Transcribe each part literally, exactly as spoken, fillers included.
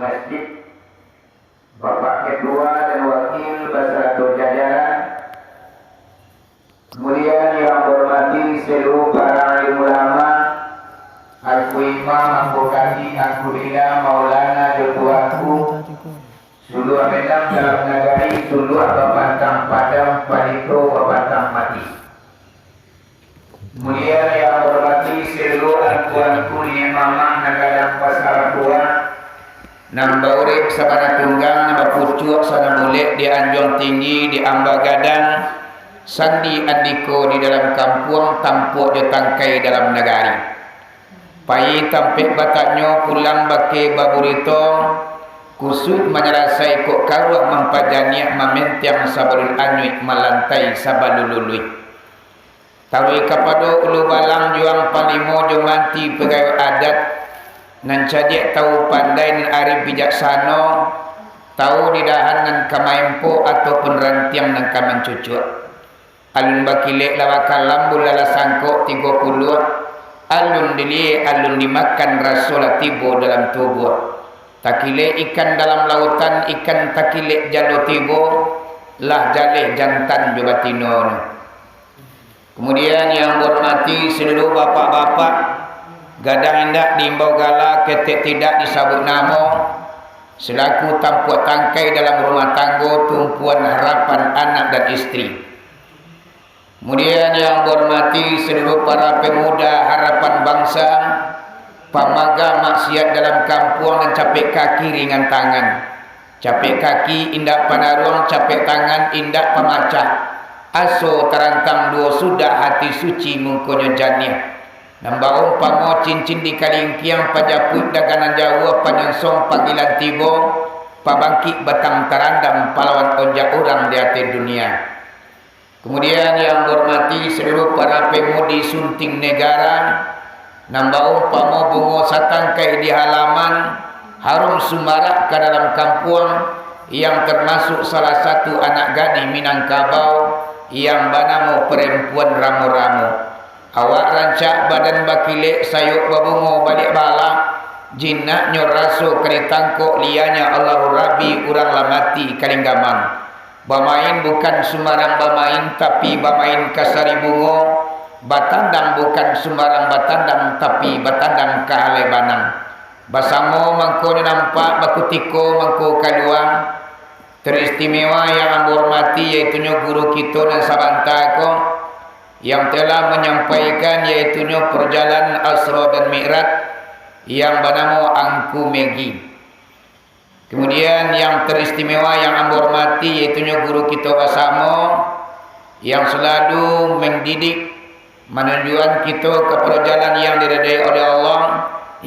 Masjid, Bapak Ketua dan Wakil basarato jajaran, kemudian yang hormati seluruh para alim ulama, Angku Imam, Angku Kaji, Angku Lila, Maulana, jo Tuanku, suluah Minang dalam nagari, suluah bapantang Padang, palito bapantang mati. Kemudian yang hormati seluruh angku-angku niniak mamak nan gadang pasar tua, nan baurek sabana tunggang, nan bapucuak sabana bulek di anjuang tinggi, di amba gadang, sandi andiko di dalam kampuang, tampuak jo tangkai dalam nagari. Pai tampek batanyo, pulang bakeh baburito, kusuik manyalasai kok karuah mampajaniak, mamentiang sabalun anyuik, malantai sabalun luluih. Taruih kapado ulu balang juang panglimo jo manti pagawai adat, nan cadiak tahu pandai nan arif bijaksano, tahu didahan nan ka maempo ataupun rantiang nan ka mancucuak. Alun bakilek lah bakalambun, lah lah sangkok tigo puluah, alun diliek, alun dimakan, raso lah tibo dalam tubuah. Takilek ikan dalam lautan, ikan takilek jalo tibo, lah jaleh jantan jo batinonyo. Kemudian yang hormati seluruh bapak-bapak, gadang indak diimbau gala, ketek tidak disabut namo, selaku tampuak tangkai dalam rumah tanggo, tumpuan harapan anak dan istri. Kemudian yang hormati seluruh para pemuda harapan bangsa, pamaga maksiat dalam kampuang nan capek kaki ringan tangan. Capek kaki indak panaruang, capek tangan indak pamacah. Aso tarantang duo sudah, hati suci mungkonyo janiah. Nan baumpamo cincin di kalingkiang, pajapuik dagangan jauah, panyonsong panggilan tibo, pabangkik batang tarandam, palawan onjak urang di ateh dunia. Kemudian yang hormati seluruh para pemudi sunting negara, nan baumpamo bungo satangkai di halaman, harum sumarak ka dalam kampuang, yang termasuk salah satu anak gadih Minangkabau yang banamo Perempuan Ramo-Ramo. Awak rancak, badan bakilek, sayok babungo baliak bala, jinaknyo raso ka ditangkok, lianya Allahu Rabbi, urang lah mati kalinggaman. Bamain bukan sumbarang bamain, tapi bamain kasari bungo. Batandang bukan sumbarang batandang, tapi batandang ka alai banang. Basamo mangkonyo nampak, bakutiko mangko kalua. Teristimewa yang ambo hormati, yaitunyo guru kito nan sabanta ko, yang telah manyampaikan, yaitunyo parjalanan Isra dan Mi'raj, yang banamo Angku Megi. Kemudian, yang teristimewa yang ambo hormati, yaitunyo guru kito basamo, yang salalu mandidik, manunjuakan kito kapado jalan yang diridai oleh Allah,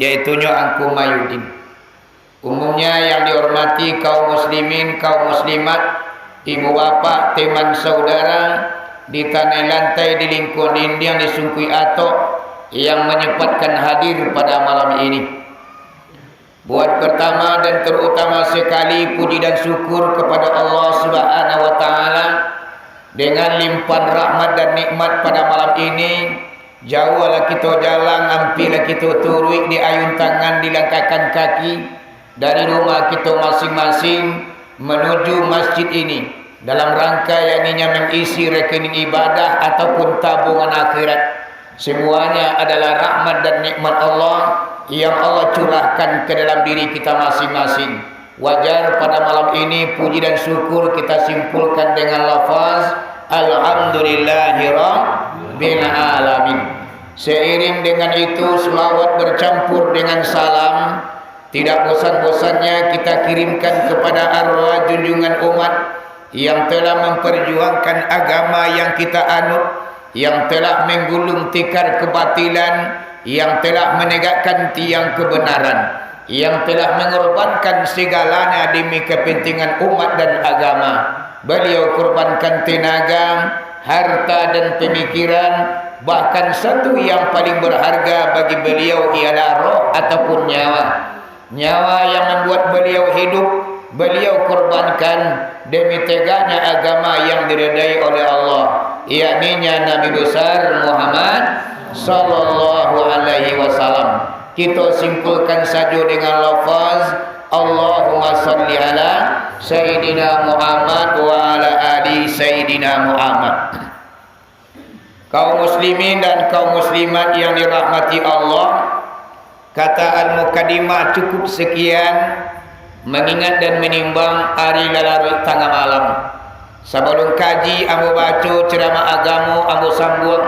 yaitunyo Angku Mayudin. Umumnya yang dihormati kaum muslimin, kaum muslimat, ibu bapak, teman saudara, di tanah lantai, di lingkuang dindiang, di sungkuik atok, yang menyempatkan hadir pada malam ini. Buat pertama dan terutama sekali, puji dan syukur kepada Allah Subhanahu wa Ta'ala, dengan limpahan rahmat dan nikmat pada malam ini, jauahlah kito jalan, ampilah kito turuik, diayun tangan, dilangkahkan kaki dari rumah kito masing-masing menuju masjid ini, dalam rangka yang ininya mengisi rekening ibadah ataupun tabungan akhirat. Semuanya adalah rahmat dan nikmat Allah yang Allah curahkan ke dalam diri kita masing-masing. Wajar pada malam ini puji dan syukur kita simpulkan dengan lafaz, "Alhamdulillahirabbil alamin." Seiring dengan itu, selawat bercampur dengan salam tidak bosan-bosannya kita kirimkan kepada arwah junjungan umat yang telah memperjuangkan agama yang kita anut, yang telah menggulung tikar kebatilan, yang telah menegakkan tiang kebenaran, yang telah mengorbankan segalanya demi kepentingan umat dan agama. Beliau korbankan tenaga, harta, dan pemikiran, bahkan satu yang paling berharga bagi beliau ialah roh ataupun nyawa. Nyawa yang membuat beliau hidup, beliau korbankan demi tegaknya agama yang diridai oleh Allah, yakninya Nabi Besar Muhammad sallallahu alaihi wasallam. Kita simpulkan saja dengan lafaz, Allahumma shalli ala Sayyidina Muhammad wa ala ali Sayyidina Muhammad. Kaum muslimin dan kaum muslimat yang dirahmati Allah, kata al-mukaddimah cukup sekian, mengingat dan menimbang ari lalaruik tangah malam. Sabalun kaji ambo baco ceramah agamo ambo sambuang,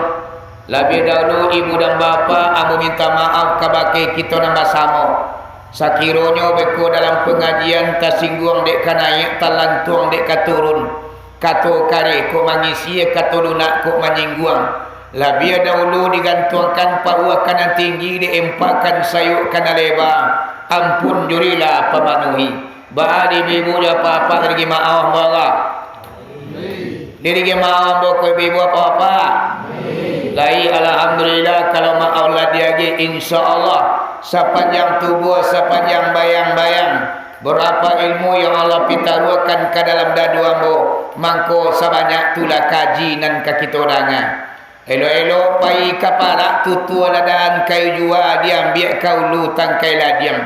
labiah dahulu ibu dan bapak ambo minta maaf kabake kito nan basamo. Sakironyo beko dalam pangajian tasingguang dek ka naiak, talantuang dek ka turun, kato kareh kok mangisi, kato lunak kok manyingguang, labiah dahulu digantuangkan pauah ka nan tinggi, dek empakkan sayok ka nan leba, ampun jurilah pamanuhi. Baa di ibu jo apak-apak, dari maaf bala. Diri ge maaf ambo ko ibu apak-apak. Lai, alhamdulillah, kalau maaf lah diagih, insya Allah, sapanjang tubuah, sapanjang bayang-bayang, berapa ilmu yang Allah pitaruahkan ka dalam dadu ambo, mangko sabanyak tulah kaji nan ka kito danga. Elok-elok pai ka parak, tutua ladaan kayu jua, diambiak ka ulu tangkai ladiang.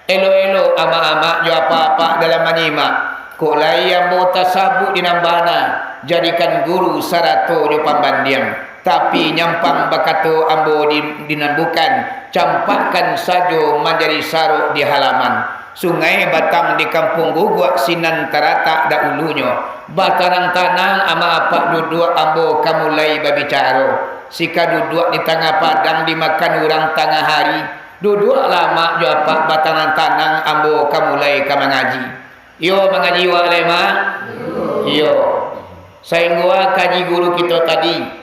Elok-elok amak-amak jo apak-apak dalam manyimak. Kok lai ambo tasabuik di nan bana, jadikan guru sarato jo pambandiang. Tapi nyampang bakato ambo di, di nan bukan, campakkan sajo manjadi sarok di halaman. Sungai Batang di Kampuang Guguak sinan taratak dahulunyo. Batanang-tanang amak-apak duduak, ambo ka mulai babicaro. Sika duduak di tangah padang dimakan urang tangah hari. Duduaklah mak jo apak batanang-tanang, ambo ka mulai ka mangaji. Iyo, mangaji wak lai, mak? Iyo. Sainggo kaji guru kito tadi.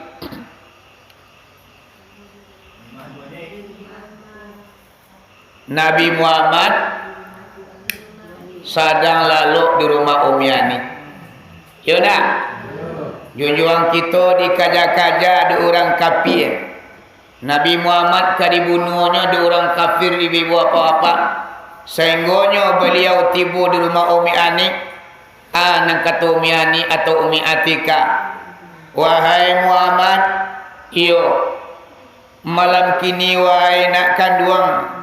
Nabi Muhammad sadang lalok di rumah Umi Ani. Iyo ndak? Junjuang kito dikaja-kaja di urang kapia. Nabi Muhammad ka dibunuahnyo di urang kafir, ibu-ibu, apak-apak, sainggonyo baliau tibo di rumah Umi Ani. Ah, nan kato Umi Ani atau Umi Atika, "Wahai Muhammad, iyo, malam kini, wahai nak kanduang,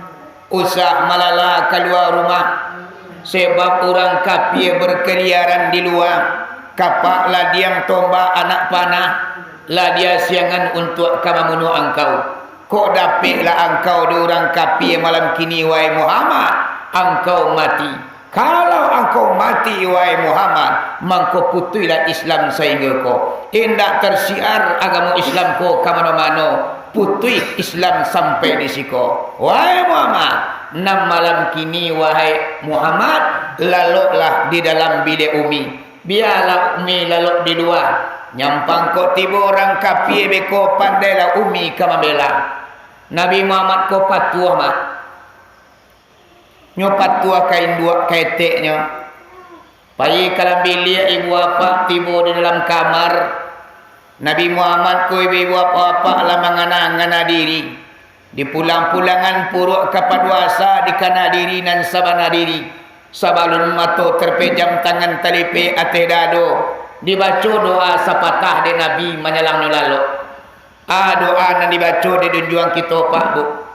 usah malala kalua rumah, sebab urang kapia bakaliaran di lua, kapak ladiang tombak anak panah, lah diasiangan untuak ka mambunuah angkau. Kok dapeklah angkau di urang kapia malam kini, wahai Muhammad, angkau mati. Kalau angkau mati, wahai Muhammad, mangko putuihlah Islam sainggo ko. Indak tarsiar agamo Islam ko ka mano-mano, putuih Islam sampai di siko. Wahai Muhammad, nan malam kini, wahai Muhammad, laloklah di dalam biliak Umi. Bialah Umi lalok di lua. Nyampang kok tibo urang kapia beko, pandailah Umi ka mambela." Nabi Muhammad ko patuah, mak. Nyo patuah ka induak ka eteknyo. Pai ka dalam biliak ibu apak, tibo di dalam kamar. Nabi Muhammad ko ibu-ibu apak-apak lah mangana-ngana diri. Dipulang-pulangan puruak ka paduasa, dikana diri nan sabana diri. Sabalun mato terpejam, tangan talipek ateh dado, dibaco doa sapatah dek Nabi manyalangnyo lalok. Ah, doa nan dibaco dek junjuang kito, Pak, Bu.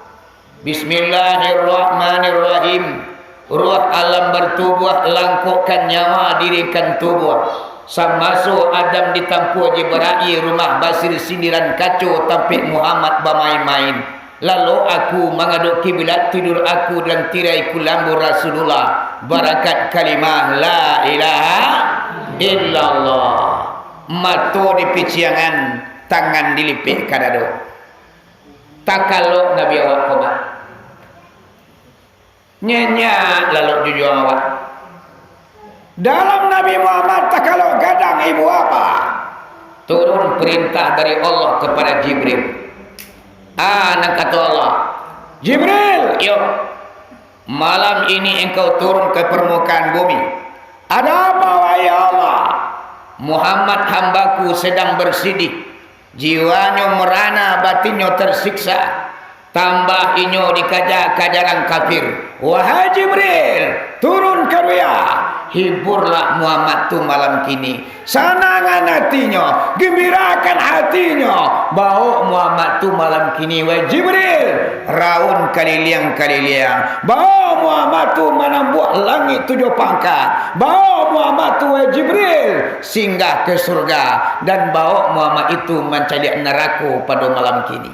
Bismillahirrahmanirrahim. Ruh alam bartubuah, langkokkan nyawa, dirikan tubuah. Samaso Adam ditampuah Jibrail, rumah Basir sindiran kaco, tampek Muhammad bamain-main. Lalok aku mangadok kiblat, tidur aku dalam tirai kulambu Rasulullah. Barakat kalimah la ilaha illallah. Mato dipiciangan, tangan dilipek ka dado. Takalok Nabi awak ko, mak. Nyenyak lalok junjuang awak. Dalam Nabi Muhammad takalok gadang ibu apak. Turun perintah dari Allah kepada Jibril. Ah, nan kato Allah, "Jibril, yo, malam ini engkau turun ke permukaan bumi." "Ada apa, wahai Allah?" "Muhammad hambaku sedang bersedih. Jiwanyo merana, batinnyo tersiksa. Tambah inyo dikaja-kaja urang kafir." "Wahai Jibril, turun ka dunia. Hiburlah Muhammad tu malam kini. Sanangan hatinyo, gembirakan hatinyo. Bawok Muhammad tu malam kini, wahai Jibril, raun kaliliang-kaliliang. Bawok Muhammad tu manambuak langik tujuah pangka. Bawok Muhammad tu, wahai Jibril, singgah ka surga. Dan bawok Muhammad itu mancaliak narako pado malam kini.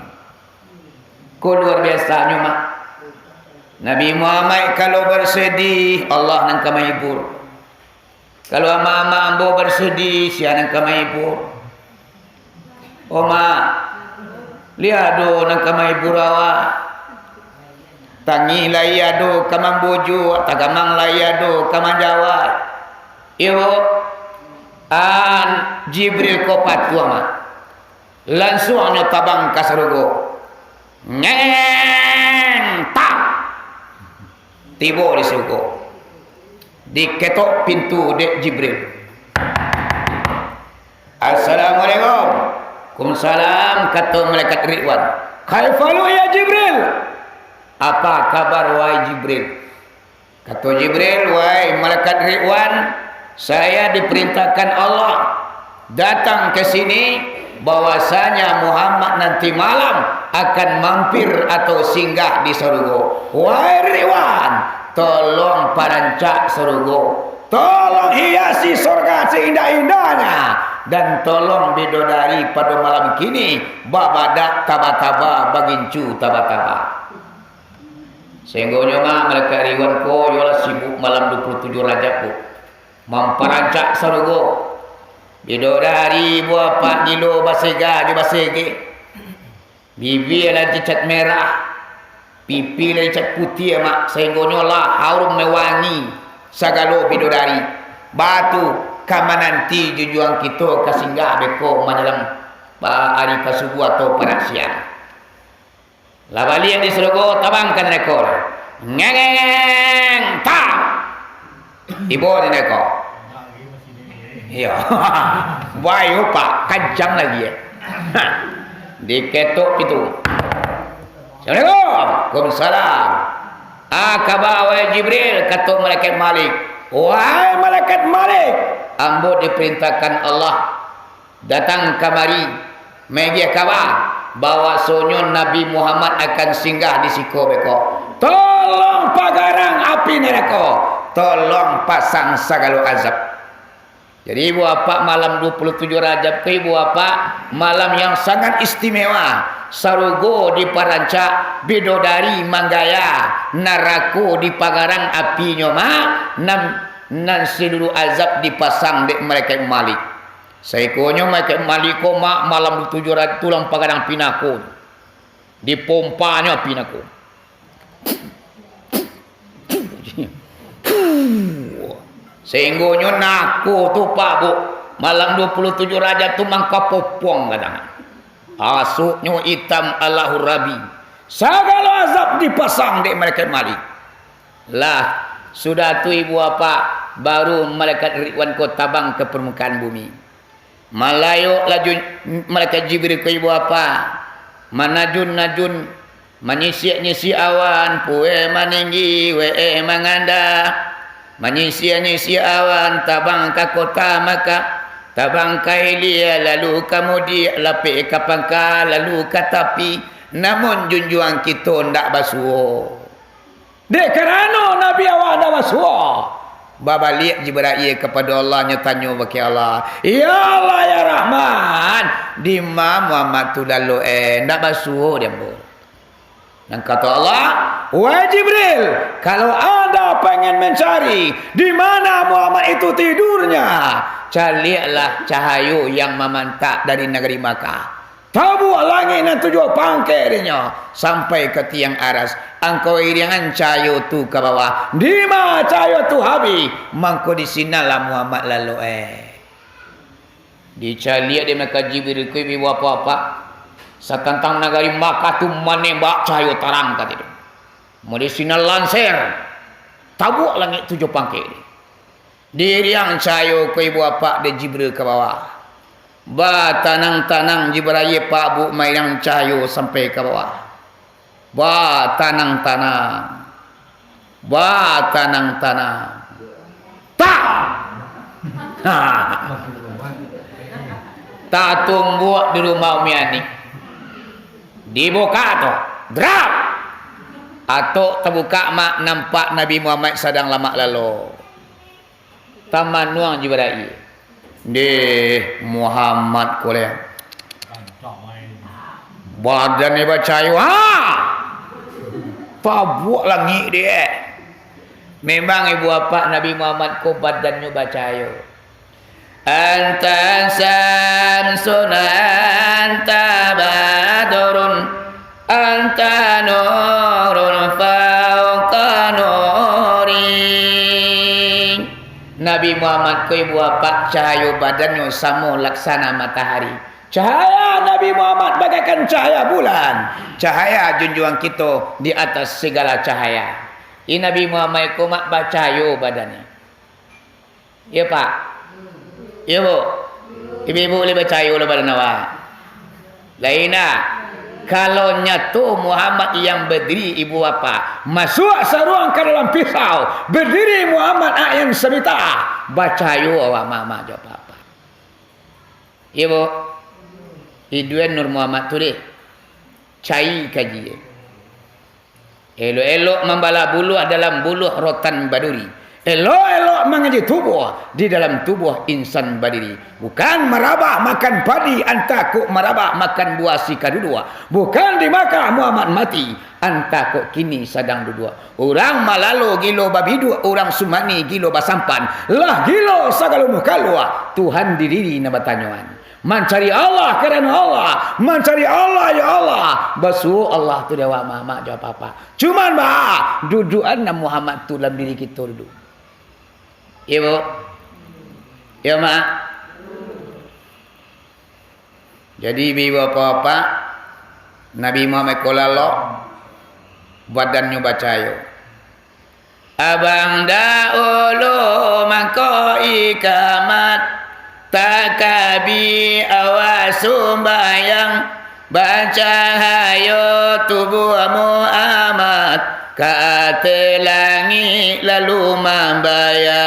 Ko luar biasanyo, Mak. Nabi Muhammad kalau basadih, Allah nan ka mahibur. Kalau amak-amak ambo basadih, sia nan ka mahibur? Oma, lai ado nan ka mahibur awak? Tangih lai ado ka mambujuak, tagamang lai ado ka manjawab. Iyo, an Jibril ko patuah, Mak. Lansuang nyo tabang ka sarugo. Ngeng, tak! Tibo di sarugo. Diketok pintu dek Jibril. "Assalamualaikum." "Waalaikumsalam," kato malaikat Ridwan. "Kaifa luhik ya Jibril?" "Apa kabar, wahai Jibril?" Kato Jibril, "Wahai malaikat Ridwan, saya diperintahkan Allah datang ke sini, bahwasanya Muhammad nanti malam akan mampir atau singgah di sarugo. Wahai Ridwan, tolong parancak sarugo. Tolong hiasi sorga seindah-indahnyo. Dan tolong bidodari pado malam kini babadak taba-taba, bagincu taba-taba." Sainggonyo mah malaikat Ridwan ko iyolah sibuk malam dua puluh tujuh Rajab tu, mamparancak sarugo. Bidodari ibu apak gilo basega jo basege. Bibia lah dicat merah, pipi lah dicat putiah, Mak, sainggonyo lah harum mawangi sagalo bidodari. Baa tu ka mananti junjuang kito ka singgah beko manjalang pa-, ari pasubuah atau parak siang. Lah baliak di sarugo, tabang ka narako. Ngeng, tak! Tibo di narako. Iyo. Bayo, Pak, kancang lai, eh. Diketok pintu. "Assalamualaikum." "Waalaikumsalam." "A kaba, wahai Jibril?" kato malaikat Malik. "Wahai malaikat Malik, ambo diperintahkan Allah datang kamari, maagiah kaba, bahwasonyo Nabi Muhammad akan singgah di siko beko. Tolong pagarang api narako, tolong pasang sagalo azab." Jadi, ibu apak, malam dua puluh tujuh Rajab ko, ibu apak, malam yang sangat istimewa. Sarugo diparancak, bidodari manggaya, narako dipagarang apinyo, Mak, nan, nan saluruh azab dipasang dek malaikat Malik. Saikonyo malaikat Malik ko, Mak, malam dua puluh tujuh Rajab tu lah pagarang api narako. Dipompanyo api narako. Sainggonyo narako tu, Pak, Bu, malam dua puluh tujuh Rajab tu mangkapopuang, katanyo. Asuknyo itam alahurabi. Sagalo azab dipasang dek malaikat Malik. Lah, sudah tu, ibu apak, baru malaikat Ridwan ko tabang ka parmukaan bumi. Malayok laju malaikat Jibril ko, ibu apak, manajun-najun, manyisiak-nyisiak awan, pueh maninggi, weh mangandah, manyisiak-nyisiak awan, tabang ka kota Makkah, tabang ka ilia, lalu ka mudiak, lapeh ka pangka, lalu ka tapi, namun junjuang kito ndak basuo. Dek karano Nabi awak ndak basuo, babaliak Jibrail kapado Allah, nyo tanyo bakeh Allah, "Ya Allah, ya Rahman, dima Muhammad tu lalok, eh, ndak basuo dek ambo?" Nan kato Allah, "Wahai Jibril, kalau anda pengen mencari di mana Muhammad itu tidurnya, caliaklah cahayo yang mamantak dari nagari Makkah. Tabuak langik nan tujuah pangkek dinyo, sampai ka tiang aras. Angkau iriangan cahayo tu ka bawah. Dima cahayo tu habih, mangko di sinanlah Muhammad lalok, eh." Dicaliak dek malaikat Jibril ko, ibu apak-apak, satantang nagari Makkah tu manembak cahayo tarang kato tu. Mode sinan lanser, tabuak langik tujuah pangkek. Diiriang cahayo ko, ibu apak, dek Jibril ka bawah. Batanang-tanang Jibrail, Pak, Bu, mairiang cahayo sampai ka bawah. Batanang-tanang. Batanang-tanang. Tak! Tatumbuak di rumah Umi Ani. Dibuka tu, drap. Atok tabuka, mak, nampak Nabi Muhammad sadang lamak lalo. Tamanuang Jibrail. Deh, Muhammad ko leh. Badannyo bacahayo. Ha! Tabuak langik deh. Memang ibu apak Nabi Muhammad ko badannyo bacahayo. Anta syamsun, anta badrun, anta nurun fauqa nuri. Nabi Muhammad ko ibu apak cahayo badannyo samo laksana matahari. Cahaya Nabi Muhammad bagaikan cahaya bulan. Cahaya junjuang kito di atas segala cahaya. I Nabi Muhammad ko mak bacahayo badannyo. Iyo, Pak? Iyo, Bu? Ibu-ibu lai bacayo lah badan awak? Lai ndak? Kalau nyato Muhammad yang badiri ibu apak, masuak saruang ka dalam pisau, badiri Muhammad ak yang sabita, bacayo awak mama jo papa. Iyo, Bu? Iduan Nur Muhammad tu deh. Cai kaji. Elok-elok mambala buluah dalam buluah rotan baduri. Elok-elok mangaji tubuah, di dalam tubuah insan badiri. Bukan marabah makan padi, antah kok marabah makan buah si kaduduak. Bukan di Makkah Muhammad mati, antah kok kini sadang duduak. Urang malalo gilo babiduak, urang sumani gilo basampan. Lah gilo sagalo mukaluak, Tuhan di diri nan batanyoan. Mancari Allah karano Allah, mancari Allah, ya Allah. Basuo Allah tu di awak mamak jo papa. Cuman ba, dudukan Muhammad tu dalam diri kito dudu. Iyo, Bu? Iyo, Mak? Jadi, bi bapak-bapak, Nabi Muhammad ko lalok, badannyo bacayo. Abang dahulu mangko ikamat, takabi awak sumbayang, bacahayo tubuah Muhammad, ka ateh langik lalu mambayang.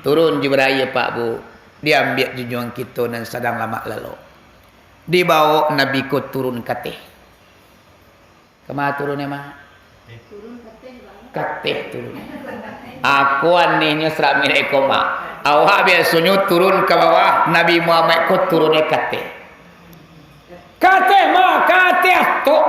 Turun Jibrail, Pak, Bu, diambiak junjuang kito nan sadang lamak lalok. Dibawok Nabi ko turun ka ateh. Kama turun, Mak? Ka ateh turun. Ako anehnyo sarak mirai ko, Mak. Awak biasonyo turun ka bawah, Nabi Muhammad ko turunnyo ka ateh. Ka ateh, Mak, ka ateh atok.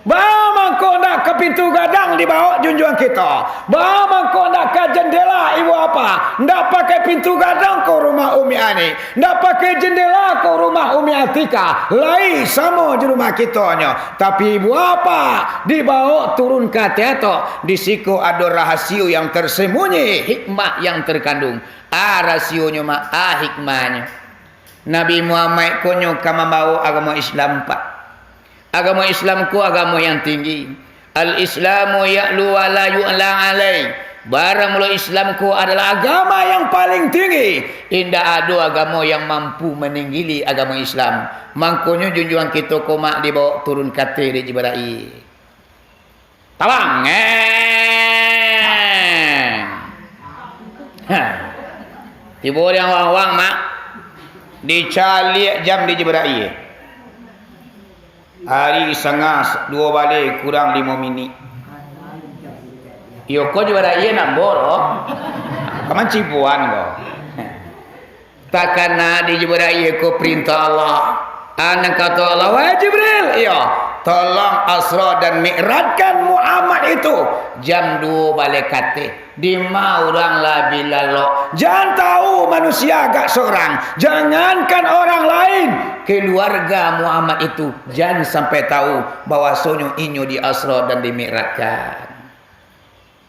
Baa mangko ndak ka pintu gadang dibawok junjuang kito? Baa mangko ndak ka jandela ibu apa? Ndak pakai pintu gadang ko rumah Umi Ani. Ndak pakai jandela ko rumah Umi Atika, lai samo jo rumah kitonyo. Tapi, buapa, dibawok turun ka ateh tu, di siko ado rahasio yang tersembunyi, hikmah yang terkandung. A rasionyo, Mak, a hikmahnyo. Nabi Muhammad ko nyo ka mambawok agamo Islam, Pak. Agamo Islam ko agamo yang tinggi. Al-Islamu ya'lu wa la yu'la alaih. Barang mulo Islam ko adalah agama yang paling tinggi. Indak ado agamo yang mampu maninggili agamo Islam. Mangkonyo junjuang kito ko, Mak, dibawok turun ka ateh dek Jibrail. Tabang. Eh. Ha. Tibo di awang-awang, Mak. Dicaliak jam di Jibrail. Ari sanga duo baleh kurang limo minik. Iyo ko Jibrail nan boro. Ka mancibuan ko. Takana di Jibrail ko parintah Allah. A nan kato Allah, "Wahai Jibril, iyo, tolong Asra dan Mi'rajkan Muhammad itu jam duo baleh ka ateh." Dima urang lah bi lalok. Jan tahu manusia agak sorang, jangankan orang lain, keluarga Muhammad itu jan sampai tahu bahwasonyo inyo di Asra dan di Mi'rajkan.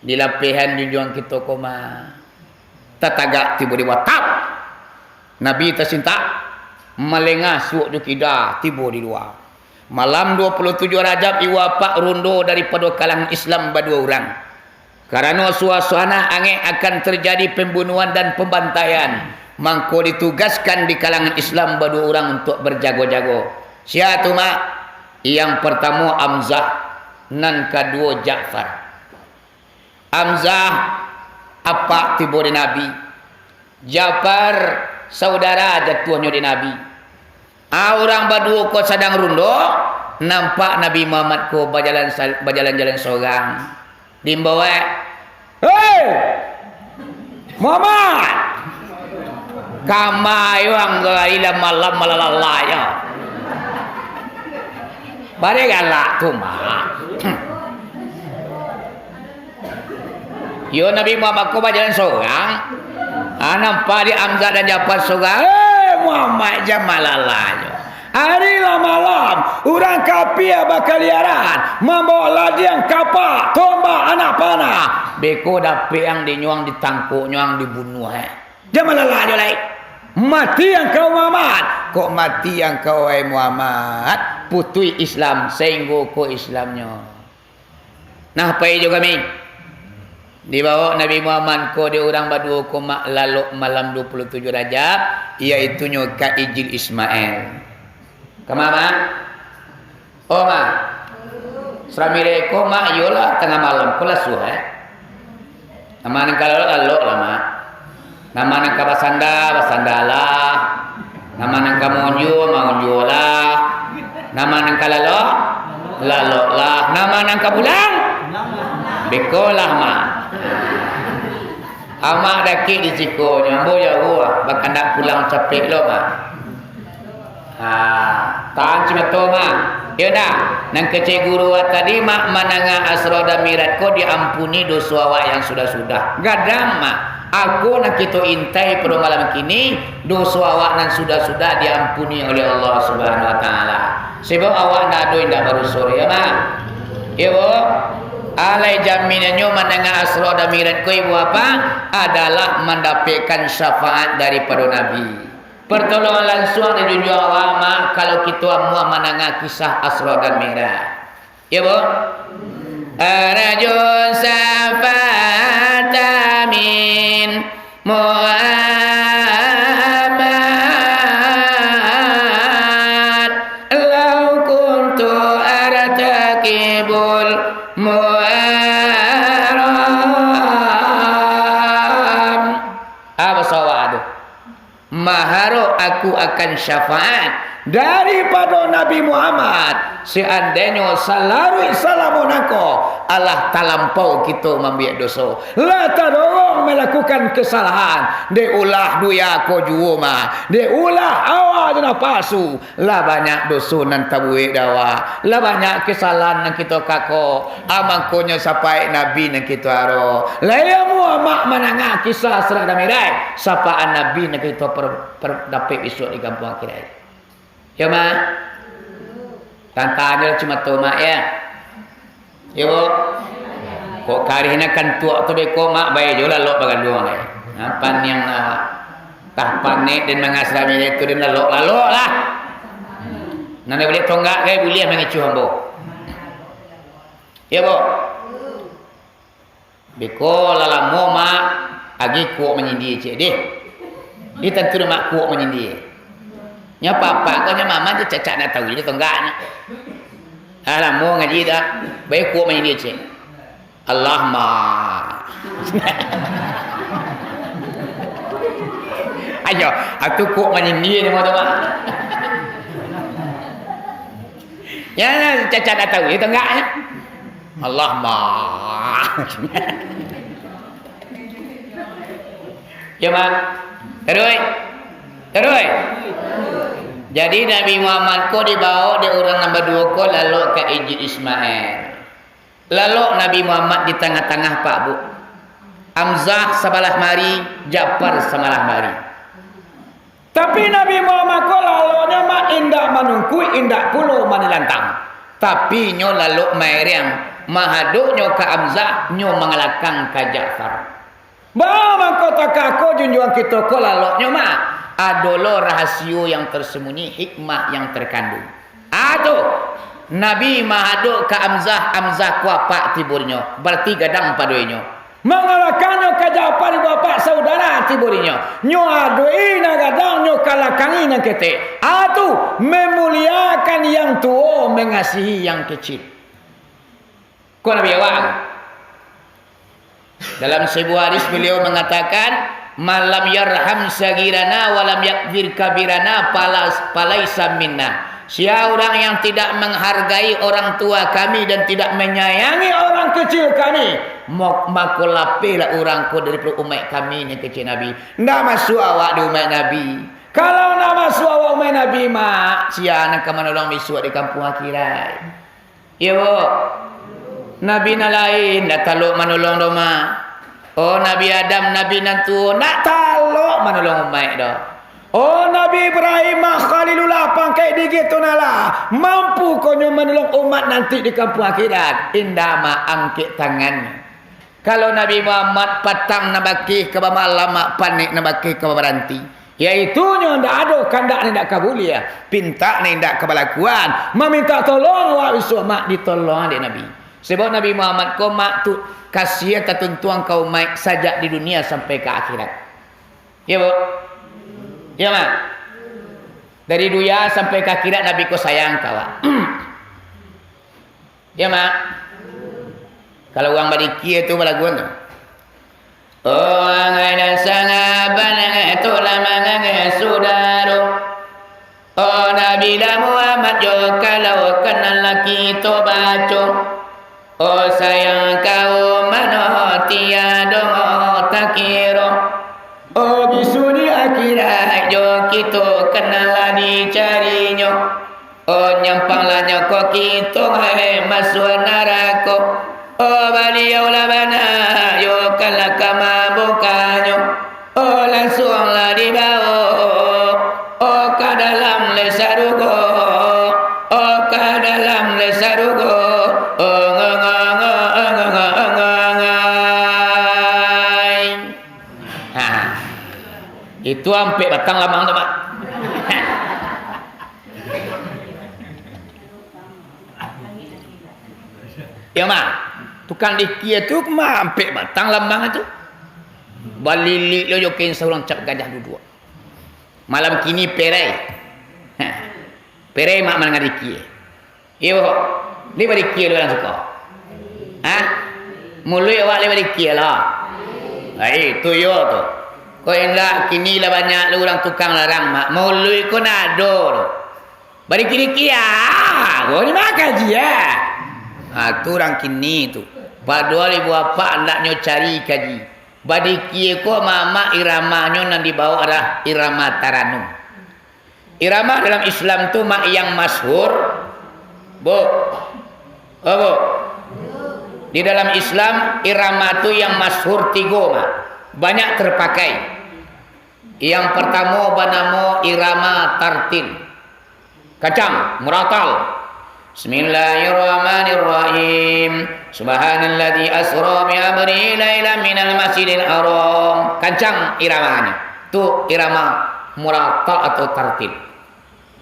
Dilapehan junjuang kito ko, Mak. Tatagak tibo di luwa, tap. Nabi tasintak, malengah suok jo kida, tibo di luwa. Malam dua puluh tujuh Rajab, ibu apak rundo daripado kalangan Islam baduo urang. Karano suasana angek akan terjadi pembunuhan dan pembantaian, mangko ditugaskan di kalangan Islam baduo urang untuak berjago-jago. Sia tu, Mak? Yang pertamo Hamzah, nan kaduo Ja'far. Hamzah, apak tibo di Nabi. Ja'far, saudara jatuahnyo di Nabi. Ah, urang baduo ko sadang rundok, nampak Nabi Muhammad ko bajalan sal-, bajalan-jalan sorang. Diimbau, eh, "Hei! Muhammad! Kama yo ang lai lah malam malalai yo." Bare galak tu, Mak. Yo, Nabi Muhammad ko bajalan sorang. Ah, nampak di Hamzah dan Ja'far sorang. "Eh, Muhammad, jan malalanyo. Ari lah malam, urang kapia bakaliaran, mambaok ladiang, kapak, tombak, anak panah. Beko dapek ang dinyo, ang ditangkok nyo, ang dibunuah, eh. Jan malalanyo lai. Mati angkau, Muhammad. Kok mati angkau, wahai Muhammad, putuih Islam, sainggo ko Islamnyo." Nah, pai jo kami. Dibaok Nabi Muhammad ko dek urang baduo ko, Mak, lalok malam dua puluh tujuh Rajab, iyaitunyo ka Ijil Ismail. Kama, Mak? Oh, Mak. Saramai ko, Mak, iyolah tangah malam ko lah suah, eh. Nama nan ka lalok, lalok lah, Mak. Nama nan ka basanda, basandalah. Nama nan ka maunjua, maunjualah. Nama nan ka lalok, laloklah. Nama nan ka pulang, bekolah, Mak. Amak dakek di siko nyo, ambo jauah, bakandak pulang capek lo, Mak. Ha, tahan cimato, Mak. Iyo ndak? Nan kecek guru awak tadi, Mak, manangah Asro dan Mi'raj ko diampuni doso awak yang sudah-sudah. Gadang, Mak. Ako nan kito intai pado malam kini, doso awak nan sudah-sudah diampuni oleh Allah Subhanahu Wa Taala. Sebab awak ndak ado indak badoso, yo, Mak? Iyo, Bu? Alai jaminannyo manangah Asro dan Mi'raj ko, Ibu Bapak, adalah mandapekkan syafaat daripado Nabi. Pertolongan lansuang dari junjuang Allah, Mak, kalau kito amuah manangah kisah Asra dan Mi'raj. Iyo, Bu? Arju syafaat min Muhammad, lau kuntu artakibul muharram. Apa sawak tu? Maharok aku akan syafaat daripado Nabi Muhammad, seandainyo salaruik salamo nangko alah talampau kito mambuek doso, lah tadorong malakukan kasalahan, dek ulah duya ko juo mah, dek ulah hawa jo napasu, lah banyak doso nan tabuek dek awak, lah banyak kasalahan nan kito kako, a mangkonyo sapaik Nabi nan kito aro. Lai amuah Mak manangah kisah Isra dan Mi'raj, sapaan Nabi nan kito per-, per-, dapek bisuak di kampuang akhirat. Yo, Mak? Tantanyo cimato, Mak, yo. Yo, Bu? Kok karih nan kantuak tu beko, Mak, bae jo lalok bagalung, eh. Ha, paniang lah, Mak. Tah panek den mangasrami itu den lalok-lalok lah. Nan dak buliah tonggak gai buliah mangicuah ambo. Yo, Bu? Beko lah lamo, Mak, agi kuok manyindia ciek deh. Di tantu dek Mak kuok manyindia. Nyo papa ko nyo mama tu cacak nak tahu jadi tonggaknyo. Ah, lamo ngaji dah. Bae kuok manyindia ciek. Allah, Mak. Ayo, atu kuok manyindia ni, Mak, tu, Mak. Ya, cacak nak tahu jadi tonggaknyo. Allah, Mak. Ya, Mak. Taruih. Taruih. Jadi, Nabi Muhammad ko dibaok dek urang nan baduo ko lalok ka Ijil Ismail. Lalok Nabi Muhammad di tangah-tangah, Pak, Bu. Hamzah sabalah mari, Ja'far sabalah mari. Tapi Nabi Muhammad ko laloknyo mah indak manungkuik, indak pulo manilantang. Tapi nyo lalok maereng, mahadoknyo ka Hamzah, nyo mangalakang ka Ja'far. Baa mangko takah ko junjuang kito ko laloknyo mah? Ado lo rahasio yang tersembunyi, hikmah yang terkandung. Ah, tu, Nabi mahadok ka Hamzah, Hamzah ko apak tibo dinyo, barati gadang pado inyo. Mangalakannyo ka Ja'far, ibu apak saudara tibo dinyo. Nyo adoi nan gadang, nyo kalakangi nan ketek. Ah, tu, memuliakan yang tuo, mengasihi yang kecil. Ko Nabi awak. Dalam sebuah hadis beliau mengatakan, "Man lam yarham sagirana wa lam yakbir kabirana falas-, falaisa minna." Sia urang yang tidak menghargai orang tua kami dan tidak menyayangi orang kecil kami, mo-, mako lapehlah urang ko daripado umaik kami, nan kecek Nabi. Ndak masuak awak di umaik Nabi. Kalau ndak masuak awak umaik Nabi, mak, sia nan ka manolong bisuak di kampuang akhirat? Iyo, Bu. Nabi nan lain ndak talok manolong doh, mak. Oh, Nabi Adam, Nabi nan tuo, ndak talok manolong umaik doh. Oh, Nabi Ibrahim, mak, Khalilullah, pangkek dinggi tu nan lah, mampu ko nyo manolong umat nanti di kampuang akhirat. Indak, mak, angkek tangan. Kalau Nabi Muhammad patang nan bakeh ka bamalam, mak, panek nan bakeh ka babaranti. Yaitunyo, ndak ado kandak nan indak ka buliah, pintak nan indak ka balakuan, mamintak tolong awak bisuak, mak, ditolong dek Nabi. Sabab Nabi Muhammad ko, mak, tu kasiah tatuntuang ka umaik sajak di dunia sampai ka akhirat. Iyo, Bu? Iyo, mak? Dari dunia sampai ka akhirat Nabi ko sayang ka awak. Iyo, mak? Kalau urang badikia tu balaguan tu. Oh, angai dan sangaban, angai tu lah mangangai sudaro. Oh, Nabi lah Muhammad jo kalau ka nan lah kito baco. Oh, sayang kaum mano tiado takiro. Oh, bisuak di akhirat jo kito ka nan lah dicarinyo. Oh, nyampang lah nyo ko kito, hai, masuak narako. Oh, Baliau lah bana, yo kan lah ka mambukanyo. Oh, lansuang lah dibawo, oh, ka dalam lai sarugo. Oh, ka dalam lai sarugo. Oh, nga, nga, nga, nga, nga, nga, nga, nga. Ha. Itu ampek batang lamang tu, Mak. Iyo, Mak. Tukang dikia tu, Mak, ampek batang lamang tu. Balilik lo jo kain saurang cap gajah duduak. Malam kini perai. Ha. Perai, Mak, mandanga dikia. Iyo, ni badikia lo urang suko. Ha? Muluik awak lai badikia lo. Ai, tu yo tu. Ko indak, kini lah banyak lo urang tukang larang, Mak. Muluik ko ndak ado tu. Badikia-dikia, ah, ko ni mah kaji, ah. Ah, tu urang kini tu. Padohal ibu apak andaknyo cari kaji. Badikia ko, Mak, iramanyo nan dibawo adalah irama taranum. Irama dalam Islam tu, Mak, yang masyhur, Bu. Oh, Bu. Di dalam Islam, irama tu yang masyhur tigo, Mak. Banyak terpakai. Yang pertamo banamo irama tartil. Kancang, muratal. Bismillahirrahmanirrahim. Subhanalladzi asra bi abdihi lailan minal masjidil haram. Kancang iramanyo. Tu irama muratal atau tartil.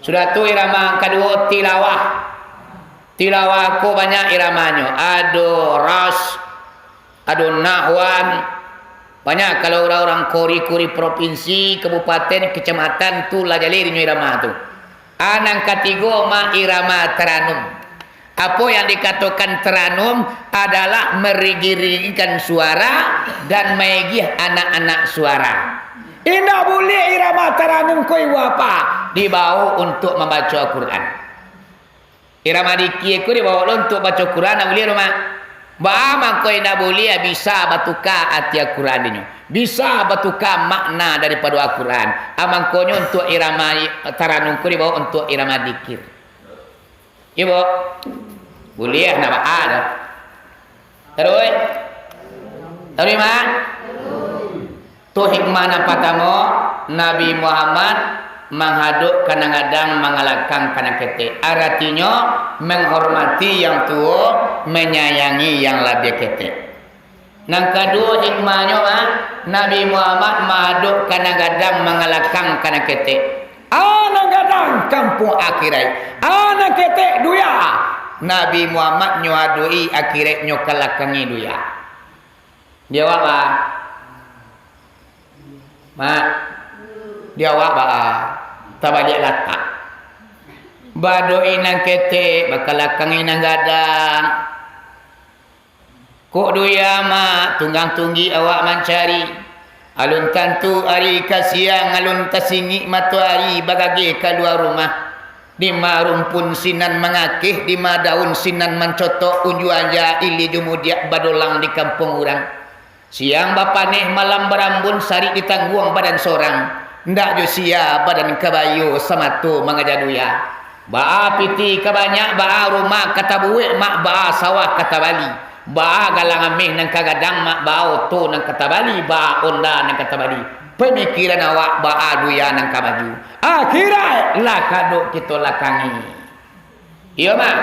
Sudah tu irama kaduo tilawah. Tilawah ko banyak iramanyo. Ado ras, ado nahwan. Banyak kalau urang-urang kori-kori provinsi, kabupaten, kecamatan tu lah jaleh dinyo irama tu. A, nan katigo, Mak, irama taranum. Apo yang dikatokan taranum adalah merigiringkan suara dan maigih anak-anak suara. Indak buliah irama taranum ko, ibu apak, dibawo untuak mambaco Al-Quran. Irama dikia ko dibawo lo untuak baco Quran, ndak buliah doh, Mak. Baa mangko indak buliah? Bisa batuka ati Al-Quran dinyo. Bisa batuka makna daripado Al-Quran. A, mangkonyo untuak irama taranum ko dibawo untuak irama dikir. Iyo, Bu. Buliah, ndak baa doh. Taruih. Taruih, Mak. Tu hikmah nan patamo, Nabi Muhammad manghadok ka nan gadang, mangalakang ka nan ketek. Aratinyo, menghormati yang tuo, menyayangi yang labiah ketek. Nan kaduo hikmahnyo, Mak, Nabi Muhammad manghadok ka nan gadang, mangalakang ka nan ketek. A nan gadang, kampuang akhirat. A nan ketek, dunia. Nabi Muhammad nyo hadok-i akhirat, nyo kalakangi dunia. Di awak, Mak? Mak? Di awak, Mak? Tabaliak latak. Bahadok-i nan ketek, bakalakangi nan gadang. Kok duya, Mak, tunggang-tunggik awak mancari. Alun tantu ari ka siang, alun tasingik matoari bagageh kalua rumah. Dima rumpun sinan mangakeh, dima daun sinan mancotok, unjuang ja ilia jo mudiak badolang di kampuang urang. Siang bapaneh, malam barambun, sarik ditangguang badan sorang. Ndak jo sia badan kabayo, samato mangaja duya. Baa pitih ka banyak, baa rumah ka tabuwek, Mak, baa sawah ka tabali, baa galang ameh nan ka gadang, Mak, baa oto nan ka tabali, baa onda nan ka tabali. Pamikiran awak baa duya nan ka maju. Akhiraik lah ka dok kito lakangi. Iyo, Mak.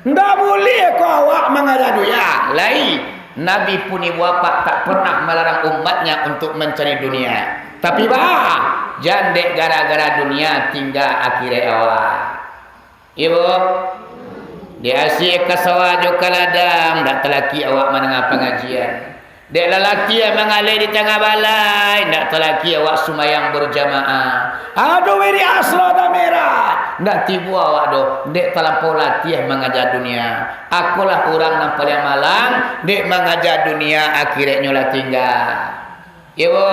Ndak buliah ko awak mangaja duya. Lai, Nabi pun ibu apak tak pernah malarang umatnya untuk mancari dunia. Tapi, bah, jan dek gara-gara dunia tingga akhirat awak. Iyo, Bu? Dek asiak ka sawah jo ka ladang, ndak talaki awak mandanga pangajian. Dek lalaki mangaleh di tangah balai, ndak talaki awak sumbayang berjamaah. Ado wirik asro dan mi'raj, ndak tibo awak doh, dek talampau latiah mangaja dunia. Akolah urang nan paliang malang, dek mangaja dunia, akhiratnyo lah tingga. Iyo, Bu?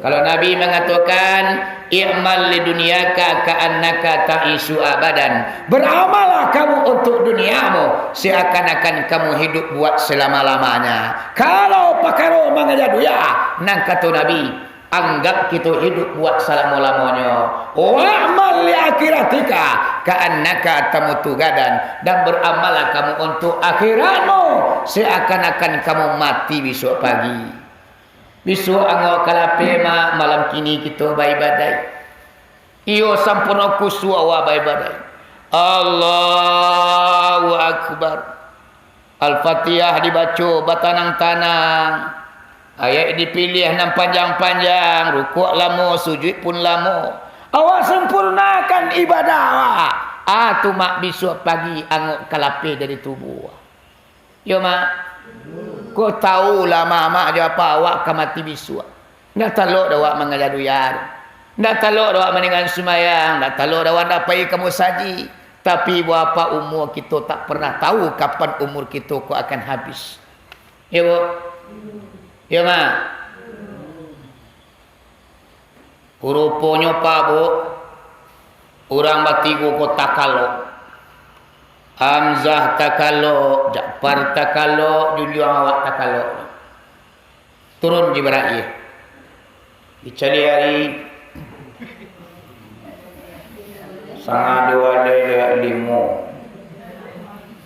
Kalau Nabi mangatokan, "I'mal li dunyaka ka'annaka ta'isyu abadan." Beramallah kamu untuk duniamu, seakan-akan kamu hidup buat selama-lamanya. Kalau pakaro mangaja dunia, nan kato Nabi, anggap kito hidup buat salamo-lamonyo. "Wa'mal li akhiratika ka'annaka tamutu gadan," dan beramallah kamu untuk akhiratmu, seakan-akan kamu mati bisuak pagi. Bisuak angok ka lapeh, Mak, malam kini kito baibadaik. Iyo, sampurno khusyuk awak baibadaik. Allahu Akbar. Al-Fatihah dibaco batanang-tanang. Ayat dipiliah nan panjang-panjang, rukuk lamo, sujuik pun lamo. Awak sampurnakan ibadah awak. Ah, tu, Mak, bisuak pagi angok ka lapeh dari tubuah. Yo, Mak. Ko tahu lah, Mak, Mak jo Apak, awak ka mati bisuak. Ndak talok doh awak mangaja dunia tu. Ndak talok doh awak maninggakan sumbayang, ndak talok doh awak ndak pai ka musajik. Tapi, ibu apak, umua kito tak pernah tahu kapan umur kito ko akan habis. Yo, Bu? Yo, Mak? Ruponyo, Pak, Bu, urang batigo ko takalok. Hamzah takalok, Ja'far takalok, junjuang awak takalok. Turun Jibril. Dicaliak ari, sanga duo alai lewat limo.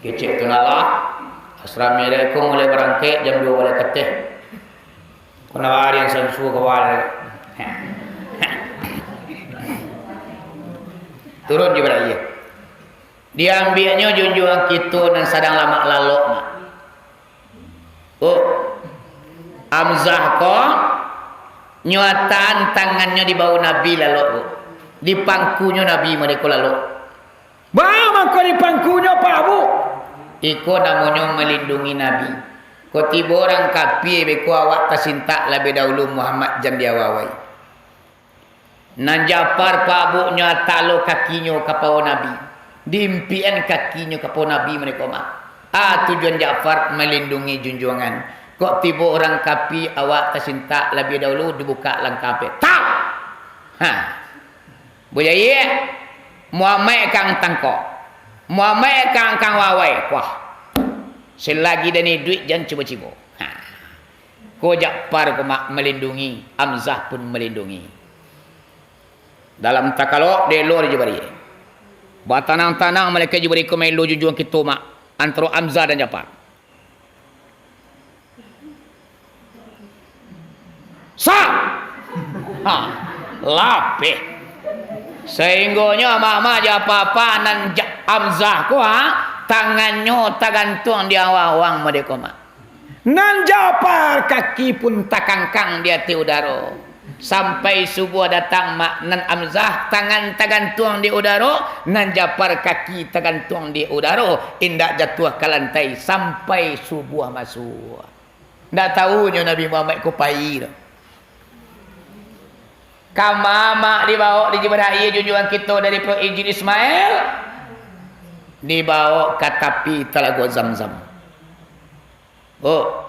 Kecek tu nalah. Assalamualaikum, mulai barangkek jam duo baleh kateh. Kona barian sansu kawal. Turun Jibril. Diambiaknyo junjuang kito nan sadang lamak lalok, Mak. Oh, Hamzah ko, nyo latakan tangannyo di bahu Nabi lalok ko. Di pangkunyo Nabi mode ko lalok. Baa mangko di pangkunyo, Pak, Bu? Iko namonyo malindungi Nabi. Ko tibo urang kapia beko awak tasintak labiah dahulu, Muhammad, jan diawai-awai. Nan Ja'far, Pak, Bu, nyo latak lo kakinyo ka paho Nabi. Diimpian kakinyo ka paho Nabi mode ko, Mak. Ah, tujuan Ja'far malindungi junjuangan. Kok tibo urang kapia awak tasintak labiah dahulu, dibukak langkah pe. Tak! Ha. Bujayie, Muhammad kang tangkok. Muhammad kang, kang wawai. Wah. Selagi den iduik, jan cibo-cibo. Ha. Ko Ja'far ko, Mak, malindungi, Hamzah pun malindungi. Dalam takalok, dielo dek Jibril. Batanang-tanang malaikat Jibril ko maelo junjuang kito, Mak, antaro Hamzah dan Ja'far. Sah! Ha, lapeh. Sainggonyo amak-amak jo apak-apak nan ja-, Hamzah ko, ha, tangannyo tagantuang di awang-awang mode ko, Mak. Nan Ja'far kaki pun takangkang di ateh udaro. Sampai subuah datang, Mak, nan Hamzah tangan tagantuang di udaro, nan Ja'far kaki tagantuang di udaro, indak jatuah ka lantai sampai subuah masuak. Ndak tahunyo Nabi Muhammad ko pai doh. Kama, Mak, dibaok dek Jibril junjuang kito dari paruik Injil Ismail, dibaok ka tapi Talago Zamzam. Oh,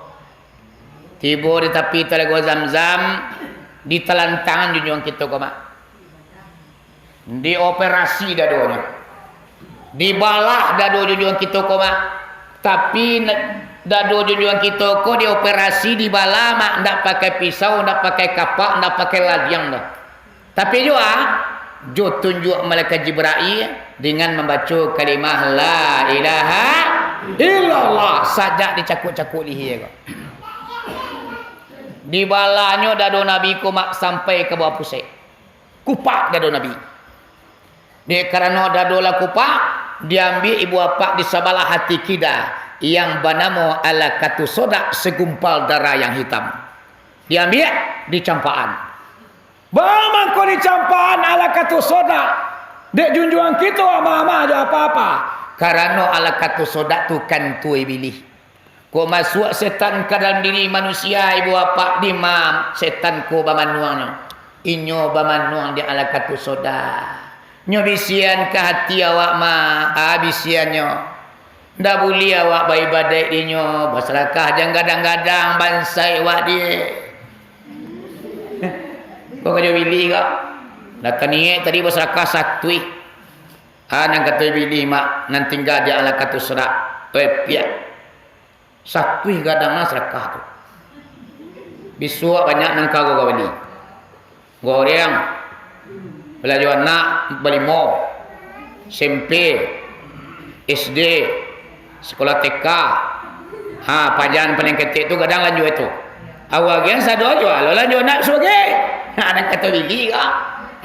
tibo di tapi Talago Zamzam, ditalantangan junjuang kito ko, Mak. Dioperasi dadonyo. Dibalah dado junjuang kito ko, Mak. Tapi, na-, dado junjuang kito ko dioperasi, dibalah, Mak. Ndak pakai pisau, ndak pakai kapak, ndak pakai ladiang doh. Tapi jo a, jo tunjuak malaikat Jibrail dengan mambaco kalimah la ilaha illallah sajak dicakuak-cakuak lihia ko. Dibalahnyo dado Nabi ko, Mak, sampai ka bawah pusek. Kupak dado Nabi. Dek karano dado lah kupak, diambiak ibu apak di sabalah ati kida, yang banamo alakatu sodak, segumpal darah yang hitam. Diambiak, dicampakan. Baa mangko dicampakan alakatu sodak dek junjuang kito, ama-ama jo apa-apa? Karano alakatu sodak tu kantua Ibilih. Kok masuak setan ka dalam diri manusia, ibu apak, dima setan ko bamanuangnyo? Inyo bamanuang di alakatu sodak. Nyo bisian ka hati awak, Mak, ah, bisiannyo. Ndak buliah awak baibadaik dinyo, basadakah jan gadang-gadang, bansaik awak diak. Kok karajo Bilih kok? Lah taniaik tadi basadakah satuih. Ah, nan kato Bilih, Mak, nan tingga di alakatu sodak. Oi, piak. Satuih gadang nan sadakah tu. Bisuak banyak nan ka babali. Goreng. Balajo anak balimo. S M P, S D, sekolah T K. Ha, pajan paling ketek tu gadang lanjua tu. Awak gian sado juo, lo lanjua nak suruh ge. Ha, nan kato Bilih ka.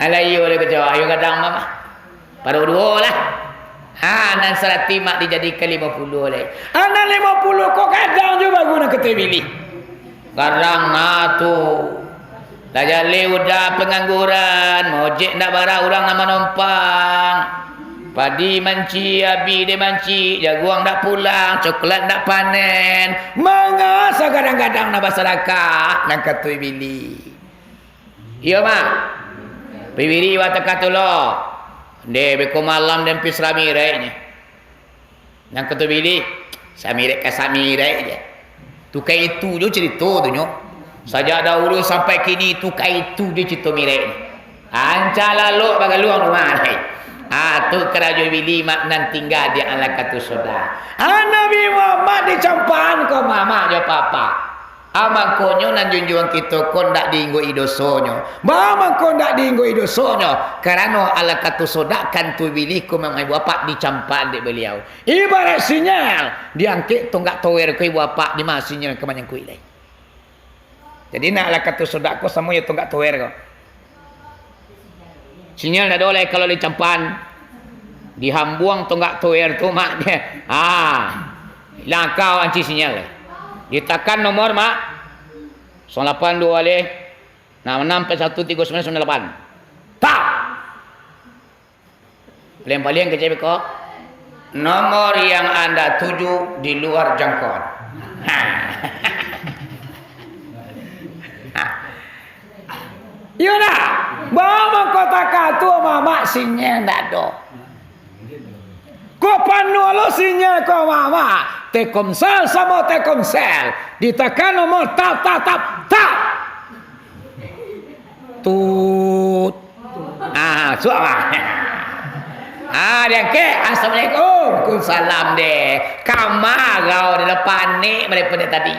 Alah, iyo lah kato, ayo gadang mah. Pado duo lah. Ha, nan saratuih, Mak, dijadikan limo puluah lai. Ha, nan limo puluah ko gadang juo baru nan kato Bilih. Gadang nah tu. Lah jaleh udah pangangguran, mojek ndak bara urang nan manompang. Padi mancik, abih dek mancik, jaguang ndak pulang, coklat ndak panen. Manga sagadang-gadang nan basadakah, nan kato Bilih. Iyo, Mak. Pibiri watakatulo. Ndeh, beko malam den pi samireknyo. Nan kato Bilih, samirek ka samirek je. Tu ka itu jo carito tu nyo. Sajak dahulu sampai kini tu ka itu je carito mireknyo. Ancak lalok bagaluang rumah lai. Ah, tu karajo Bilih, Mak, nan tingga di alakatu sodak. Ah, Nabi Muhammad dicampakan ko mamak jo papa. Ah, mangkonyo nan junjuang kito ko ndak diinggo-i dosonyo. Baa mangko ndak diinggo-i dosonyo? Karano alakatu sodak kantua Bilih ko memang ibu apak dicampakan dek baliau. Ibarat sinyal, diangkek tonggak tower ko ibu apak, dima sinyal ka manyangkuik lai. Jadi nak alakatu sodak ko samo jo tonggak tower ko. Sinyal ndak ado lai kalau dicampakan. Dihambuang tonggak tower tu, Mak, dia. Ha. Ilang aka anci sinyal. Ditakan nomor, Mak. Kosong lapan duo alih, enam enam empat satu tiga sembilan sembilan lapan. Tak. Paliang-paliang kecek beko. Nomor yang anda tuju di luar jangkauan. Iyo dah. Baa mangko takah tu mamak sinyal ndak ado. Ko panuah lo sinyal ko mamak. Telkomsel samo Telkomsel. Ditakan nomor tap, tap, tap, tap. Tut. Ah, suak mah. Ah, diangkek. Assalamualaikum. Waalaikumsalam deh. Kama kau dah panik baliak pado tadi.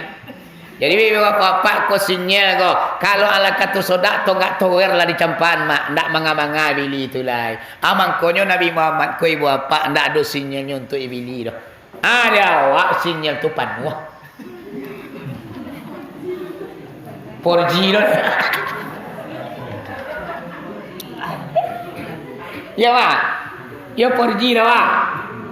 Jadi, ibu apak ko sinyal ko. Kalau alakatu sodak tonggak tower lah dicampakan, Mak. Ndak manga-manga Bilih tu lai. Ah, mangkonyo Nabi Muhammad ko ibu apak ndak ado sinyalnyo untuak Bilih doh. Ah, di awak sinyal tu panuah. Four G doh. Iyo, Mak. Iyo, four G doh, Mak.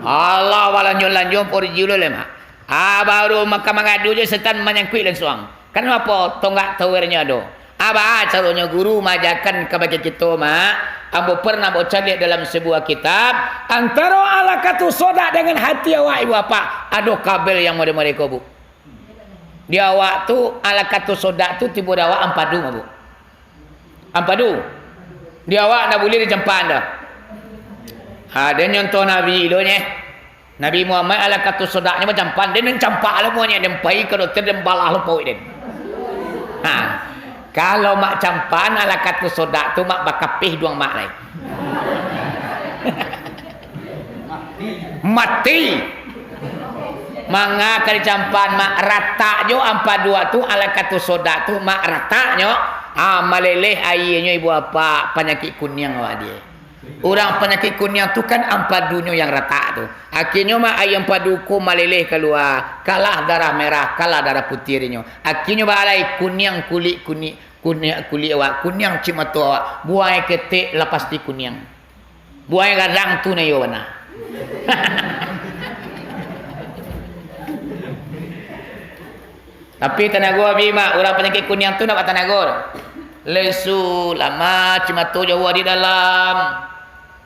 Alah, balanjo-lanjo four G lo lai, Mak. Ah, baru maka mangadu je setan manyangkuik lansuang. Karano apo? Tonggak towernyo ado. Aba caronyo guru maajakan kabake kito, Mak? Ambo pernah bacaliak dalam sabuah kitab, antaro alakatu sodak dengan hati awak, ibu apak, ado kabel yang model-model ko, Bu. Di awak tu, alakatu sodak tu tibo di awak ampadu, Bu. Ampadu. Di awak ndak buliah dicampakan doh. Ado nyonto Nabi lo nyeh. Nabi Muhammad alakatu sodaknyo macampan, den, den campak lah muanyo, den pai ka dokter, den balah lo pauik den. Ha. Kalau mak campan alakatu sodak tu, mak bakapih duang mak lai. Mati. Manga ka dicampan, mak, ratak jo ampadu tu, alakatu sodak tu, mak, rataknyo, ah, maleleh aianyo, ibu apak, panyakik kuniang awak dia. Urang panyakik kuniang tu kan ampadunyo yang ratak tu. Akhirnyo mak, aia ampadu ko maleleh kalua, kalah darah merah, kalah darah putiah dinyo. Akhirnyo baalai kuniang kulik, kunik, kuniang kulik awak, kuniang cik mato awak, buai ketek lah pasti kuniang. Buai gadang tu nayo bana. Tapi tanago abi mak, urang panyakik kuniang tu ndak batanago. Lesu, lamah, cik mato jauah di dalam.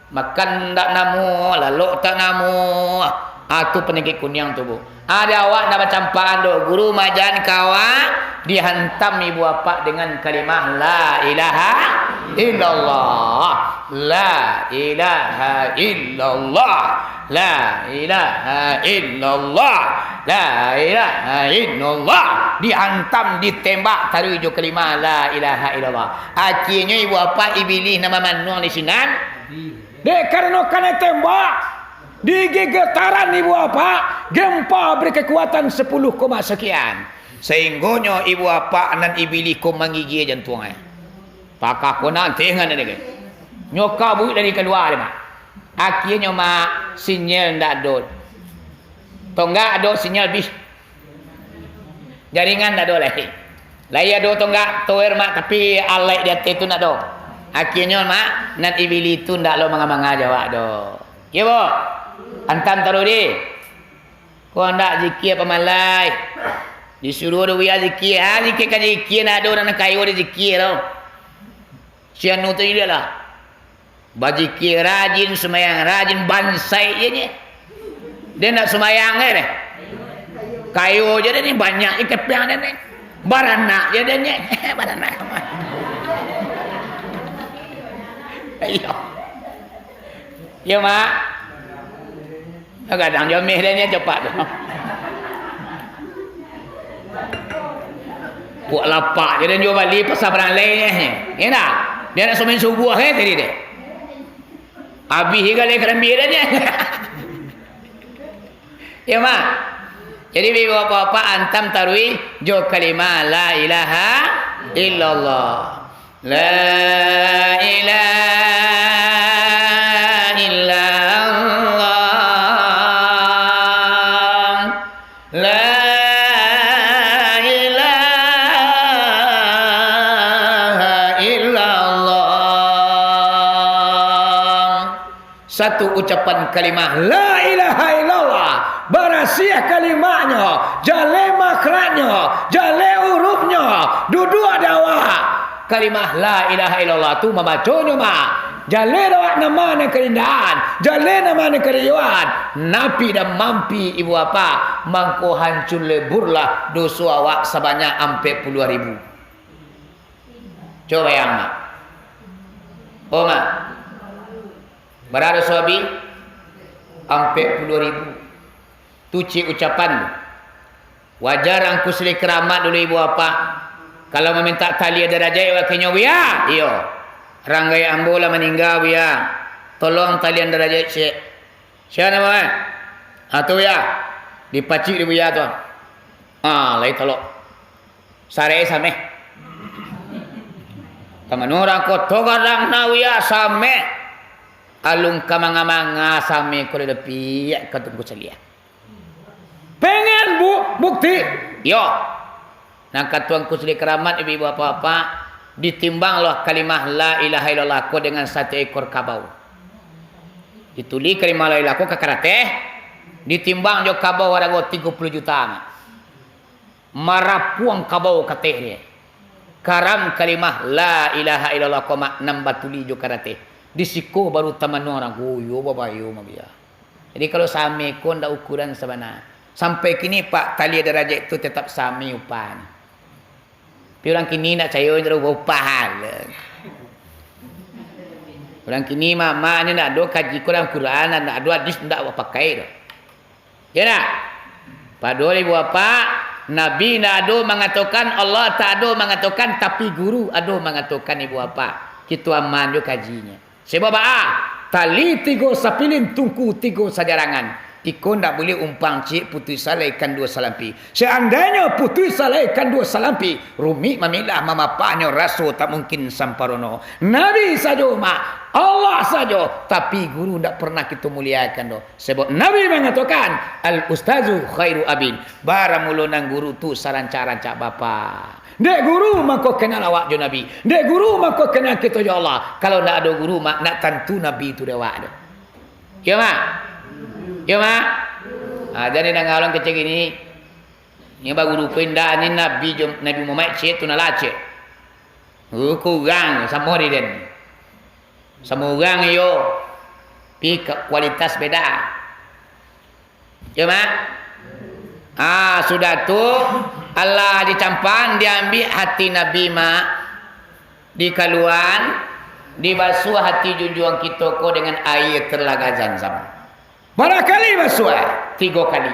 Makan ndak namuah, lalok tak namuah. Ah, tu panyakik kuniang tu, Bu. Ada awak ndak bacampakan doh, guru majan kawa dihantam ibu apak dengan kalimah la ilaha illallah. La ilaha illallah. La ilaha illallah. La ilaha illallah. Dihantam, ditembak taruih jo kalimah la ilaha illallah. Akhirnyo ibu apak ibilih nan mamanuang di sinan. Dek karano kanai tembak, digigetaran ibu apak, gempa beri kekuatan sepuluh koma sekian. Sahinggonyo ibu apak nan ibilih ko mangigia jantuang ai. Pakah ko nan tengah nan dek. Nyo kabuik dari kalua dek mak. Akhirnyo mak, sinyal ndak ado. Tonggak ado, sinyal bih. Jaringan ndak ado lai. Lai ado tonggak tower mak, tapi alaik di ateh tu ndak ado. Akhirnyo mak, nan ibilih tu ndak lo manga-manga jawab doh. Iyo, Bu? Antam taruih di. Ko ndak zikia pamalai. Disuruah doh buya zikia. Ha, zikia ka zikia, ndak ado urang nan kayo di zikia tu. Si anu tu iyolah. Bazikia rajin, sumbayang rajin, bansaik je ni. Dia ndak sumbayang je deh. Kayo je dia ni, banyak je kepiang dia ni. Baranak je dia ni. Baranak. Iyo. Iyo, Mak. Gadang jo meh den nyo capak tu. Puak lapak je den juo bali pasar Barang Alai nyo. Iyo ndak? Dia nak sumbayang subuah eh tadi deh. Abih igaleh karambia den nyo. Iyo, Mak. Jadi, bapak-bapak, antam taruih jo kalimah la ilaha illallah. La ilaha illallah. La ilaha illallah. Satu ucapan kalimah la ilaha illallah, barasiah kalimahnyo, jaleh makhrajnyo, jaleh urufnyo, duduak di awak. Kalimah la ilaha illallah tu mambaconyo mah, jaleh di awak nama nan karindahan, jaleh nama nan karajoan, napi dan mampi ibu apak, mangko hancur leburlah doso awak sabanyak ampek puluah ribu. Cubo bayang, Mak. Oh, Mak. Bara doso abi? Ampek puluah ribu. Tu cik ucapan tu. Wajar angku silih karamat dulu ibu apak. Kalau mamintak taliah darajat, wakinyo, Buya? Iyo. Rang gaek ambo lah maningga, Buya. Tolong taliah darajat ciek. Sia namo, eh? Ah, tu, Buya. Dipacik di Buya tu. Ah, lai talok. Sarek sameh. Taman urang koto gadang na, Buya, sameh. Alun ka manga-manga sameh ko, dipiak ka tungku saliah. Pengen bu-, bukti? Yo. Nan ka tuanku silih karamat, ibu-ibu, bapak-bapak, ditimbanglah kalimah la ilaha illallah ko dengan satu ekor kabau. Ditulih kalimah la ilaha ko ka karateh, ditimbang jo kabau harago tigo puluah juta, Mak. Marapuang kabau kateh dia. Karam kalimah la ilaha illallah ko, Mak, nan batulih jo karateh. Di siko baru tamanuang urang, guyo babayo, Mak, biya. Jadi, kalau sameh ko ndak ukuran sabana. Sampai kini, Pak, taliah darajat tu tetap sameh upahnyo. Tapi urang kini ndak cayo, ndak ubah upah lah. Urang kini mama ni ndak ado kaji ko dalam Quran, ndak ado hadis, ndak bapakai doh. Ya ndak? Padahal ibu bapak, Nabi ndak ado mangatokan, Allah tak ado mangatokan, tapi guru ado mangatokan ibu bapak. Kito aman jo kajinyo. Sabab baa? Tali tigo sapilin, tungku tigo sajarangan. Iko ndak buliah umpang ciek putuih salai ikan duo salampi. Seandainyo putuih salai ikan duo salampi, rumik mamilah mamapahnyo raso tak mungkin samparono. Nabi sajo, Mak, Allah sajo, tapi guru ndak pernah kito muliakan doh. Sabab Nabi mangatokan, "Al-ustazu khairu abin." Baramulo nan guru tu sarancak-rancak bapa. Dek guru mangko kenal awak jo Nabi. Dek guru mangko kenal kito jo Allah. Kalau ndak ado guru, Mak, ndak tantu Nabi tu dek awak tu. Yo, Mak? Yo, Mak? Ha, jadi nan ngalong kecek ini, ini baguru ko indak, ni Nabi jo, Nabi Muhammad cek tu nan lah cek. Guru ko urang samo di den. Samo urang iyo, tapi ka-, kualitas beda. Yo, Mak? Ah, sudah tu, alah dicampan, diambiak hati Nabi, Mak. Dikaluan, dibasuah hati junjuang kito ko dengan aia telaga Zamzam. Bara kali basuah? Tigo kali.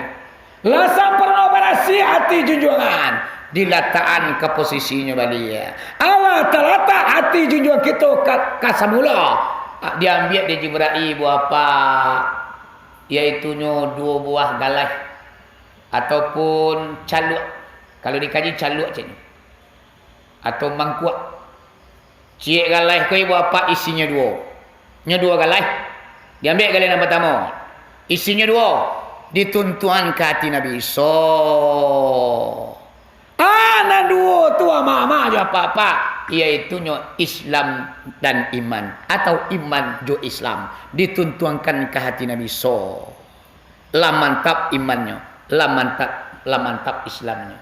Lah samparono barasiah hati junjuangan, dilatakan ka posisinyo baliak. Alah talatak hati junjuang kito ka, ka samula, diambiak dek Jibrail buah apak, yaitunyo duo buah galaih, ataupun caluak. Kalau dikaji caluak cek nyo. Atau mangkuak. Ciek galaih ko ibu apak isinyo duo. Nyo duo galaih. Diambiak galaih nan partamo. Isinyo duo. Dituntuang ka ati Nabi. So. Ah, nan duo tu ama-ama jo apak-apak. Yaitunyo Islam dan iman. Atau iman jo Islam. Dituntuangkan ka hati Nabi. So. Lah mantap imannyo. Lah mantap, lah mantap Islamnyo.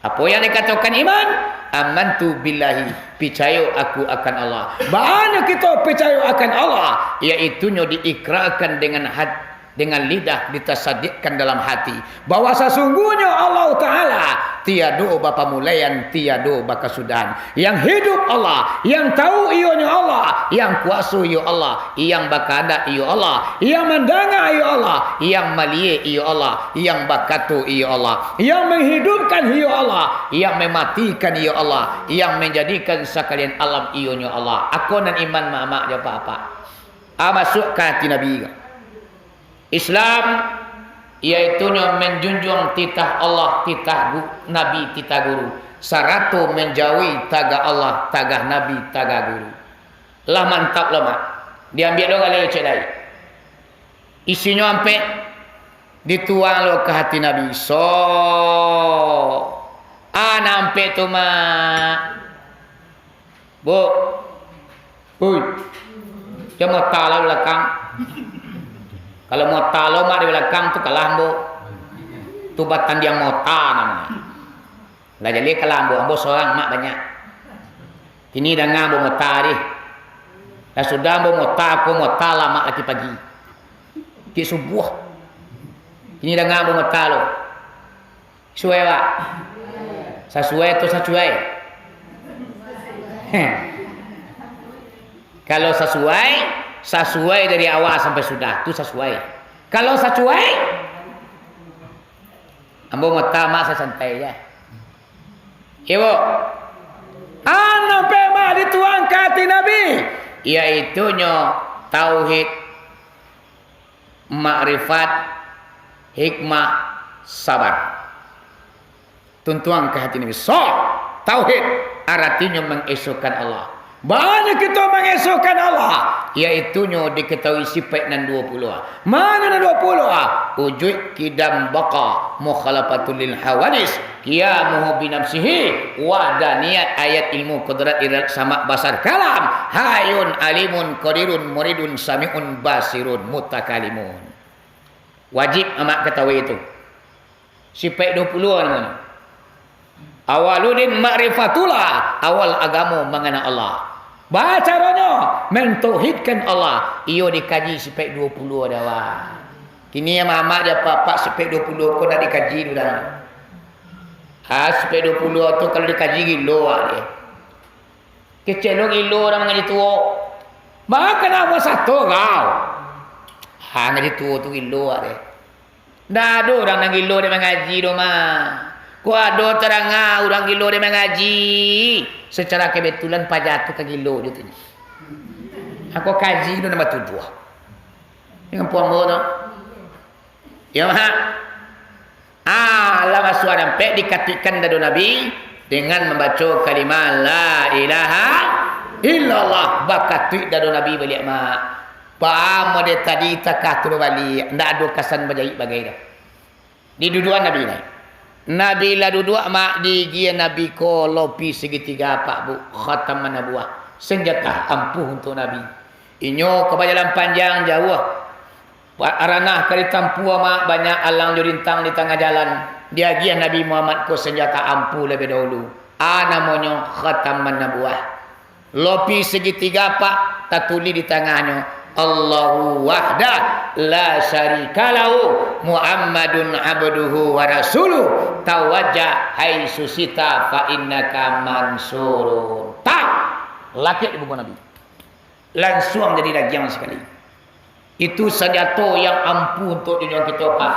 Apo yang dikatokan iman? Amantu billahi, picayo aku akan Allah. Baa nyo kito picayo akan Allah? Yaitunyo diikrarkan dengan hat-, dengan lidah, ditasadiakkan dalam hati, bahwa sasungguhnyo Allah Ta'ala tiado bapamulaian, tiado bakasudahan. Yang hidup Allah, yang tahu iyonyo Allah, yang kuaso iyo Allah, yang bakahandak iyo Allah, yang mandanga iyo Allah, yang maliek iyo Allah, yang bakato iyo Allah. Yang manghidupkan iyo Allah, yang mamatikan iyo Allah, yang manjadikan sakalian alam iyonyo Allah. Ako nan iman, mamak jo apak-apak. A masuak ka ati Nabi ko. Islam, yaitunyo manjunjuang titah Allah, titah gu-, Nabi, titah guru, sarato manjauhi tagah Allah, tagah Nabi, tagah guru. Lah mantap lo, Mak. Diambiak lo galeh cek lai. Isinyo ampek, dituang lo ka hati Nabi. So, anak ampek tu, Mak. Bu. Ui. Jan mota lah balakang. Kalau mota lo, Mak, di balakang tu kalah ambo. Tu batandiang mota namonyo. Lah jadi kalah ambo, ambo sorang, Mak banyak. Kini danga ambo mota dih. Lah sudah ambo mota, ko mota lamak laki pagi. Kik subuah. Kini danga ambo mota lo. Suai, Pak? Sasuai atau sacuai? Kalau sasuai, sasuai dari awal sampai sudah. Tu sasuai. Kalau sacuai, ambo mota, Mak, santai ja. Iyo, Bu. Anak ampek, Mak, dituang ka ati Nabi, yaitunyo tauhid, makrifat, hikmah, sabar. Tuntuang ka hati Nabi. So, tauhid, aratinyo mangesokan Allah. Baa nyo kito mangesokan Allah, yaitunyo diketahui sipaik nan duo puluah. Mano nan duo puluah? Ujuik, kidam, baqa, mukhalafatul lil hawadis, qiyamuhu binafsihi, wahdaniyat, ayat, ilmu, kudrat, iradat, samak, basar, kalam, hayun, alimun, qadirun, muridun, samiun, basirun, mutakalimun. Wajib amak katahui itu. Sipaik duo puluah namonyo. Awaludin ma'rifatullah, awal agamo mangana Allah. Baa caronyo? Mantauhidkan Allah, iyo dikaji sipaik duo puluah dek awak. Kini amak-amak jo apak-apak sipaik duo puluah ko ndak dikaji tu dah. Ha, sipaik duo puluah tu kalau dikaji gilo awak deh. Kecek lo gilo dah mangaji tuo. Baa kana awak sato kau? Ha, ngaji tuo tu gilo awak deh. Ndak ado urang nan gilo dek mangaji doh, Mak. Kok ado tadanga urang gilo dek mangaji? Secara kebetulan paja tu ka gilo jo tu. Ako kaji tu nambah tujuah. Dengan puang tu. Yo, Mak. Ah, lah masuak dampek dikatuikkan dado Nabi dengan mambaco kalimah la ilaha illallah. Bakatuik dado Nabi baliak, Mak. Paham dek tadi takah tu baliak. Ndak ado kasan bajaik bagai doh. Di duduak Nabi nai. Nabi lah duduak, Mak, diigiah Nabi ko lopi sagitiga apak, Bu. Khataman nabuwah. Sanjata ampuh untuak Nabi. Inyo ka bajalan panjang jauah. Ranah ka ditampuah, Mak, banyak alang jo rintang di tangah jalan. Diagiah Nabi Muhammad ko sanjata ampuh labiah dahulu. A namonyo khataman nabuwah. Lopi sagitiga apak tatulih di tangahnyo, "Allahu wahdah la syarika lahu, Muhammadun abduhu wa rasuluh, tawajjah haitsu syi'ta fa innaka mansurun." Tak! Lakek di buku Nabi. Lansuang jadi dagiang sakali. Itu sanjato yang ampuh untuak junjuangan kito, Pak.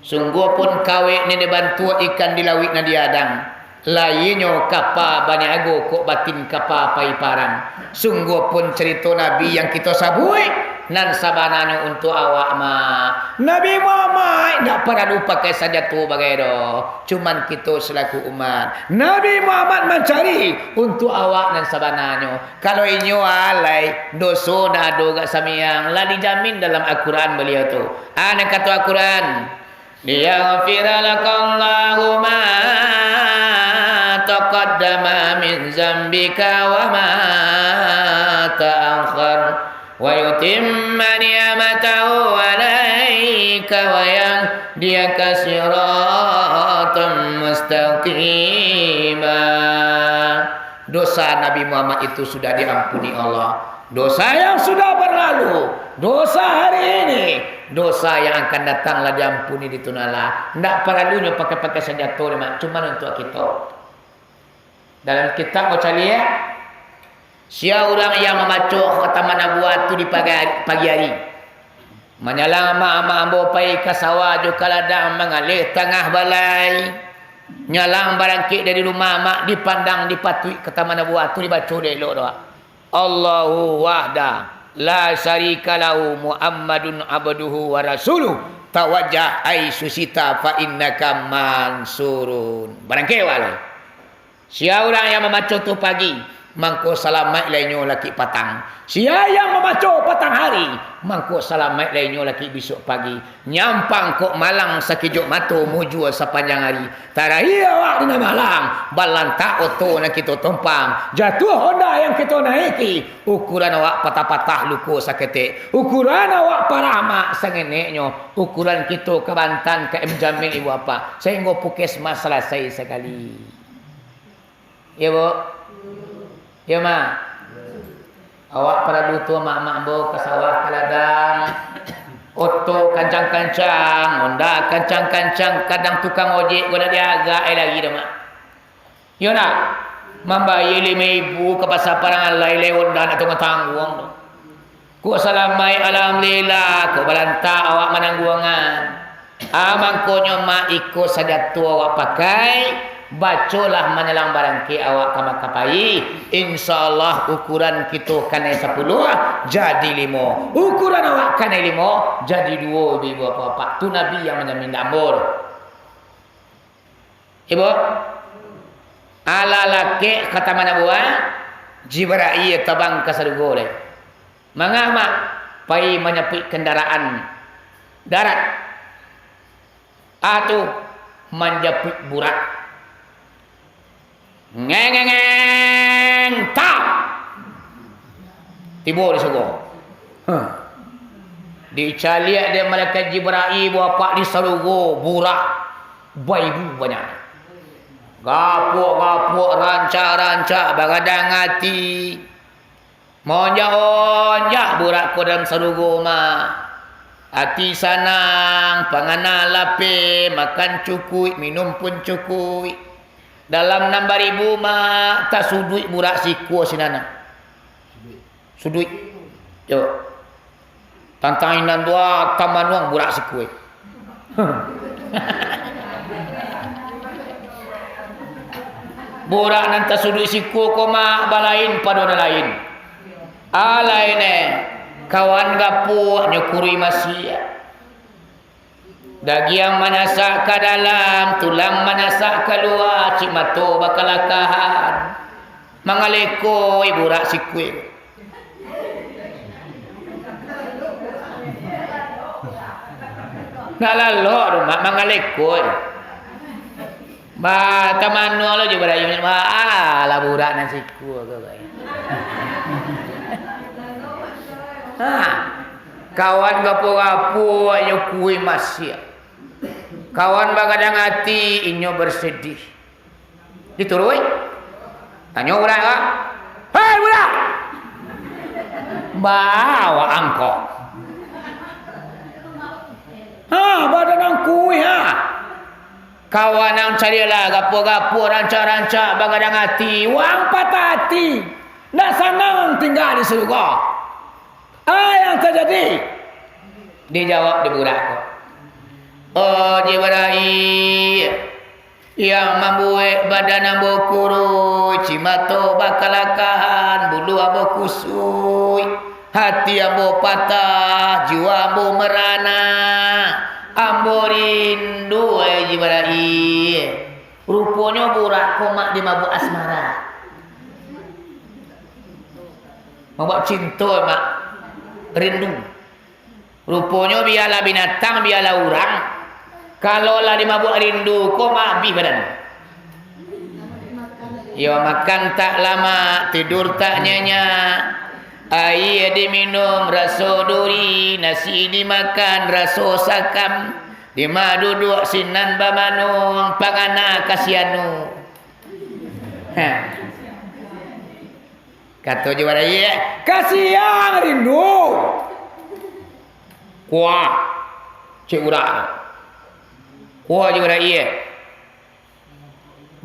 Sungguahpun kawek nan dibantuak ikan di lauik nan diadang, layianyo kapa baniago kok batin kapa pai parang. Sungguahpun carito Nabi yang kito sabuik, nan sabananyo untuak awak, Mak. Nabi Muhammad indak paralu pakai sanjato bagai doh. Cuman kito salaku umat, Nabi Muhammad mancari untuak awak nan sabananyo. Kalau inyo alai, doso ndak ado gak samiang, lah dijamin dalam Al-Quran baliau tu. Ah, nan kato Al-Quran, "Liyaghfira lakallahu ma taqaddama min zambika wa ma ta'akhkhar, wa yutimma ni'matahu 'alaika wa yahdiyaka siratan mustaqima." Dosa Nabi Muhammad itu sudah diampuni Allah. Dosa yang sudah berlalu, dosa hari ini, dosa yang akan datang lah diampuni di Tuhan Allah. Ndak paralunyo pakai-pakai sanjato, Mak, cuman untuak kito. Dalam kitab Mucaliak, sia urang yang mambaco khataman nabuwah tu di pagi, pagi hari. Manyalang amak-amak ambo pai ka sawah jo ka ladang mangaleh tangah balai. Nyalang barangkek dari rumah amak, dipandang, dipatuik khataman nabuwah tu dibaco dek elok doh. "Allahu wahda la syarika lahu, Muhammadun abduhu wa rasuluh, tawajjah haitsu syi'ta fa innaka mansurun." Barangkek awak lai. Sia urang yang mambaco tu pagi, mangko salamaik lai nyo lakik patang. Sia yang mambaco patang hari, mangko salamaik lai nyo lakik bisuak pagi. Nyampang kok malang sakijok mato, mujua sapanjang hari. Tarahia awak di nan malang, balantak oto nan kito tompang, jatuah honda yang kito naiki. Ukuran awak patah-patah luko saketek, ukuran awak parah mak sangeneknyo, ukuran kito ka Bantan ka M Jamil ibu apak, sainggo puskesmas salasai sakali. Iyo, Bu? Iyo, Mak? Awak paralu tu, mak-mak ambo, ka sawah, ka ladang. Oto kancang-kancang, honda kancang-kancang, kadang tukang ojek ko ndak diagak ai lagi doh, Mak. Iyo ndak? Mambayia limo ribu ka pasa Parangalai, lai honda ndak tangguang-tangguang doh. Kok salamaik, alhamdulillah, kok balantak awak manangguangan. Ah, mangkonyo, Mak, iko sajato awak pakai, bacolah manyalang barangkek awak ka Makapai. Insya Allah, ukuran kito kanai sapuluah, jadi limo. Ukuran awak kanai limo, jadi duo, ibu-ibu, bapak-bapak. Tu Nabi yang manjamin, ndak ambo doh. Ibu, alah lakek khataman nabuwah, Jibrail tabang ka sarugo lai. Manga, Mak? Pai manjapuik kandaraan darat. Ah, tu, manjapuik burak. Ngeng, ngeng, ngeng, tap! Tibo di sarugo. Huh. Dicaliak dek malaikat Jibrail, bapak, di sarugo burak baibu banyak. Gapuak-gapuak, rancak-rancak, bagadang ati. Maonjak-onjak burak ko dalam sarugo, Mak. Ati sanang, pangana lapeh, makan cukuik, minum pun cukuik. Dalam nan baribu, Mak, tasuduik burak sikua sinan. Suduik. Yo. Tantang inan tu, ah, tamanuang burak sikua. Burak nan tasuduik siko ko, Mak, balain pado nan lain. Alai ne, kawan gapuak nyo kuruih masiak. Dagiang manasak ka dalam, tulang manasak kalua, cik mato bakalakahan. Mangaleko burak sikuik. Nak lalok tu, Mak, mangaleko. Ba, tamano lo jo barayo, ba, alah burak nan siko ko, ba. Ha. Kawan gapo-gapo, inyo kuruih masiak. Kawan bagadang ati, inyo basadih. Dituruik. Tanyo burak ko, "Hei, burak! Ba awak ang ko? Ha, badan ang kuruih, ha? Kawan ang caliaklah, gapo-gapo, rancak-rancak, bagadang ati, wang patah ati, ndak sanang tingga di sarugo. A yang tajadi?" Dijawab dek burak ko, "Oh, Jibrail, yang mambuek badan ambo kuruih, cik mato bakalakahan, bulu ambo kusuik, hati ambo patah, jiwa ambo marana, ambo rindu, wahai Jibrail." Ruponyo burak ko, Mak, dimabuak asmara. Mabuak cinto, Mak. Rindu. Ruponyo bialah binatang, bialah urang, kalau lah dimabuak rindu ko, Mak, abih badan. Iyo, makan tak lamak, tidur tak nyenyak. Aia diminum raso duri, nasi dimakan raso sakam. Dima duduak sinan bamanung, pangana kasianu. Ha. Kato Jibrail, "Kasiang rindu." Kuah, cek burak tu. Kuah Jibrail.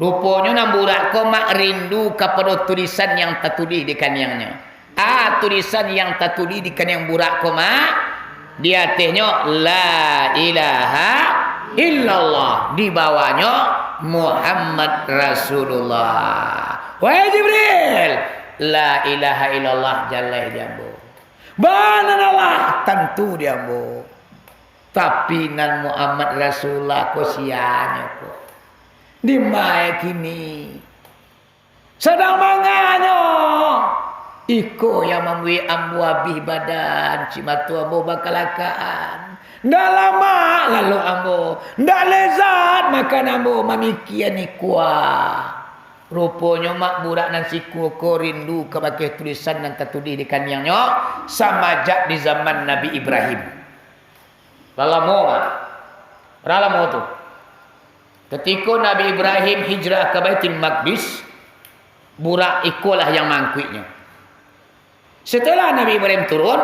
Ruponyo nan burak ko, Mak, rindu kapado tulisan yang tatulih di kaniangnyo. A, tulisan yang tatulih di kaniang burak ko, Mak, di atehnyo, "La ilaha illallah," di bawahnyo, "Muhammad Rasulullah." Wahai Jibril, la ilaha illallah jaleh di ambo. Ba nan Allah tantu di ambo. Tapi nan Muhammad Rasulullah ko sianyo ko? Dima kini? Sadang manganyo? Iko yang mambuek ambo abih badan, cik mato ambo bakalakaan. Ndak lamak lalok ambo, ndak lezat makan ambo mamikia iko. Ruponyo Mak, burak nan siko ko rindu kabake tulisan nan tatulih di kaniangnyo, samajak di zaman Nabi Ibrahim. Lah lamo, Mak. Lah lamo tu. Katiko Nabi Ibrahim hijrah ka Baitul Maqdis, burak ikolah yang maangkuiknyo. Setelah Nabi Ibrahim turun,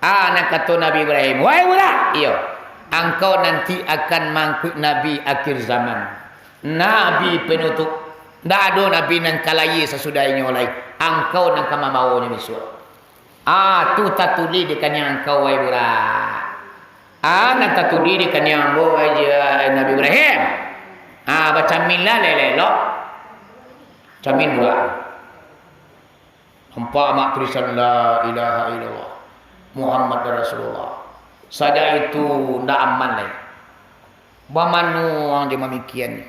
a, nan kato Nabi Ibrahim, "Wahai burak, iyo, angkau nanti akan maangkuik Nabi akhir zaman, Nabi penutup. Ndak ado Nabi nan ka lahia sasudah inyo lai. Angkau nan ka mambawonyo bisuak." A, tu tatulih di kaniang angkau, wahai burak. A, nan tatulih di kaniang ambo, wahai Nabi Ibrahim. A, bacaminlah elok-elok. Camin burak. Nampak, Mak, tulisan La ilaha illallah Muhammad Rasulullah. Sajak itu ndak aman lai. Bamanuang jo mamikian.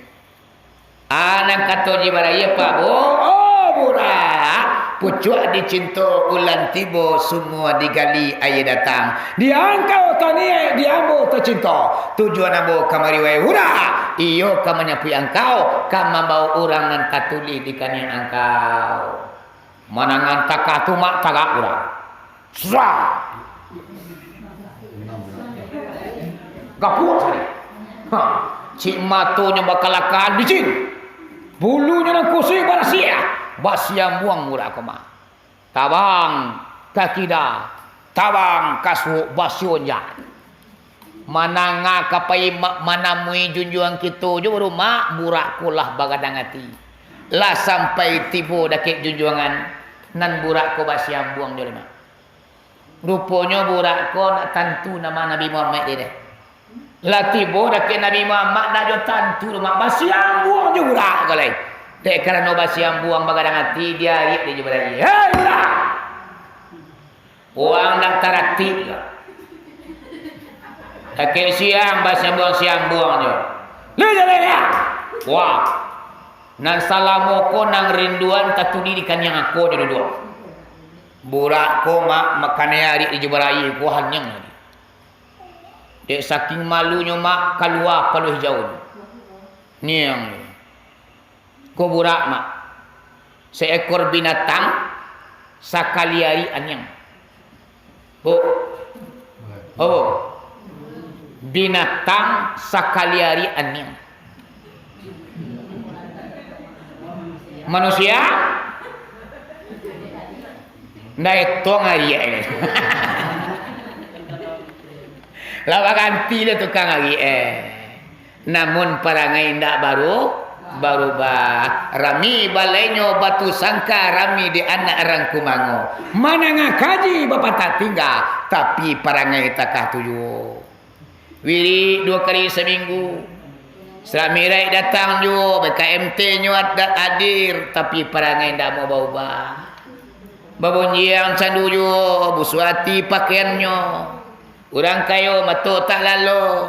A, nan kato Jibrail, Pak, Bu? Oh, burak. Pucuak dicinto ulan tibo, sumua digali aia datang. Di angkau taniaik, di ambo tacinto. Tujuan ambo kamari, wahai burak, iyo ka manyapuik angkau, ka mambao urang nan tatulih di kaniang angkau. Manangan takah tu, Mak, tagak urang. Sah! Gapuak sakali. Ha, cik matonyo bakalakaan bicin. Bulunyo nan kusuik barasiah. Basiambuang burak ko, Mak. Tabang ka kida, tabang ka suok, basionjak. Mananga ka pai ma-, manamui junjuang kito jo baru, Mak, burak ko lah bagadang ati. Lah sampai tibo dakek junjuangan, nan burak ko basiambuang jo lai, Mak. Ruponyo burak ko ndak tantu namo Nabi Muhammad dek deh. Lah tibo dakek Nabi Muhammad, ndak jo tantu doh, Mak, basiambuang jo burak ko lai. Dek karano basiambuang bagadang ati, diariak dek Jibrail. "Hei, burak! Urang ndak taratik ko. Dakek siang basiambuang-siambuang jo. Lai jaleh, ya!" Wah. Nan salamo ko nan rinduan tatudi di kaniang ako jo duduak. Burak ko, Mak, makanai ariak dek Jibrail ko haniang tadi. Dek saking malunyo, Mak, kalua paluah ijau. Niang. Ko burak, Mak. Seekor binatang sakali ari aniang. Bu. Oh. Binatang sakali ari aniang. Manusia? Ndak etong ariak ni. Lah baganti lah tukang ariak, eh. Namun parangai indak baru, barubah. Rami balainyo batu sangka, rami di anak rangkumango. Manangah kaji bapatah tingga, tapi parangai takah tu juo. Wirik duo kali saminggu. Salat Mi'raj datang juo, B K M T nyo ad-, hadir, tapi parangai indak mau baubah. Babunjiang candu juo, busuah ati pakaiannyo. Urang kayo mato tak lalo.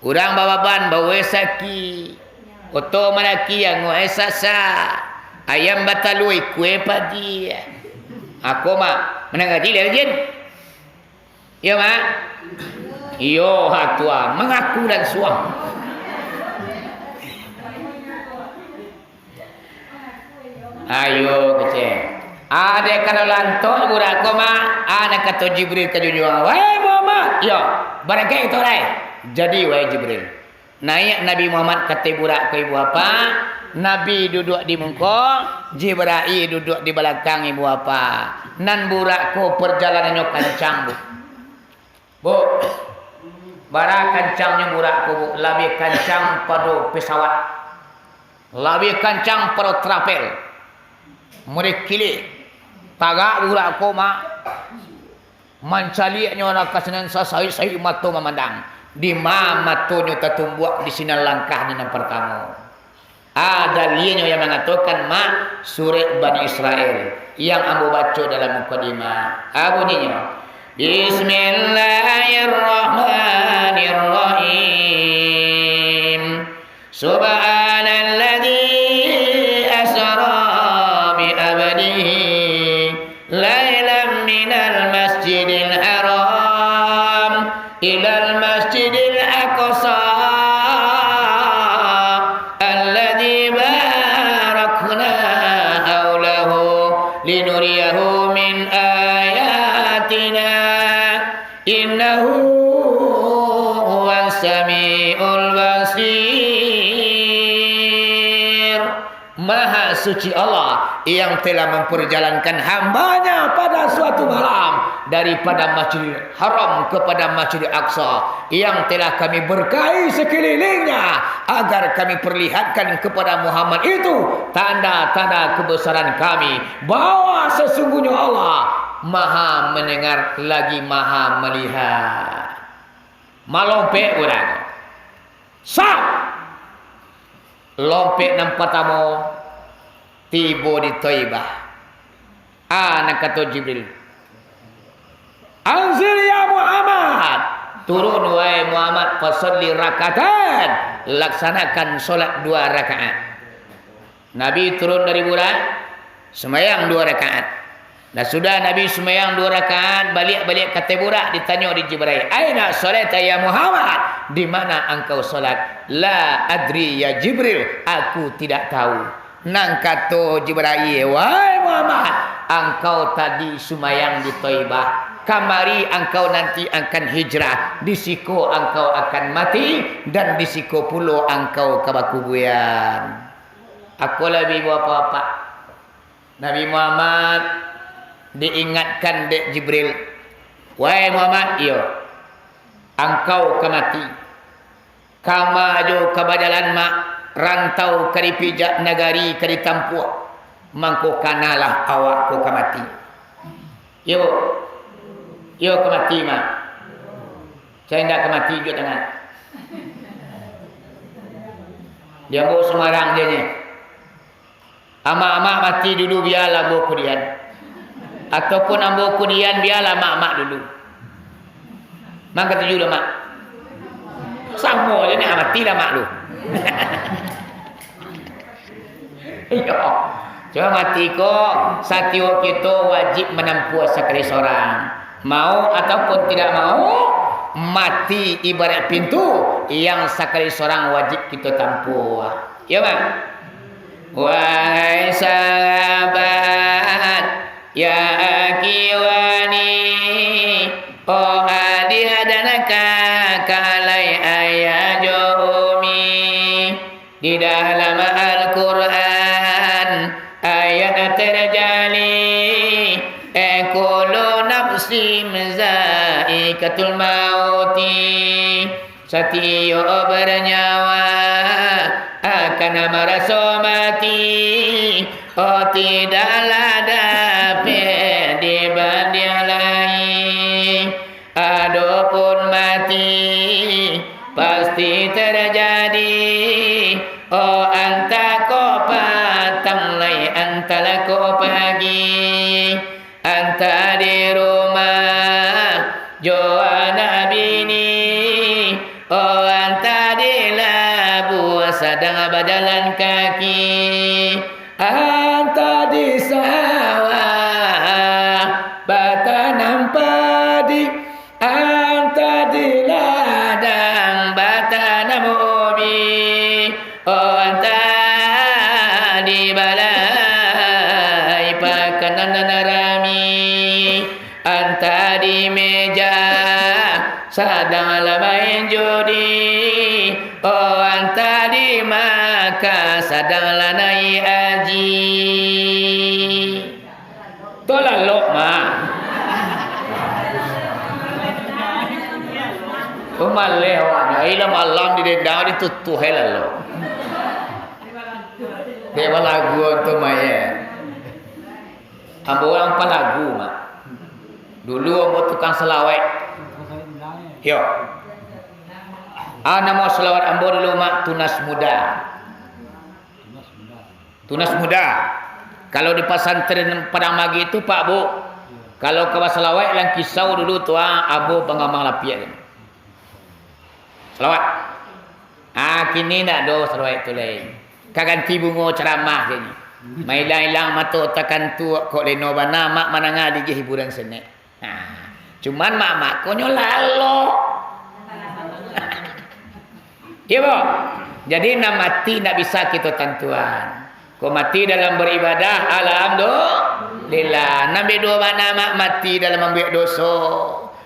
Urang bababan baweh saki. Oto malaki anguah sasak. Ayam batalua ikua padi. Ako, Mak, mandanga dilah, Jin? Iyo, Mak? Iyo, ha, Tuan. Mangaku dan suang. Ayo, kecek. Adek kado lantok burak ko, Mak. Anak kato Jibril ka junjuang. "Wahai Muhammad." "Iyo, barangkek kito lai." "Jadi, wahai Jibril." Naiak Nabi Muhammad ka ateh burak ko, Ibu Bapak. Nabi duduak di muko, Jibrail duduak di balakang, Ibu Bapak. Nan burak ko parjalanannyo kancang, Bu. Bu, bara kancangnyo burak ko, Bu, labiah kancang pado pesawat. Labiah kancang pado travel. Model kilik. Tagak burak ko, Mak. Mancaliaknyo lah ka sinan sasaik-saik mato mamandang. Dima matonyo tatumbuak, di sinan langkahnyo nan partamo. Ah, daliahnyo yang mangatokan, Mak, surek Bani Israel yang ambo baco dalam mukadimah. Ah, bunyinyo, "Bismillahirrahmanirrahim. Subhanalladzi asra bi abdihi lailan minal masjidil haram ilal masjidil aqsa alladzi barakna haulahu linuriyahu min ayatina, innahu huwas samiul basir." Maha suci Allah yang telah memperjalankan hamba-Nya pada suatu malam daripada Masjidil Haram kepada Masjidil Aqsa, yang telah Kami berkahi sekelilingnya, agar Kami perlihatkan kepada Muhammad itu tanda-tanda kebesaran Kami, bahwa sesungguhnya Allah Maha mendengar lagi Maha melihat. Malompek urang. Sap! Lompek nan partamo tibo di Taibah. Ah, nan kato Jibril, "Anzil ya Muhammad, turun wahai Muhammad, fasalli rakaatain, laksanakan solat dua rakaat." Nabi turun dari burak, sumbayang dua rakaat. Nah, sudah Nabi sumbayang dua rakaat, baliak-baliak ka ateh burak, ditanyo di Jibrail, "Aina shalaita ya Muhammad? Di mana angkau salat?" "La adri ya Jibril, aku tidak tahu." Nan kato Jibrail, "Wahai Muhammad, angkau tadi sumbayang di Taibah, kamari angkau nanti akan hijrah, di siko angkau akan mati, dan di siko pulo angkau ka bakubuian." Ako lai bi bapak-bapak. Nabi Muhammad diingatkan dek Jibril, "Wahai Muhammad, iyo, angkau ka mati. Kama jo ka bajalan, Mak, rantau ka dipijak, nagari ka ditampuak, mangko kanalah awak ko ka mati." Iyo, Bu? Iyo ka mati, Mak. Cai indak ka mati, unjuak tangan. Di ambo Sumarang je ni. Amak-amak mati dulu, bialah ambo kudian. Ataupun ambo kudian, bialah amak-amak dulu. Mangka tuju dah, Mak? Samo je ni, ah, mati dah, Mak, lu. Iyo. Cuma mati ko, satiok kito wajib manampuah sakali sorang. Mau ataupun tidak mau, mati ibarat pintu yang sakali sorang wajib kito tampuah. Iyo, Mak? Wahai sahabat, ya akhi wani, oh adiak dan kakak lai ayah jo umi. Di dalam Al-Quran, ayat terjali, eh, kullu nafsin zaikatul mauti. Satiok bernyawa akan maraso mati, oh, tidaklah dapek dibandiang lai. Adopun mati pasti terjadi, oh, antah ko patang lai, antahlah ko pagi. Antah di rumah jo anak bini, oh, antah di labuah sadang bajalan kaki, antah di sawah batanam padi, antah di ladang batanam ubi, oh, antah di balai pakanan nan rami, antah di meja sadang lah main judi, oh, antah di Makkah sadang lah naiak haji. Tu lalok, Mak. Tu maleh awaknyo. Ai lah malam di dendang, ditutuah ai lalok. Dek balagu tu, Mak, yo. Ambo urang palagu, Mak. Dulu ambo tukang salawat. Yo. Ah, namo salawat ambo dulu, Mak, Tunas Muda. Tunas Muda. Kalau di pasantren Padang Magik tu, Pak, Bu, kalau ka basalawat, Langkisau dulu tu, ah, ambo pangamang lapiak tu. Salawat. Ah, kini ndak ado salawat tu lai. Ka ganti bungo caramah kini. Mailang-ilang mato takantuak, kok leno bana, Mak, mandanga dijih hiburan senek. Nah, cuman mak-mak ko nyo lalok. Iyo, bo? Jadi, nan mati ndak bisa kito tantuan. Ko mati dalam baribadah, alhamdulillah. Nan bia duo bana, Mak, mati dalam mambuek doso.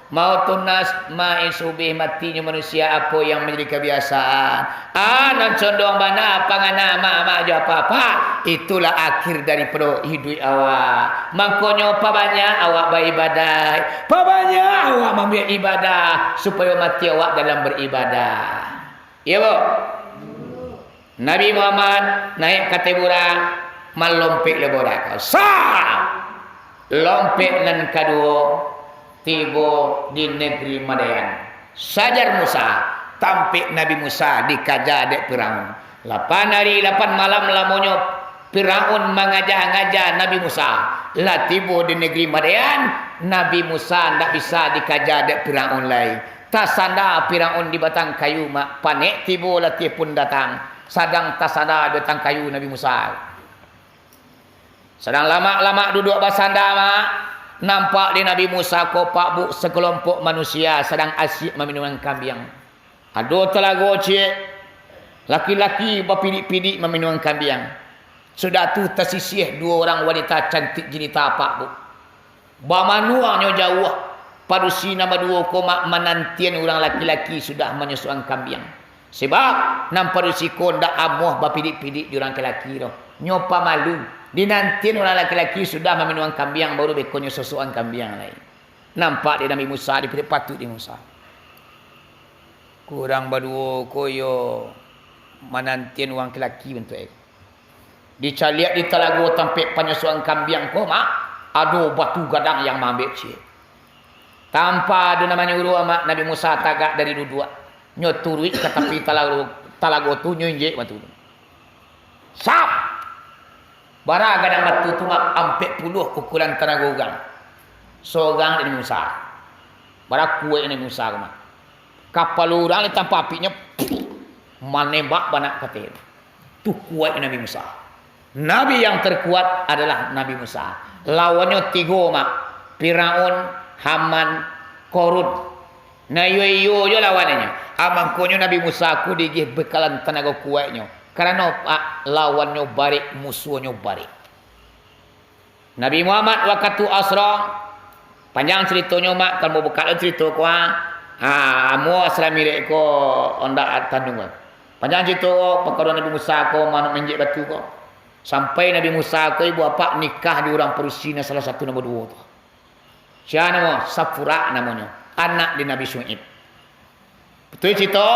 Maut tunas, Mak, subih matinyo manusia, apo yang manjadi kabiasaan. Ah, nan condong bana pangana amak-amak jo apak-apak, itulah akhir daripado iduik awak. Mangkonyo, pabanyak awak baibadaik, pabanyak awak mambuek ibadah, supayo mati awak dalam baribadah. Iyo, bo? Nabi Muhammad naiak ka ateh burak, malompek lah burak ko. Sa! Lompek nan kaduo, tibo di negeri Madian. Sajar Musa, tampek Nabi Musa dikaja dek Firaun. Lapan ari, lapan malam lamonyo Firaun mangaja-ngaja Nabi Musa. Lah tibo di negeri Madian, Nabi Musa ndak bisa dikaja dek Firaun lai. Tasanda Firaun di batang kayu, Mak, panek tibo latih pun datang. Sadang tasanda di batang kayu Nabi Musa. Sadang lamak-lamak duduak basanda, Mak, nampak dek Nabi Musa ko, Pak, Bu, sakalompok manusia sadang asyik maminuang kambiang. Ado talago ciek, laki-laki bapidik-pidik maminuang kambiang. Sudah tu tasisiah duo urang wanita cantik jelita, Pak, Bu. Bamanuangnyo jauah, padusi nan baduo ko, Mak, manantian urang laki-laki sudah manyusuan kambiang. Sabab, nan padusi ko ndak amuah bapidik-pidik jo urang laki-laki doh. Nyo pamalu, dinantian urang laki-laki sudah maminuang kambiang, baru beko nyo susuan kambiang lai. Nampak dek Nabi Musa, dipatuik-patuik dek Musa. Ko urang baduo ko iyo manantian urang laki-laki bantuak e. Dicaliak di talago tampek panyusuan kambiang ko, Mak, ado batu gadang yang maambek ciek. Tanpa ado nan manyuruah, Mak, Nabi Musa tagak dari duduak. Nyo turuik ka tapi talago, talago tu, nyo injek batu tu. Sap! Bara gadang batu tu, Mak, ampek puluah ukuran tanago urang. Sorang dek Nabi Musa. Bara kuaik Nabi Musa ko, Mak. Kapalo urang ditampa apiknyo, manembak bana ka ateh. Tu kuaik Nabi Musa. Nabi yang terkuat adalah Nabi Musa. Lawannyo tigo, Mak. Firaun, Haman, Korun. Nah, iyo-iyo jo lawannyo. Ah, mangkonyo Nabi Musa ko diagiah bekalan tanago kuaiknyo. Karano, ah, lawannyo barek, musuahnyo barek. Nabi Muhammad wakatu Asra, panjang caritonyo, Mak, kalau mau buka lo carito ko, ah. Ah, amuah Asra mirek ko, ondak tanung ko. Panjang carito, pakaro Nabi Musa ko, manuk menjek batu ko. Sampai Nabi Musa ko, ibu apak nikah di urang padusi nan salah satu nan baduo tu. Sia namo? Safura namonyo. Anak di Nabi Syu'aib. Batua carito,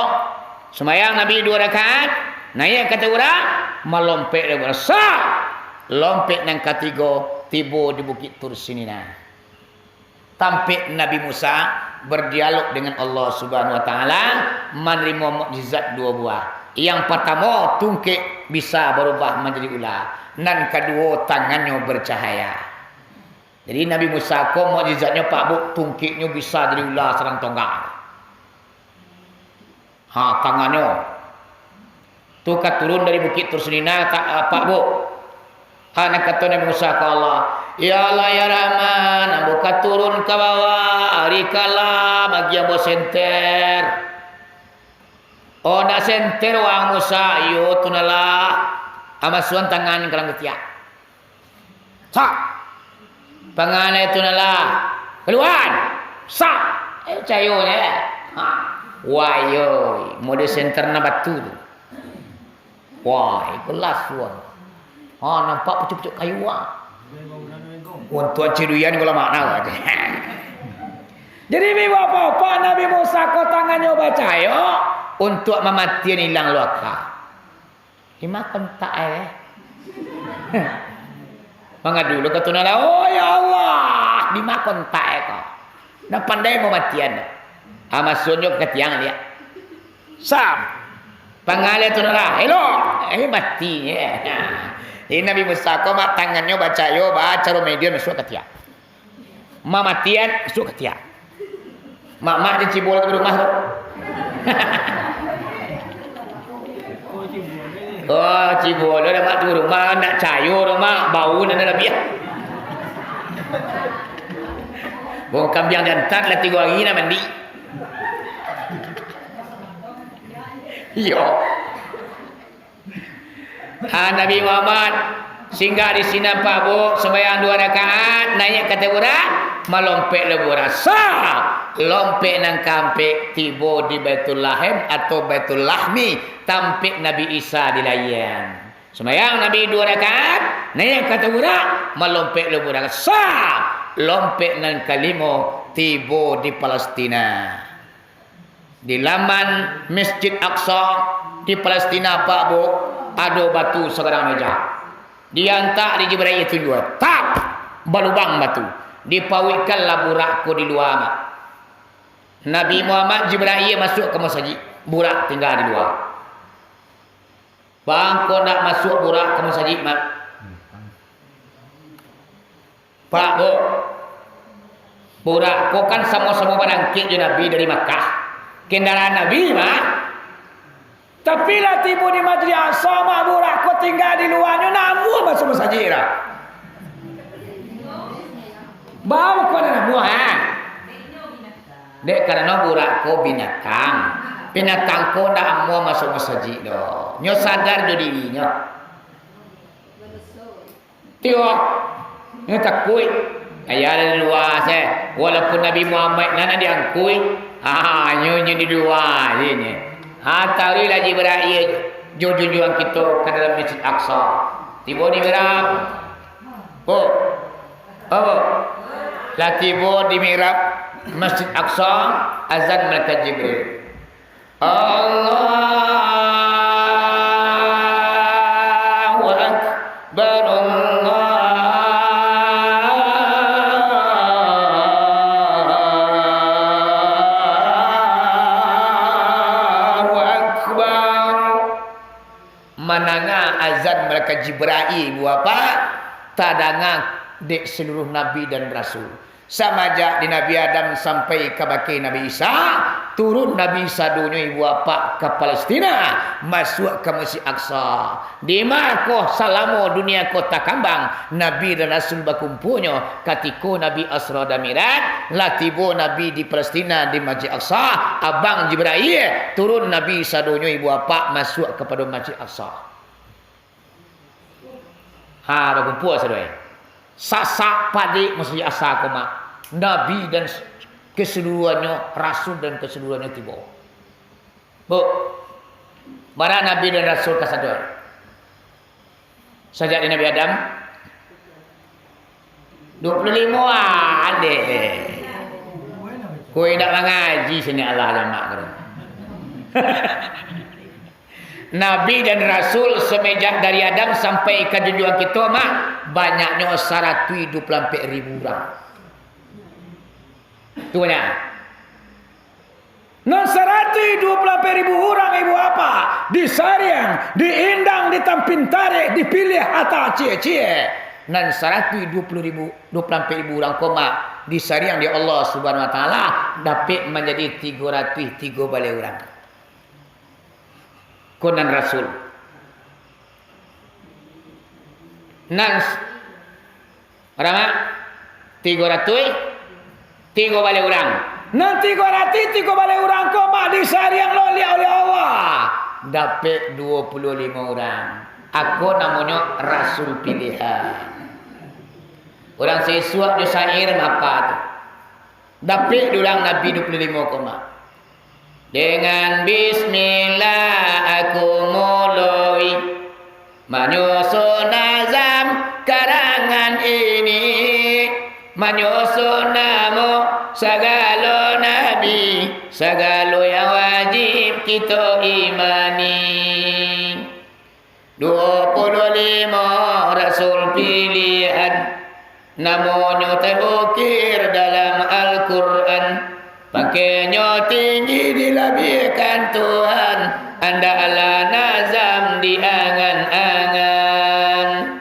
sumbayang Nabi duo rakaat, naiak ka ateh burak, malompek dek burak. Sa! Lompek nan katigo, tibo di Bukik Tursinina. Tampek Nabi Musa berdialog dengan Allah Subhanahu wa Ta'ala, manarimo mukjizat duo buah. Yang partamo, tungkek bisa barubah manjadi ula. Nan kaduo, tangannyo bercahaya. Jadi, Nabi Musa ko mukjizatnyo, Pak Buk, tungkeknyo bisa jadi ula sarang tonggak. Ha, tangannyo. Tu ka turun dari Bukik Tursinina, ta-, Pak Buk. Ha, nan kato Nabi Musa ka Allah, "Ya Allah, ya Rahman, ambo ka turun ka bawah, ari kalam, agiah ambo senter." "Oh, ndak senter waang Musa?" "Iyo, tu nah lah." Amasuan tangan ka dalam katiak. Sak! Pangaleh tu nah lah. Kaluan! Sak! Eh, cayonyo, eh. Ha. Wayoi, mode senter nan batu tu. Wah, iko lasuang. Ha, nampak pucuk-pucuk kayu, ah. Untuak ciduian ko lah makna ko. Jadi, bapak-bapak, Nabi Musa ko tangannyo bacayo untuak mamatian ilang lo aka. Dima kontak eh? Mangadu lo ka tu nah lah, "Oh, ya Allah, dima kontak eh ko? Ndak pandai mamatian." Ah, masuaknyo ka tiang liak. Sam. Pangaleh tu nah lah, elok. Eh, mati. Jadi Nabi Musa ko, Mak, tangannyo bacayo, bacaro medium masuak ka tiang. Mamatian, masuak ka tiang. Mak-mak di Cibol tu rumah tu. Oh, Cibol tu dah, Mak, tu rumah, nak cayo tu, Mak, bau nan labiah. Wong kambiang jantan lah tigo hari nak mandi. Iyo. Ha, Nabi Muhammad singgah di sinan, Pak Buk, sumbayang duo rakaat, naiak ka ateh burak, malompek lo burak. Sa! Lompek nan kaampek, tibo di Baitul Lahim atau Baitul Lahmi, tampek Nabi Isa dilayian. Sumbayang Nabi duo rakaat, naiak ka ateh burak, malompek lo burak. Sa! Lompek nan kalimo, tibo di Palestina. Di laman Masjid Aqsa di Palestina, Pak Buk, ado batu sagadang meja. Diantak di Jibrail tu juo, tak! Balubang batu. Dipauikkanlah burak ko di lua, Mak. Nabi Muhammad, Jibrail masuak ka masajik, burak tingga di lua. Bang, ko ndak masuak burak ka masajik, Mak? Pak Buk, burak ko kan samo-samo barangkek jo Nabi dari Makkah. Kendaraan Nabi, Mak. Tapi lah tibo di Masjid Aqsa, Mak, burak ko tingga di luanyo, namuah masuak masajik dah. Bau ko namuah, ha? Dek karano burak ko binatang. Binatang ko ndak amuah masuak masajik doh. Nyo sadar jo dirinyo. Tio, nyo takuik. Ayah dari lua se. Walaupun Nabi Muhammad nan diangkuik, ah, nyo, nyo di lua je nyo. Ah, taruihlah Jibrail jo junjuang kito ka dalam Masjid Aqsa. Tibo di mihrab. Oh. Apa? Lah tibo di mihrab Masjid Aqsa, azan malaikat Jibril. Allahu Akbar, Allahu Akbar. Mandanga azan malaikat Jibrail, ibu bapak, tadanga dek saluruh nabi dan rasul. Samajak di Nabi Adam sampai kabake Nabi Isa, turun Nabi sadonyo, ibu bapak, ka Palestina, masuak ka Masjid Aqsa. Di ma ko salamo dunia ko takambang, nabi dan rasul bakumpuanyo, katiko Nabi Asra dan Mi'raj, lah tibo Nabi di Palestina, di Masjid Aqsa, abang Jibrail, turun Nabi sadonyo, ibu bapak, masuak kapado Masjid Aqsa. Ha, bakumpua sadoe. Sasak padek Masjid Aqsa ko, Mak. Nabi dan s-, keseluruhannyo, rasul dan keseluruhannyo tibo. Bu, bara nabi dan rasul kasadonyo? Sajak di Nabi Adam, dua puluh limo, ah, deh. Ko indak mangaji sini, Allah jamak ko. Nabi dan rasul samajak dari Adam sampai ka junjuang kito, Mak, banyaknyo saratuih duo puluah ampek ribu urang. Tu banyak. Nan saratuih duo puluah ampek ribu urang, ibu bapak, disariang, diindang, ditampin tarik, dipiliah atau ciek-ciek. Nan saratuih duo puluah ribu, duo puluah ampek ribu urang ko, Mak, disariang dek Allah Subhanahu Wa Taala, dapek manjadi tigo ratuih tigo baleh urang. Ko nan rasul. Nan s-, bara, Mak? Tigo ratuih tigo baleh urang. Nan tigo ratuih tigo baleh urang ko, Mak, disariang lo liak oleh Allah. Dapek duo puluah limo urang. Ako namonyo rasul pilihan. Urang Sisuak jo Sair mapa tu. Dapek di urang nabi duo puluah limo ko, Mak. Dengan bismillah aku muloi manyusun nazam karangan ini, manyusun namo sagalo nabi, sagalo yang wajib kito imani. Duo puluah limo rasul pilihan, namonyo taukir dalam Al-Quran. Pangkanyo tinggi dilabiahkan Tuhan, andaklah nazam diangan-angan.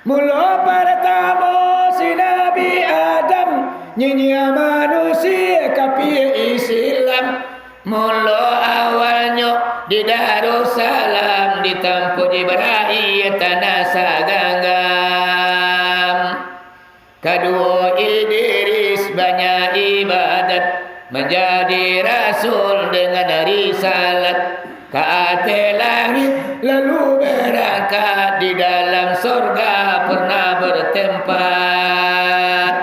Mulo partamo si Nabi Adam, nyinyia manusia kapia Islam. Mulo awalnyo di Darussalam, ditampuak Jibrail tanah saganggam. Kaduo Idris banyak ibadat, manjadi rasul dengan risalat. Ka ateh langik lalu barangkat, di dalam sorga pernah bertempat.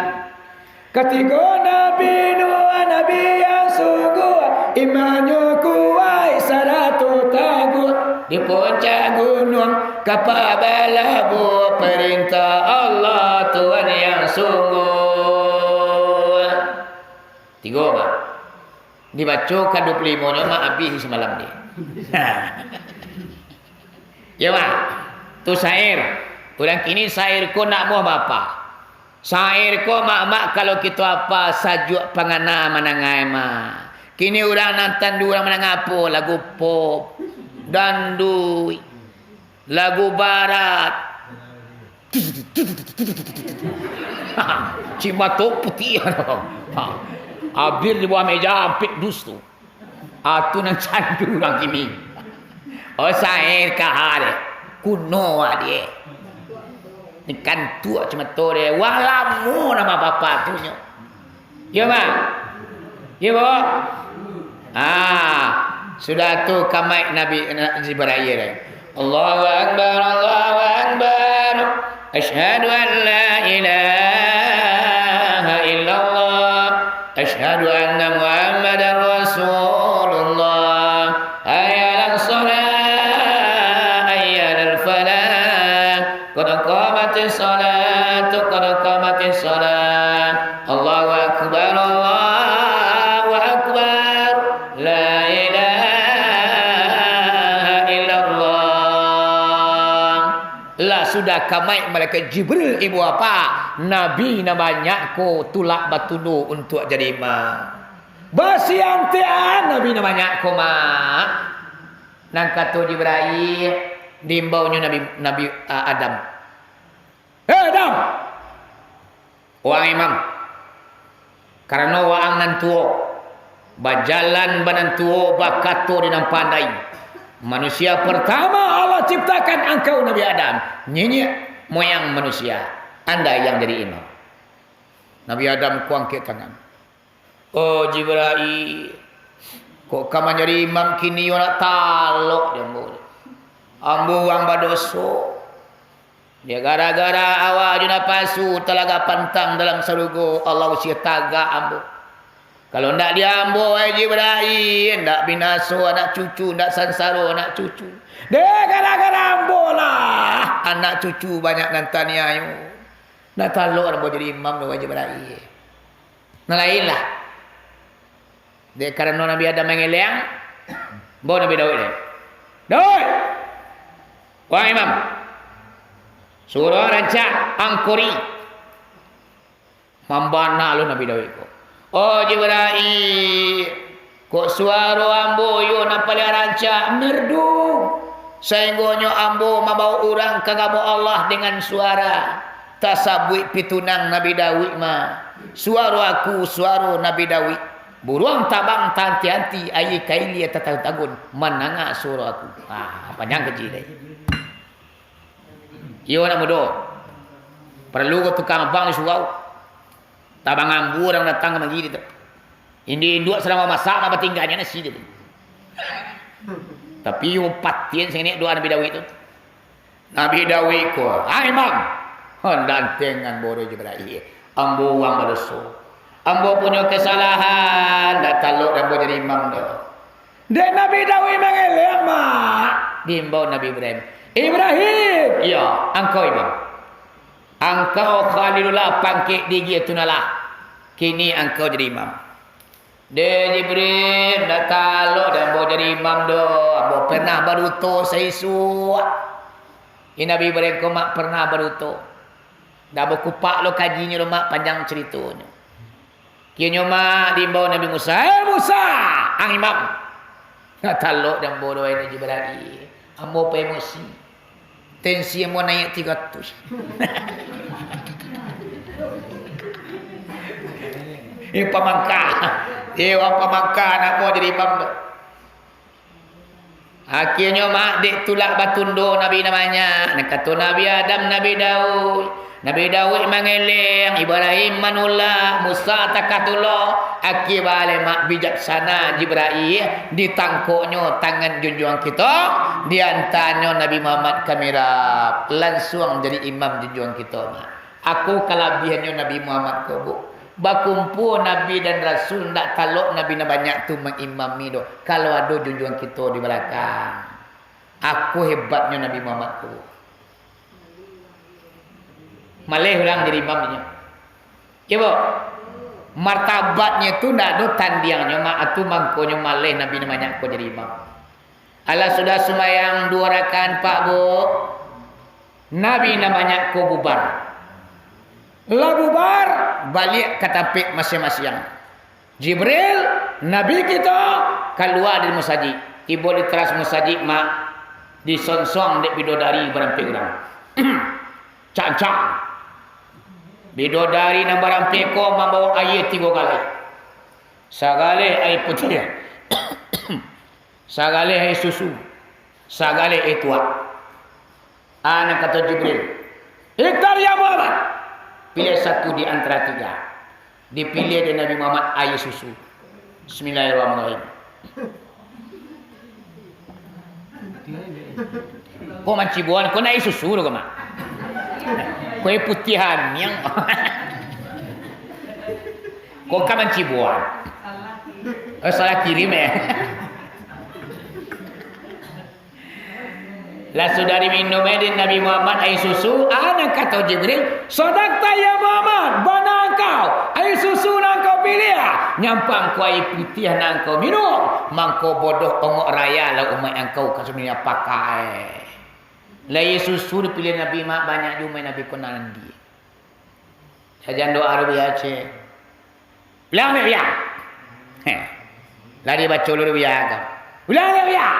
Katigo Nabi Nuh, Nabi yang sungguh, imannyo kuaik sarato taguah. Di puncak gunuang kapa balabuah, parintah Allah Tuhan yang sungguh. Tigo, Mak. Dibaco ka duo puluah limo nyo, Mak, abih samalam ni. Yo, Mak. Tu syair. Urang kini syair ko ndak amuah bapa. Syair ko, Mak-mak, kalau kito apa, sajuak pangana manangai, Mak. Kini urang nan tandu urang manangai apo? Lagu pop, danduik, lagu barat. Cimato putiah. Ha. Abih di bawah meja ampek dus tu. Ah, tu nan candu urang kini. Oh, sae kaha deh. Kuno ah die. Ni kantuak cimato deh. Wah, lamo nama bapa tu nyo. Yo, Mak? Yo, Bu? Ah, sudah tu kamaik Nabi, Nabi Jibril. Allahu Akbar, Allahu Akbar. Asyhadu an la ilaha illallah. Asyhadu anna Muhammadar Rasulullah. Hayya 'alas shalah, hayya 'alal falah. Qad qamatis shalah, qad qamatis shalah. Allahu Akbar, Allahu Akbar. La ilaha illallah. Lah sudah kamaik malaikat Jibril, ibu apa? Nabi nan banyak ko tulak batundo untuak jadi imam. Basiantian Nabi nan banyak ko, Mak. Nan kato Jibril, diimbaunyo Nabi, Nabi, ah, Adam. "Hei Adam, waang imam, karano waang nan tuo, bajalan ba nan tuo, bakato di nan pandai. Manusia partamo Allah ciptakan angkau, Nabi Adam, niniak moyang manusia, andai yang jadi imam." Nabi Adam ko angkek tangan. "Oh Jibrail, kok ka manjadi imam kini yo nak talok di ambo. Ambo urang badoso. Dek gara-gara awak jo napasu talaga pantang dalam sarugo, Allah usie tagak ambo. Kalau ndak di ambo, wahai Jibrail, ndak binaso anak cucu, ndak sansaro anak cucu. Dek gara-gara ambo lah, anak cucu banyak nan taniayo. Nak talok ambo jadi imam tu, wahai Jibrail." Nan lain lah. Dek karano Nabi Adam mangeleang, bao Nabi Daud lai. "Daud! Waang imam! Suaro rancak, angkori!" Mambana lo Nabi Daud ko. "Oh Jibrail, kok suaro ambo yo nan paliang rancak, merdu, sainggonyo ambo mambaok urang ka agamo Allah dengan suara tasabuik pitunang Nabi Daud mah. Suaro aku, suaro Nabi Daud. Buruang tabang taanti-anti, aia ka ilia tatahun-tahun, mandanga suaro aku." Ah, panjang kaji lai. Iyo, anak mudo. Paralu ko tukang abang di surau. Tabang ambo urang datang ka manggili tu. Indik induak sadang mamasak, nak batingganyo nasi tu. Tapi iyo patian sangaik doa Nabi Daud tu. Nabi Daud ko, "Hai Imam, handantengan boro Jibrail. Ambo urang badoso. Ambo punyo kasalahan, ndak talok dek ambo jadi imam doh." Dek Nabi Daud mangeleang, mak, diimbau Nabi Ibrahim. "Ibrahim!" "Iyo, angkau imam." "Angkau Khalilullah, pangkek di Gitunala. Kini angkau jadi imam." "Dek Jibril, ndak talok dek ambo jadi imam doh. Ambo pernah baduto saisuak." Ih, Nabi Ibrahim ko mak pernah baduto. Ndak bakupak lo kajinyo lo mak, panjang caritonyo. Kironyo mak diimbau Nabi Musa, "Eh Musa, ang imam." "Ndak talok dek ambo doh, wahai Jibril. Ambo paemosi. Tensi ambo naiak tigo ratuih." Eh, pamangka. Eh, urang pamangka, ndak mau jadi imam tu. Akhirnyo mak, dek tulak batundo Nabi nan banyak. Nan kato Nabi Adam, Nabi Daud. Nabi Daud mangeleng, Ibrahim manulak, Musa takah tulok. Akhir baleh mak, bijaksana Jibrail, ditangkoknyo tangan junjuang kito, diantanyo Nabi Muhammad ka mihrab, lansuang jadi imam junjuang kito mak. Ako kalabiahannyo Nabi Muhammad ko, Bu. Bakumpua nabi dan rasul, ndak talok nabi nan banyak tu mangimami doh, kalau ado junjuang kito di balakang. Ako hebatnyo Nabi Muhammad ko, Bu. Maleh urang jadi imam inyo. Iyo, Bu. Martabatnyo tu ndak ado tandiangnyo, mak, tu mangkonyo maleh nabi nan banyak ko jadi imam. Alah sudah sumbayang duo rakaat, Pak, Bu, nabi nan banyak ko bubar. Lah bubar, baliak ka tampek masiang-masiang. Jibril, nabi kito, kalua dari musajik. Tibo di taras musajik, mak, disonsuang dek bidodari barampek urang. Cancang. Bidodari nan barampek ko mambaok aia tigo galeh. Sagaleh aia putiah. Sagaleh aia susu, sagaleh aia tuak. A nan kato Jibril, "Ikhtar ya Muhammad, piliah satu di antara tiga." Dipiliah dek Nabi Muhammad aia susu. Bismillahirrahmanirrahim. Ko mancibuan, ko ndak aia susu doh, ko, mak. Ko aia putiah aniang. Ko ka mancibuan. Oh, salah kirim, eh. Lah sudah diminum, eh, dek Nabi Muhammad aia susu, a nan kato Jibril, "Sadakta ya Muhammad, bana angkau, aia susu nan angkau piliah, nyampang ko aia putiah nan angkau minum, mangko bodoh ongok raya lah umaik angkau ka sudunia pakai." Lah aia susu dipiliah Nabi, mak, banyak juo umaik Nabi ko nan di Sajan doa rupiah, cek. Ulang, Mek, rupiah. Heh. Lah dibaco dulu rupiah tu. Ulang, Mek, rupiah.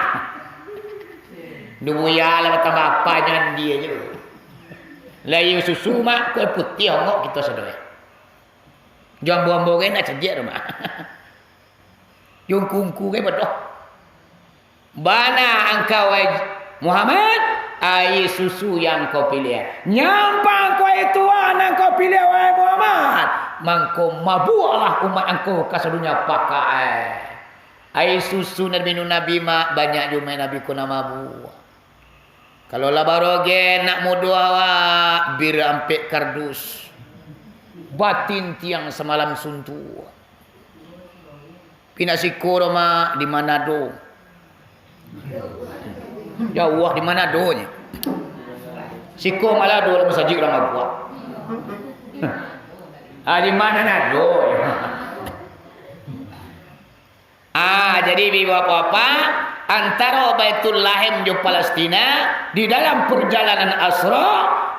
Dubuya lah batambah apa nyo andi aja. Lai susu, Mak, kuek putiah ongok kito sadonyo. Jo ambo-ambo gai nak cadiak tu, Mak. Jo ungku-ungku gai bodoh. Bana angkau, wahai Muhammad, aia susu yang kau piliah. Nyampang kau aia tuak nan kau piliah, wahai Muhammad. Mangko mabuaklah umat angkau kasadonyo pakai. Aia susu nan diminum Nabi, Mak, banyak juo umat Nabi ko nan mabuak. Kalau lah barogeh nak mudo awak, bir ampek kardus, batintiang samalam suntuak. Pindah siko do, Mak, di Manado. Jauah di Manado nyo. Siko malah do lah masajik urang abuak. Ah, di Manado. Ah, jadi, ibu bapak, antaro Baitul Lahim jo Palestina, di dalam perjalanan Asra,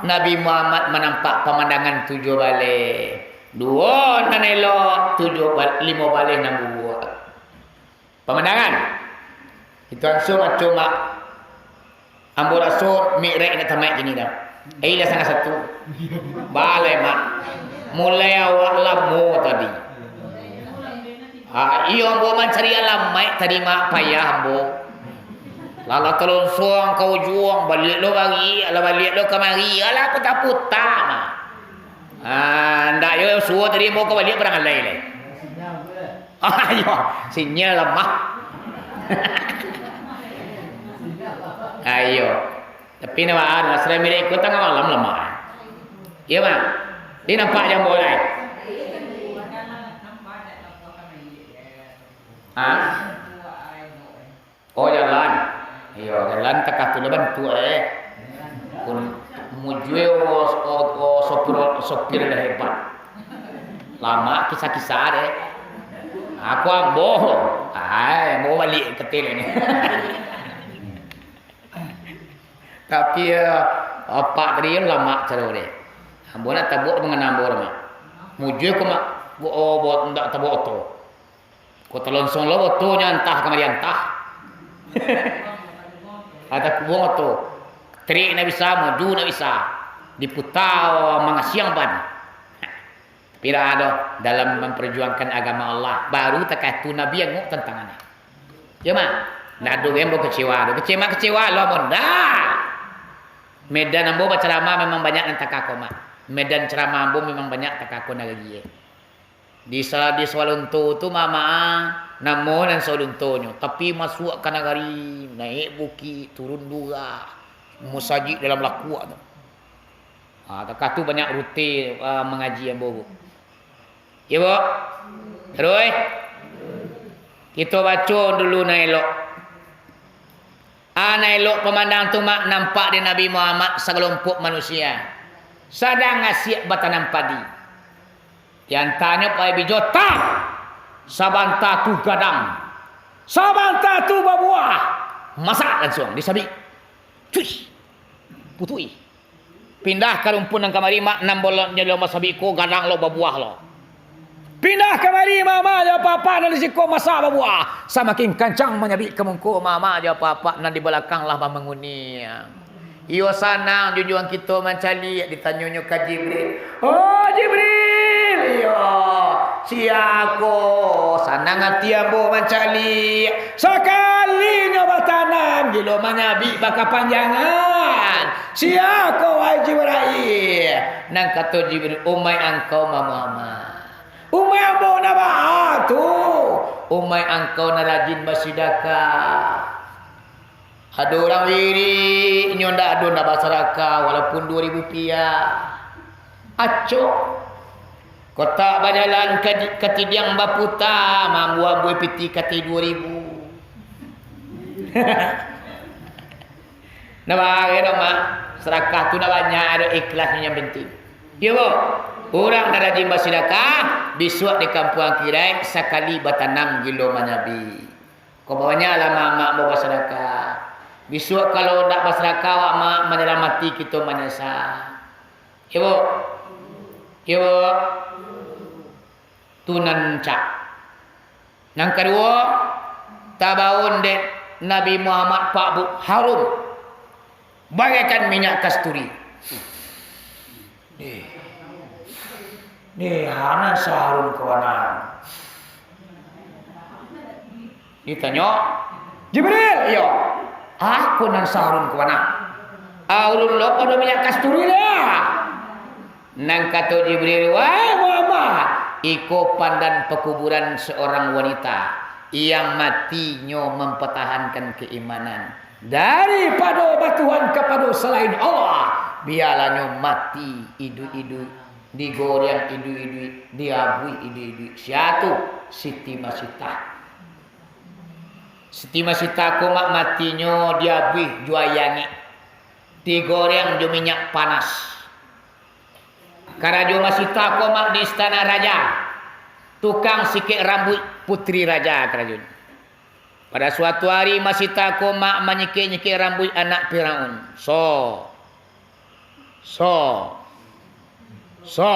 Nabi Muhammad manampak pamandangan tujuah baleh. Duo nan elok, tujuah bal-, limo baleh nan buruak. Pamandangan. Itu langsung macam mak Ambo raso Mi'raj indak tamaik kini dah. Eh, dah sangah satu. Balai, Mak. Mulai awak lamo tadi. Ah, iyo, ambo mancari alamaik tadi, Mak. Payah ambo. Lah, lah talonsong ka ujuang, baliak lo bagi, lah baliak lo kamari. Alah, puta-puta, Mak. Ah, ndak yo suo tadi ambo ka baliak barang alai lai. Ayo, sinyal lamah. Ayo. Tapi nak baa, Asra Mi'raj ko tangah malam lamah. Iyo, Bang. Di nampak jambo lai. Ha? Oh, jalan. Iyo, jalan takah tu lah bantuak, eh. Kun mujue, oh, oh, oh, sopir, sopir lah hebat. Lama kisah-kisah deh. Aku ambo. Ai, mau balik ke hotel ni. Tapi, eh, apak tadi lama caro deh. Ambo nak tabuak dengan ambo, Mak. Mujue ko, Mak, ko, oh, buat ndak tabuak oto. Ko talonsong lo otonyo antah kamari antah. Ada kubuang oto. Trik ndak bisa, maju ndak bisa. Diputa mangasiang ban. Tapi dah ado dalam memperjuangkan agama Allah, baru takah tu Nabi angok tantangan. Yo, Mak. Ndak ado yang ambo kecewa tu. Kecewa, kecewa lo ambo ndak. Medan ambo bacaramah memang banyak nan takah ko, Mak. Medan ceramah ambo memang banyak takah ko nagari, eh. Di sa-, di Sawalunto tu, Mak, namo nan Sawaluntonyo, tapi masuak ka nagari, naik bukik, turun durah, musajik dalam lakuak tu. Ha, takah tu banyak rute, ah, mangaji ambo, Bu. Iyo, Bu? Taruih. Kito baco dulu nan elok. Ah, nan elok pamandang tu, Mak, nampak di Nabi Muhammad sakalompok manusia sadang asiak batanam padi. Di antaranyo pakai bijo, tah! Sabanta tu gadang, sabanta tu babuah. Masak lansuang, disabik. Cuih! Putuih! Pindah ka rumpun nan kamari, Mak, nan bolonyo lo masabik ko, gadang lo, babuah lo. Pindah kamari, Mak, Mak, jo Apak-apak nan di siko masak babuah. Samakin kancang manyabik ka muko, Mak, Mak, jo Apak-apak nan di balakang lah bamanguniang. Iyo, sanang junjuang kito mancaliak, ditanyonyo ka Jibril. Oh, Jibril, iyo, sia ko? Sanang ati ambo mancaliak. Sakalinyo batanam, gilo manyabik bakapanjangan. Sia ko, wahai Jibril? Nan kato Jibril, umaik angkau, Muhammad. Umaik ambo nan baa tu? Umaik angkau nan rajin basidakah. Ado urang wirik, inyo ndak ado ndak basadakah, walaupun duo ribu piah. Acok. Kotak bajalan ka, katidiang baputa, mambuang buih pitih katai duo ribu. Nah, bagai dong, Mak. Sadakah tu ndak banyak, ado ikhlasnyo yang penting. Iyo, Bu. Urang nan rajin basadakah, bisuak di kampuang akhirat sakali batanam gilo manyabik. Ko banyaklah, Mak, Mak, ambo basadakah. Bisuak kalau ndak basadakah awak, Mak, manyalamati kito manyasa. Iyo, Bu? Iyo, Bu? Tu nan cak. Nan kaduo, tabaun dek Nabi Muhammad Pak Bu, harum. Bagaikan minyak kasturi. Ni, ni, ha nan saharun ka bana? Ditanyo, "Jibril, iyo." "Ah, ko nan saharun ka bana?" "Ah, urun lo pado minyak kasturi lah." Nan kato Jibril, "Wahai Muhammad, iko pandan pakuburan seorang wanita yang matinyo mampatahankan keimanan. Daripado batuhan kapado salain Allah, bialah nyo mati iduik-iduik, digoreang iduik-iduik, diabuih iduik-iduik." Sia tu? Siti Masitah. Siti Masitah ko mak matinyo diabuih jo aia angek, digoreang jo minyak panas. Karajo Masitah ko mak di istana raja, tukang sikek rambuik putri raja karajonyo. Pada suatu ari, Masitah ko mak manyikek-nyikek rambuik anak Firaun. So, so, so,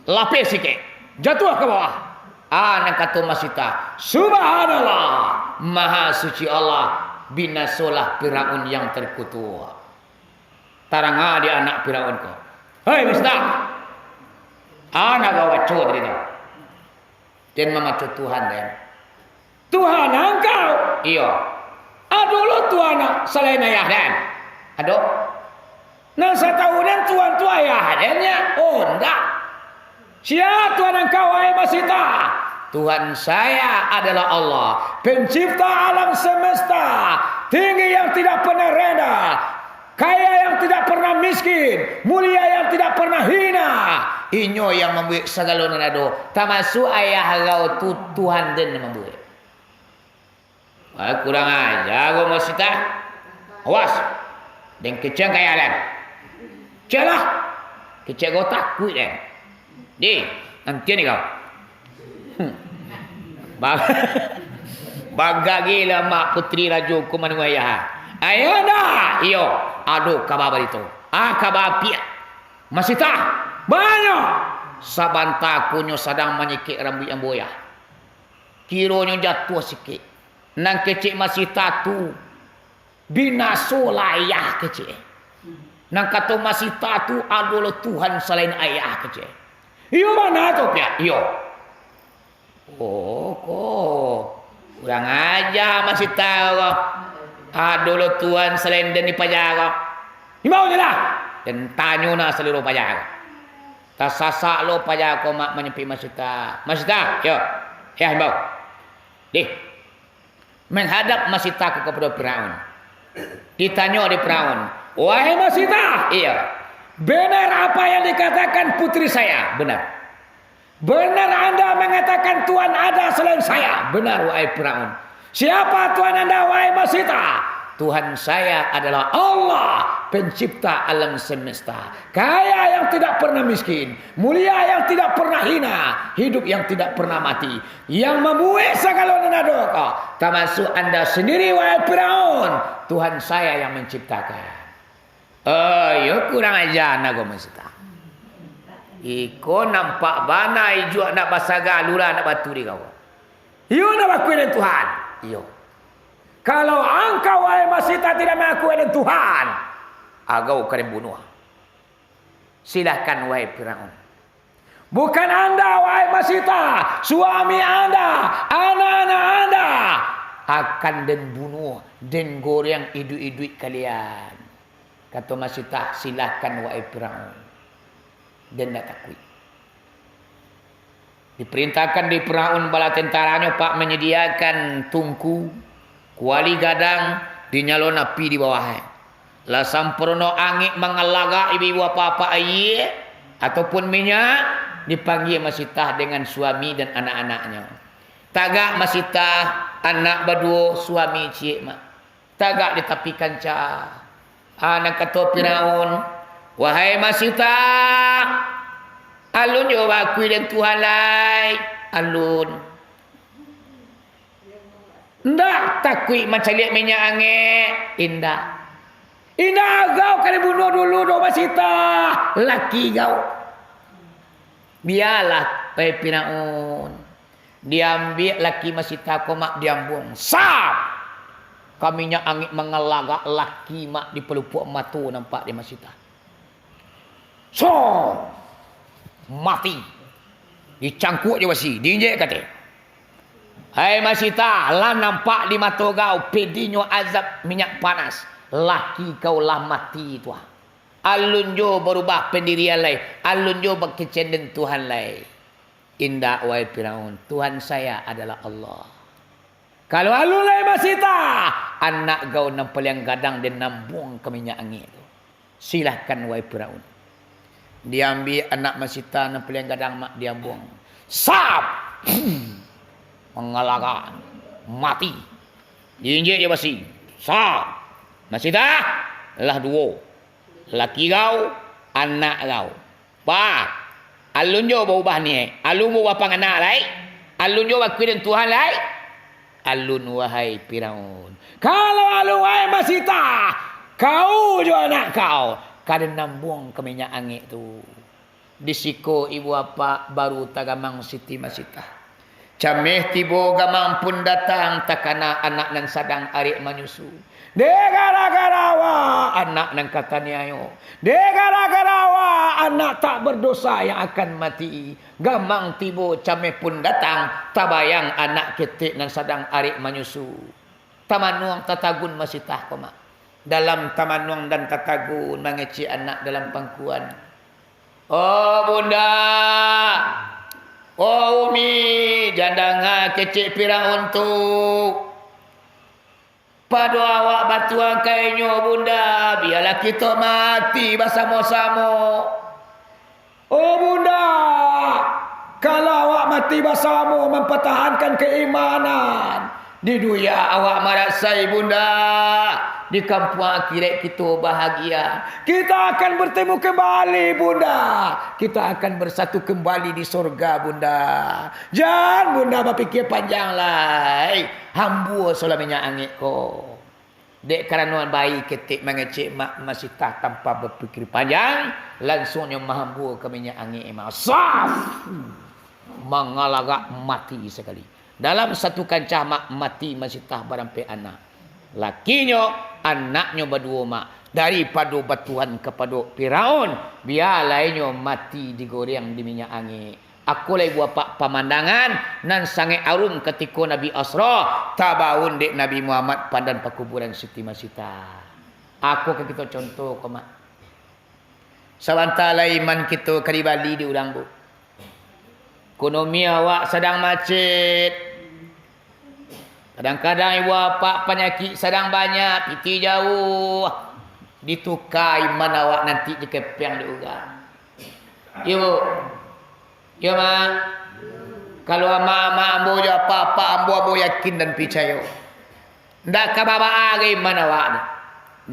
lapeh sikek, jatuah ka bawah. Ah, nan kato Masitah, "Subhanallah, Maha Suci Allah, binasolah Firaun yang terkutuk." Tarang di anak Firaun ko, "Hei, Masitah, anak kau baco tadi tu?" "Den mamaco Tuhan, den." "Tuhan angkau?" "Iyo." "Ado lo Tuhan salain ayah den?" "Ado." "Nan satahu den Tuhan tu ayah den, nyo?" "Oh, ndak." "Sia Tuhan angkau, wahai Masitah?" "Tuhan saya adalah Allah, pencipta alam semesta, tinggi yang tidak pernah rendah, kaya yang tidak pernah miskin, mulia yang tidak pernah hina. Inyo yang mambuek sagalo nan ado, tamasuak ayah kau tu Tuhan den nan mambuek." "Wah, kurang aja kau, Masitah. Awas, den kecek ka ayah den." "Ceklah, kecek kau takuik den. Di, nantian kau." Hmm. Ba-, bagageh lah mak putri rajo ko manuai ayah. "Ayah dah?" "Iyo." "Ado kaba barito." "Ah, kaba apiak." "Masitah, banyak. Sabanta ko nyo sadang manyikek rambuik ambo, Yah. Kironyo jatuah sikek. Nan kecek Masitah tu, binaso lah ayah," kecek. "Nan kato Masitah tu ado lo Tuhan salain ayah," kecek. "Iyo bana tu, Piak?" "Iyo." "Oh, ko. Kurang aja Masitah ko. Ado lo Tuhan salain den di paja ko. Imbau je lah. Den tanyo na saliro paja ko." Tasasak lo paja ko mak manyampiak Masitah. "Masitah, yo. Yah, imbau." Dih. Manghadap Masitah ko kapado Firaun. Ditanyo dek Firaun, "Wahai Masitah?" "Iyo." "Benar apa yang dikatakan putri saya?" "Benar." "Benar anda mengatakan Tuhan ada selain saya?" "Benar, wahai Firaun." "Siapa Tuhan anda, wahai Masitah?" "Tuhan saya adalah Allah, pencipta alam semesta, kaya yang tidak pernah miskin, mulia yang tidak pernah hina, hidup yang tidak pernah mati, yang mambuek sagalo nan ado ko, tamasuak anda sandiri, wahai Firaun. Tuhan saya yang menciptakan." "Oh, iyo, kurang aja, anak ko Masitah. Iko nampak bana ijuak nak basaga, lurah nak batu di kau. Iyo nak bakui dengan Tuhan?" "Iyo." "Kalau angkau, wahai Masitah, tidak mangakui dengan Tuhan, agau ka den bunuah. Silahkan, wahai Firaun." "Bukan anda, wahai Masitah, suami anda, anak-anak anda akan den bunuah, den goreang iduik-iduik kalian." Kato Masitah, "Silahkan, wahai Firaun. Den ndak takuik." Diparintahkan dek Firaun bala tentaranya, Pak, manyadiakan tungku, kuali gadang, dinyaloan api di bawah. Lah samparono angek mangalagak ibo-ibo apak-apak aia ataupun minyak, dipanggia Masitah dengan suami dan anak-anaknya. Tagak Masitah, anak baduo, suami ciek, Mak. Tagak di tapi kanca. Ah, nan kato Firaun, "Wahai Masitah, alun jo bakui den Tuhan lai, alun. Ndak takuik mancaliak minyak angek, indak. Indak, agau ka den bunuah dulu doh Masitah, laki gau." "Bialah, wahai Firaun." Diambiak laki Masitah ko, Mak, diambuang. Sap! Ka minyak angek mangalagak laki mak di palupuak mato nampak di Masita. So! Mati. Dicangkuak jo basi, diinjek kate. Hai Masita, lah nampak di mato kau, pedinyo azab minyak panas. Laki kau lah mati tu ah. Alun jo barubah pandirian lai, alun jo bakecenden Tuhan lai. Indak, wahai Firaun, Tuhan saya adalah Allah. Kalau alun lai Masita, anak kau nan paliang gadang den ambuang ka minyak angek tu. Silahkan, wahai Firaun. Diambiak anak Masita nan paliang gadang mak diambuang. Sap! Mangalagak. Mati. Diinjek jo basi. Sap! Masita, lah duo. Laki kau, anak kau. Bah, alun jo baubah niaik, alun baubah panganak lai, alun jo bakui den Tuhan lai, alun, wahai Firaun. Kalau alun, wahai Masita, kau jo anak kau, ka den ambuang ka minyak angek tu. Di siko ibu apak baru tagamang Siti Masita. Cameh tibo gamang pun datang, takana anak nan sadang arek manyusu. Dek gara-gara awak, anak nan ka taniayo. Dek gara-gara awak, anak tak berdosa yang akan mati. Gamang tibo, cameh pun datang, tabayang anak ketek nan sadang arek manyusu. Tamanuang tatagun Masita ko mak. Dalam tamanuang dan tatagun mangecek anak dalam pangkuan. Oh Bunda, oh Umi, jan danga kecek Firaun tu. Pado awak batuang ka inyo Bunda, bialah kito mati basamo-samo. Oh Bunda, kalau awak mati basamo mampatahankan keimanan, di dunia awak marasai Bunda, di kampuang akhirat kito bahagia. Kita akan bertemu kembali Bunda, kita akan bersatu kembali di sorga Bunda. Jan Bunda bapikia panjang lai, hambuo solah minyak angek ko. Dek karano bayi ketek mangecek mak Masita tanpa bapikir panjang, lansuangnyo mahambuo ka minyak angek mak. Saf! Mangalagak mati sakali. Dalam satu kancah mak mati Masita barampek anak. Lakinyo, anaknyo baduo mak. Daripado batuhan kapado Firaun, bialah inyo mati digoreng di minyak angek. Ako lai buah pak pamandangan nan sangaik arum katiko Nabi Asra tabaun dek Nabi Muhammad pandan pakuburan Siti Masita. Ako ka kito contoh ko mak. Sabanta lai iman kito ka dibali di urang bu. Ekonomi awak sadang macet. Kadang-kadang ibu apak panyakik sadang banyak, pitih jauah. Dituka iman awak nanti dikepeng di urang. Iyo, Bu. Iyo, Mak. Kalau amak-amak ambo jo apak-apak ambo, ambo yakin dan picayo. Ndak ka babaa gai iman awak tu.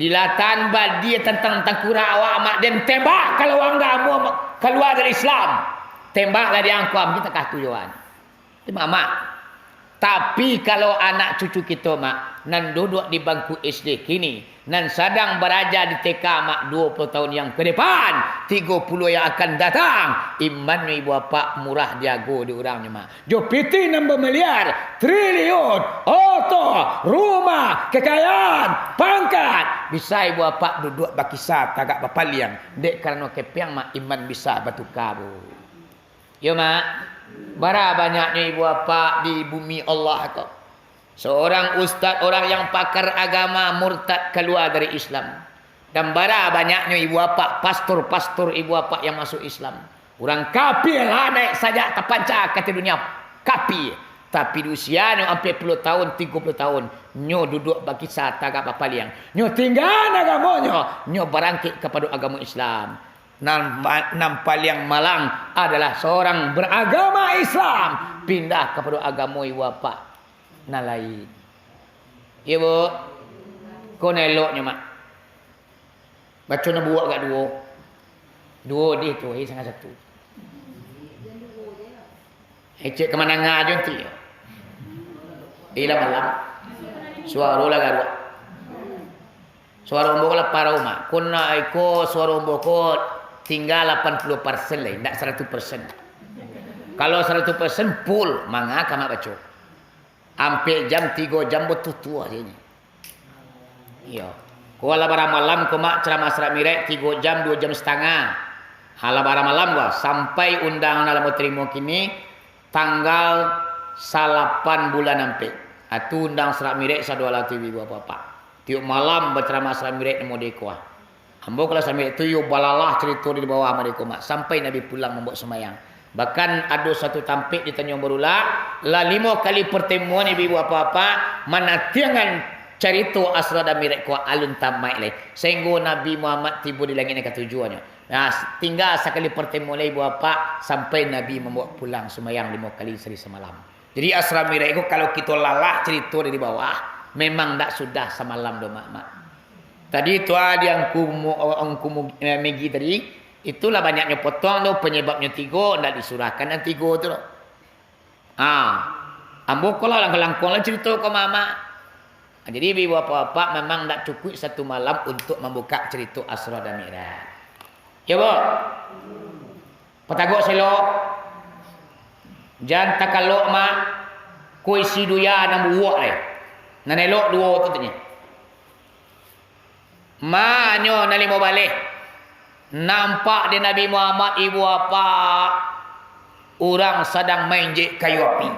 Dilatan badia tantang tangkurak awak, Mak, den tembak kalau angga ambo kalua dari Islam. Tembak lah di angkuam, kita kah tujuan. Itu mamak. Tapi kalau anak cucu kito, Mak, nan duduak di bangku S D kini, nan sadang baraja di T K, Mak, duo puluah tahun yang ke depan, tigo puluah yang akan datang, imannyo ibu apak murah diago di urangnyo, Mak. Jo pitih nan bamiliar, triliun, oto, rumah, kekayaan, pangkat, bisa ibu apak duduak bakisa tagak bapaliang, dek karano kepeang, Mak, iman bisa batuka, Bu. Yo, Mak. Bara banyaknyo ibu apak di bumi Allah ko. Seorang ustaz, orang yang pakar agama murtad kalua dari Islam. Dan bara banyaknyo ibu apak, pastor-pastor ibu apak yang masuk Islam. Urang kapia lah naik sajak tapanca ka ateh dunia. Kapia. Tapi di usianyo ampia puluah tahun, tigo puluah tahun, nyo duduak bakisa tagak bapaliang. Nyo tinggaan agamonyo, nyo barangkek kapado agamo Islam. Nan, nan paliang malang adalah seorang beragama Islam, pindah kapado agamo ibu apak nan lain. Iyo, Bu. Ko nan eloknyo, Mak. Baco nan buak agak duo. Duo dih tu, eh, sanga satu. Ecek ka mananga jo nanti. Ilang malam. Suaro lah garuak. Suaro ambo ko lah parau, Mak. Ko nak iko suaro ambo ko tingga lapan puluah persen lai, ndak saratus persen. Kalau saratus persen full, manga ka Mak baco. Ampek jam, tigo jam, batutuah je ni. Iyo. Ko alah baramalam ko, Mak, ceramah Isra Mi'raj tigo jam, duo jam satangah. Alah baramalam ko, sampai undangan alah ambo tarimo kini, tanggal salapan bulan ampek. Atu undang Isra Mi'raj sadoalah tu, ibu bapak-bapak. Tiok malam baceramah Isra Mi'raj namo deko ah. Ambo kalau Isra Mi'raj tu yo balalah carito di bawah mah deko, Mak, sampai Nabi pulang mambuek sumbayang. Bahkan ado satu tampek ditanyo barulah, lah limo kali partemuan ibu-ibu bapak-bapak manatiangan carito Isra dan Mi'raj ko alun tamaik lai. Sahinggo Nabi Muhammad tibo di langik nan katujuahnyo. Nah, tingga sakali partemuan lai ibu bapak, sampai Nabi mambuek pulang sumbayang limo kali sahari samalam. Jadi Isra Mi'raj ko kalau kito lalah carito dari bawah, memang ndak sudah samalam doh, Mak, Mak. Tadi tu ah, di angku mu-, angku mu-, eh, Megi tadi, itulah banyaknyo potong tu, penyebabnyo tigo, ndak disurahkan nan tigo tu doh. Ah, ambo ko lah langkong-langkong lah carito ko, Mak, Mak. Jadi, ibu bapak-bapak memang ndak cukuik satu malam untuk mambuka carito Isra dan Mi'raj. Yo, Bo? Patagok selok. Jan takalok, Mak. Ko isi duya nan buwok lai. Nan elok duo tu tanyo. Manyo nan limo baleh. Nampak di Nabi Muhammad, ibu bapak, urang sadang mainjek kayu api.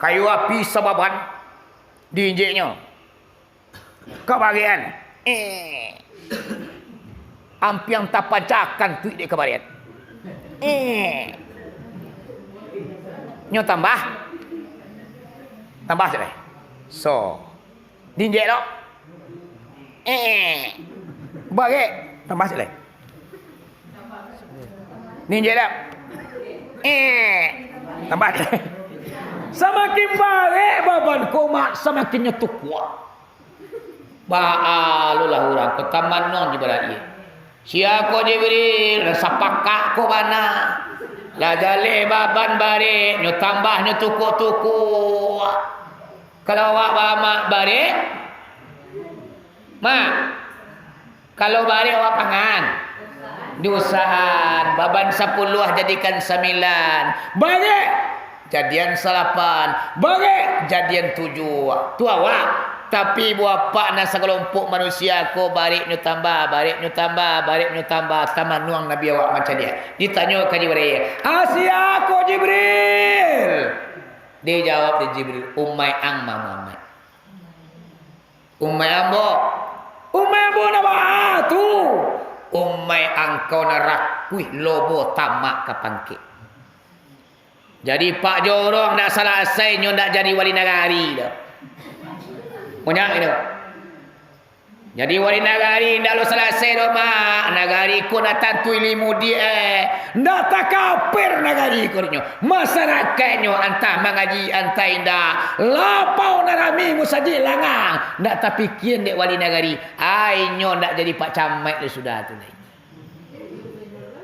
Kayu api sababan diinjeknyo. Kabarian. Eh. Ampiang tapancakan tuik dek kabarian. Eh. Nyo tambah. Tambah sudah. So. Diinjek lo. Eh. Barek. Tambah sudah. Ninjek dah. Eh. Tambah. Samakin barek baban ko, Mak, samakin nyo tukuak. Baa lo lah urang ko tamanuang Jibril. Sia ko Jibril, lah sapakak ko bana. Lah jaleh baban barek, nyo tambah nyo tukuak-tukuak. Kalau awak ba-, Mak, barek, Mak, kalau barek awak pangan, diusahan, baban sapuluah jadikan sambilan, barek, jadian salapan, barek, jadian tujuah. Tu awak. Tapi, ibu bapak, nan sakalompok manusia ko, bareknyo tambah, bareknyo tambah, bareknyo tambah, tamanuang Nabi awak mancaliak. Ditanyo ka Jibril, "Ah, sia ko, Jibril?" Dijawab dek Jibril, "Umaik ang mah, Muhammad." Umaik ambo. Umaik ambo nan baa tu? Umaik angkau nan rakuih lobo tamak ka pangkek. Jadi Pak Jorong ndak salasai nyo ndak jadi wali nagari doh. Banyak gitu. Jadi wali nagari ndak lo salasai doh, Mak. Nagari ko ndak tantu ilimu diak, eh. Ndak takapir nagari ko nyo. Masyarakatnyo antah mangaji, antah indak. Lapau nan rami, musajik langang. Ndak tapikia dek wali nagari. Ai, nyo ndak jadi pak camat lai sudah tu lai.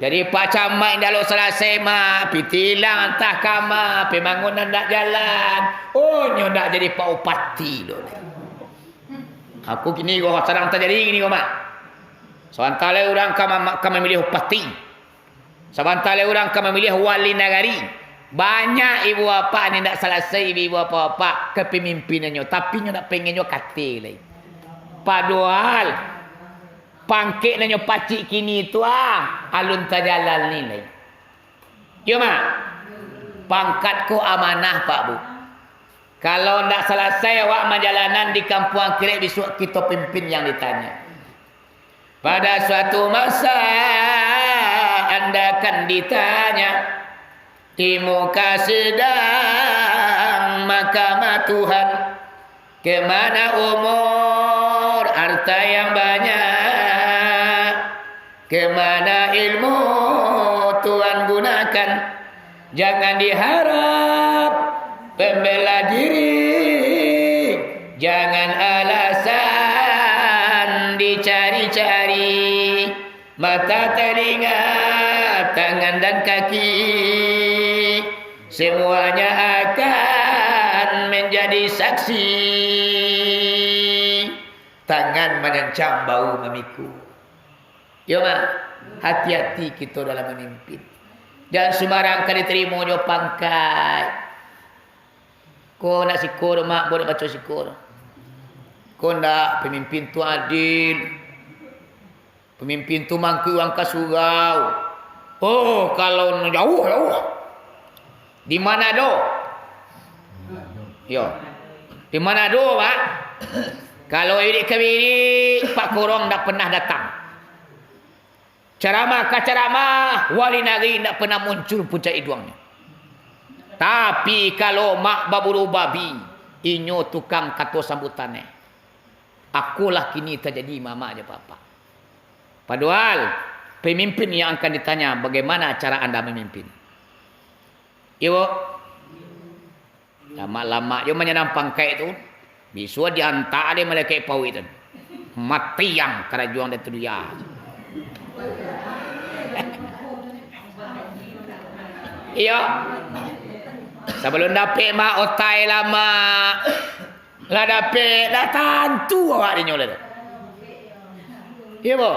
Jadi pak camat indak lo salasai, Mak. Pi tilang antah kama, pambangunan ndak jalan. Oh, nyo ndak jadi pak upati lo lai. Aku kini ko sadang tajadi kini ko, Mak. Sabanta lai urang ka ma-, ka mamiliah upati. Sabanta lai urang ka mamiliah wali nagari. Banyak ibu bapak ni ndak salasai, ibu bapak-bapak, kapamimpinannyo, tapi nyo ndak pengennyo kateh lai. Padohal pangkek nan nyo pacik kini tu ah, alun tajalani lai. Iyo, Mak. Pangkat ko amanah, Pak, Bu. Kalau ndak salasai awak manjalanan di kampuang akhirat, bisuak kito pimpin yang ditanya. Pada suatu masa anda akan ditanya, di muka sidang mahkamah Tuhan, kemana umur, harta yang banyak? Kemana ilmu Tuhan gunakan? Jangan diharap pembela diri, jangan alasan dicari-cari. Mata, telinga, tangan, dan kaki, semuanya akan menjadi saksi. Tangan manyancang, bahu mamikul. Yo, Mak, hati-hati kito dalam mamimpin. Jan sumbarang ka ditarimo jo pangkat. Ko nak siko tu, Mak, buliah baco siko tu. Ko ndak, pemimpin tu adil. Pemimpin tu mangkuik urang ka surau. Oh, kalau jauah, jauah. Di Manado? Yo. Di Manado, Pak? Kalau irik ka birik, Pak Korong ndak pernah datang. Caramah ka caramah, wali nagari indak pernah muncul puncak iduangnyo. Tapi, kalau mak baburu babi, inyo tukang kato sambutan, eh. Akolah kini tajadi mamak jo papak. Padohal, pemimpin yang akan ditanya, "Bagaimana cara anda memimpin?" Iyo, Bu? Lamak-lamak jo manyanang pangkaik tu, bisuo diantak dek malaikat pauik tu. Mati ang karajo ang dek tu dia. Iyo. Sabalun dapek mak otai lamak. Lah dapek, lah tantu awak dinyo lah tu. Iyo, Bu?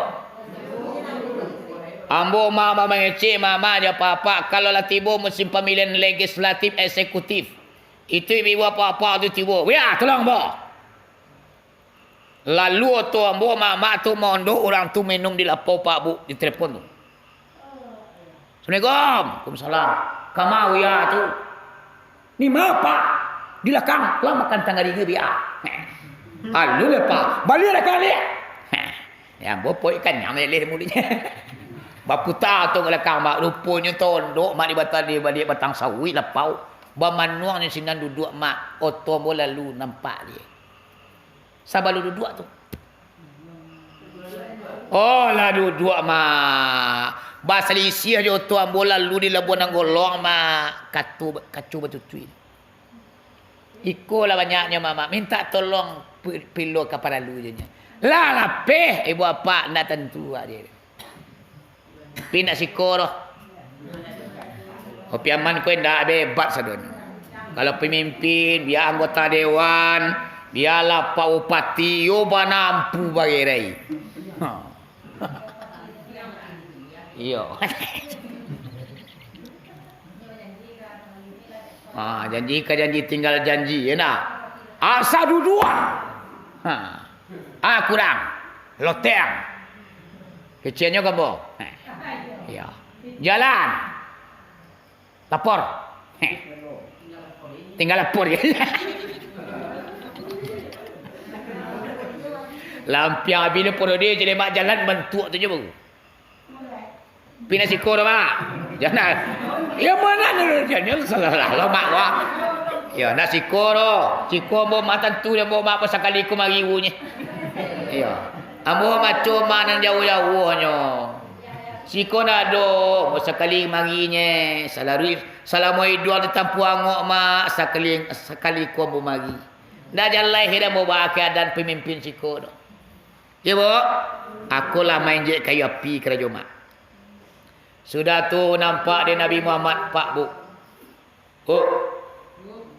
Ambo ma-, ma-, mangecek mamak jo papak, kalau lah tibo musim pamilihan legislatif, eksekutif, itu ibu-ibu apak-apak tu tibo. Wia, tolong, Bu. Lalu oto ambo mamak tu maondok urang tu minum di lapau, Pak, Bu, di telepon tu. "Assalamualaikum." "Waalaikumsalam." "Kama Wia tu?" "Ni ma, Pak? Di lakang, lah makan tangah dinga, Bia." "Alu lah, Pak. Baliak lakang, liak." Ya, ambo poik kanyang leleh mulutnyo. Baputa tu ka lakang, Mak. Ruponyo tondok, Mak, di batang, di baliak batang sawi lapau. Bamanuang nyo sinan duduak, Mak. Oto ambo lalu nampak dia. Sabalun duduak tu. Oh, lah duduak, Mak. Basalisiah jo oto ambo lalu di labuah nan golong, Mak. Kato, kaco batutuik. Iko lah banyaknyo, Mamak. Mintak tolong pi-, pilo ka paralu jo nyo. Lah lapeh, ibu apak, ndak tantu, Pak, dia. Tapi indak siko doh. Kopi aman ko indak bebat sadonyo. Kalau pamimpin, bia anggota dewan, bialah Pak Bupati, yo banampu bagerai. Ha. Iyo. Ha, janji ka janji, tinggal janji, yo ndak? Asa duduak. Ha. Ah, kurang. Loteng. Keceknyo gambo. Heh. Iyo. Jalan. Lapor. Heh. Tinggal lapor je. Lampiang abih ni porode jadi mak jalan bantuak tu je baru. Pina siko doh, Mak. Jangan. Ya, mana ni? Jangan salah lah, Mak, wah. Ya, nak siko doh. Siko ambo mak tantu, ambo mak pasakali ko mari ibu nye. Ya. Ambo maco mak nan jauah-jauahnyo. Siko nak ado, ambo sakali mari nye. Salarui, salamo iduang ditampuah angok, Mak, sakali, sakali ko ambo mari. Ndak jaleh dah ambo ba keadaan pamimpin siko doh. Iyo, Bu. Ako lah mainjek kayu api karajo mak. Sudah tu nampak dek Nabi Muhammad, Pak, Bu. Bu.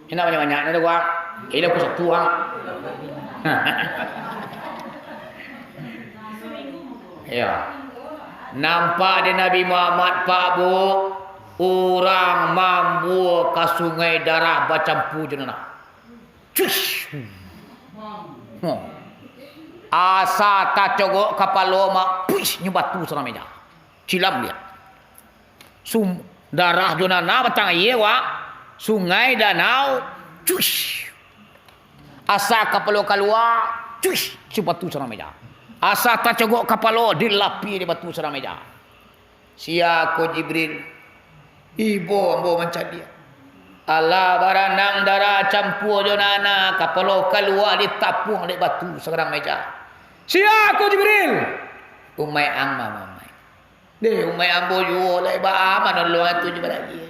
Indak banyak-banyak, ndak ado, Pak. Ilo pukul satu, ah. Iyo. Nampak dek Nabi Muhammad, Pak, Bu. Urang mambua ka sungai darah bacampua jo nanah. Cuish! Hmm. Asa tacogok kapalo mak, puish, nyo batu sarang meja. Cilam liak. Sum-, darah jo nanah batang aia, wak. Sungai, danau, cuish. Asa kapalo kalua, cuish, nyo batu sarang meja. Asa tacogok kapalo, dilapi dek batu sarang meja. Sia ko Jibril, ibo ambo mancaliak. Alah baranang darah campua jo nanah, kapalo kalua ditapuang dek batu sarang meja. Sia ko Jibril? Umai ang mah, Umai. Deh, umai ambo juo lai baa manolong tu jo baragi.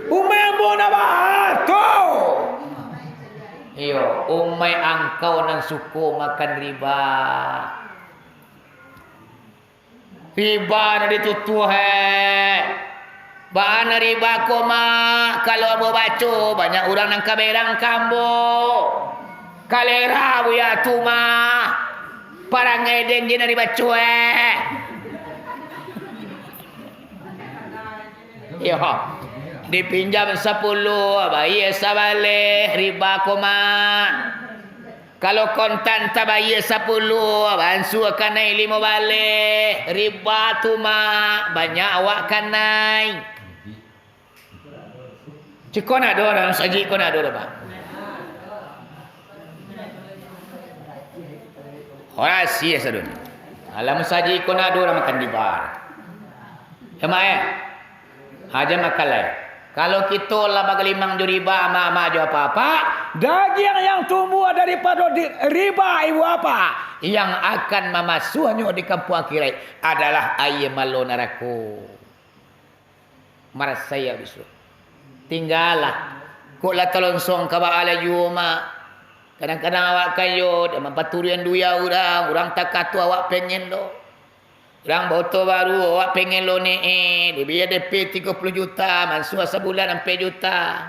Umai ambo nak baa tu? Iyo, umai angkau nan suko makan riba. Riba nan ditutuah, eh. Baa nan riba ko, Mak? Kalau ambo baco, banyak urang nan ka berang ka ambo. Kalera buya tu, Mak. Parangai den je nan dibaco, eh. Iyo. Dipinjam sapuluh, bayia sabaleh, riba ko, Mak. Kalau kontan tabayia sapuluah, bansua kanai limo baleh, riba tu, Mak, banyak awak kanai. Ciko nak ado dalam sajik ko nak ado dah, Pak. Orang asia sadun. Alam sajik ko nak ado orang makan di bar. Ya, Mak, eh? Ha, jan makan lai. Kalau kito lah bagalimang jo riba, amak-amak jo apak-apak, dagiang yang tumbuah daripado di-, riba ibu apak, yang akan mamasuahnyo di kampuang akhirat adalah aia malo narako. Marasai awak bisuak. Tinggalah. Kok lah talonsong ka baa lai juo, Mak. Kadang-kadang awak kayo, dah mampaturian duya urang, urang takah tu awak pengen lo. Urang baoto baru, awak pengen lo ne, eh, dibayia D P tigo puluah juta, mansua sabulan ampek juta.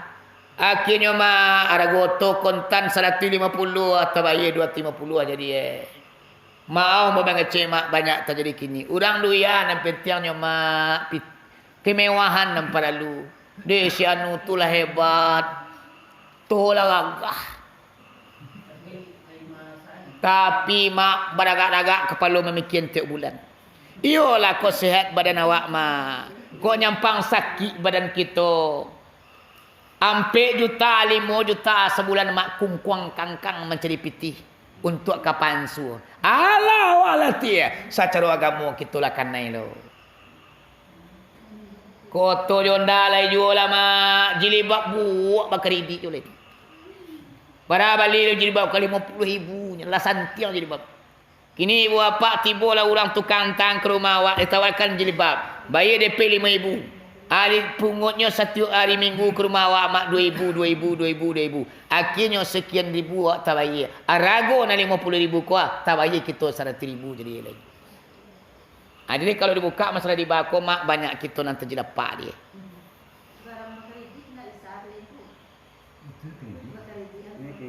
Akhirnyo, Mak, arago oto kontan saratuih limo puluah, tabayia duo ratuih limo puluah jadi, eh. Maoh, Mak, mangecek, Mak, banyak tajadi kini. Urang duya nan pentiangnyo, Mak, pi-, kemewahan nan paralu. Deh, si anu tu lah hebat. Tu lah gagah. Tapi, Mak, baragak-ragak kapalo mamikia tiok bulan. Iyolah, kok sehat badan awak, Mak. Kok nyampang sakik badan kito. Ampek juta, limo juta sabulan, Mak, kungkuang kangkang mancari pitih untuak ka pansua. Alah, alah, tiah. Sacaro agamo kito lah kanai lo. Koto jo ndak lai juo lah, Mak. Jilbab buak bakaridik jo lai. Bara bali lo jilbab ka limo puluah ribu, lah santiang jilbab. Kini ibu apak tibolah urang tukang tang ka rumah awak, ditawarkan jilbab. Bayia D P limo ribu. Ari pungutnyo satiok ari minggu ka rumah awak, Mak, duo ribu, duo ribu, duo ribu, duo ribu. Akhirnyo sakian ribu awak tabayia. Arago nan limo puluah ribu ko, ah, tabayia kito saratuih ribu jadi lai. Ah, jadi kalau dibukak masalah riba ko, Mak, banyak kito nan tajilapak deh.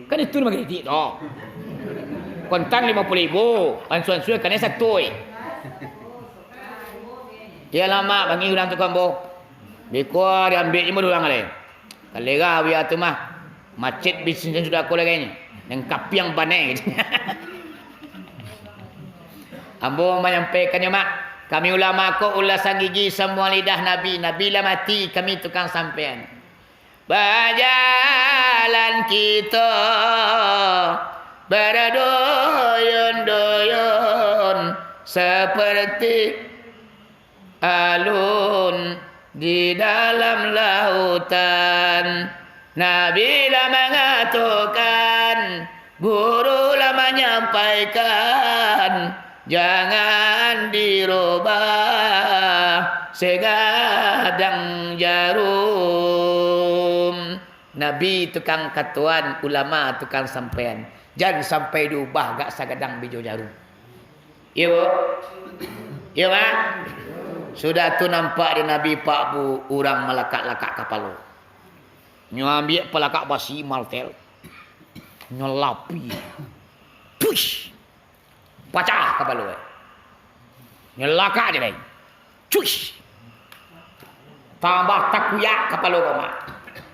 Kan itu nan bakritik tu. Kontan limo puluah ribu, ansua-ansua kanai satoi. Iyolah, Mak, bangih urang tu ka ambo. Beko diambiak juo urang lai. Kalera awak tu mah. Macet bisnis sudah ko lai nyo. Nan kapiang banai. Ambo manyampaikannyo, Mak. Kami ulama ko ulasan gigi samua lidah Nabi. Nabi lah mati, kami tukang sampaian. Bajalan kito baradoyon-doyon saparti alun di dalam lautan. Nabi lah mangatokan, guru lah manyampaikan, jangan dirubah sagadang jarum. Nabi tukang katoan, ulama tukang sampaian. Jan sampai diubah gak sagadang bijo jarum. Iyo, Bu? Iyo, Mak? Sudah tu nampak di Nabi, Pak, Bu, urang malakak-lakak kapalo. Nyo ambiak palakak basi martel. Nyo lapih. Push! Pacah kapalo, eh. Nyo lakak je lai. Cuih! Tambah takuyak kapalo ko, Mak.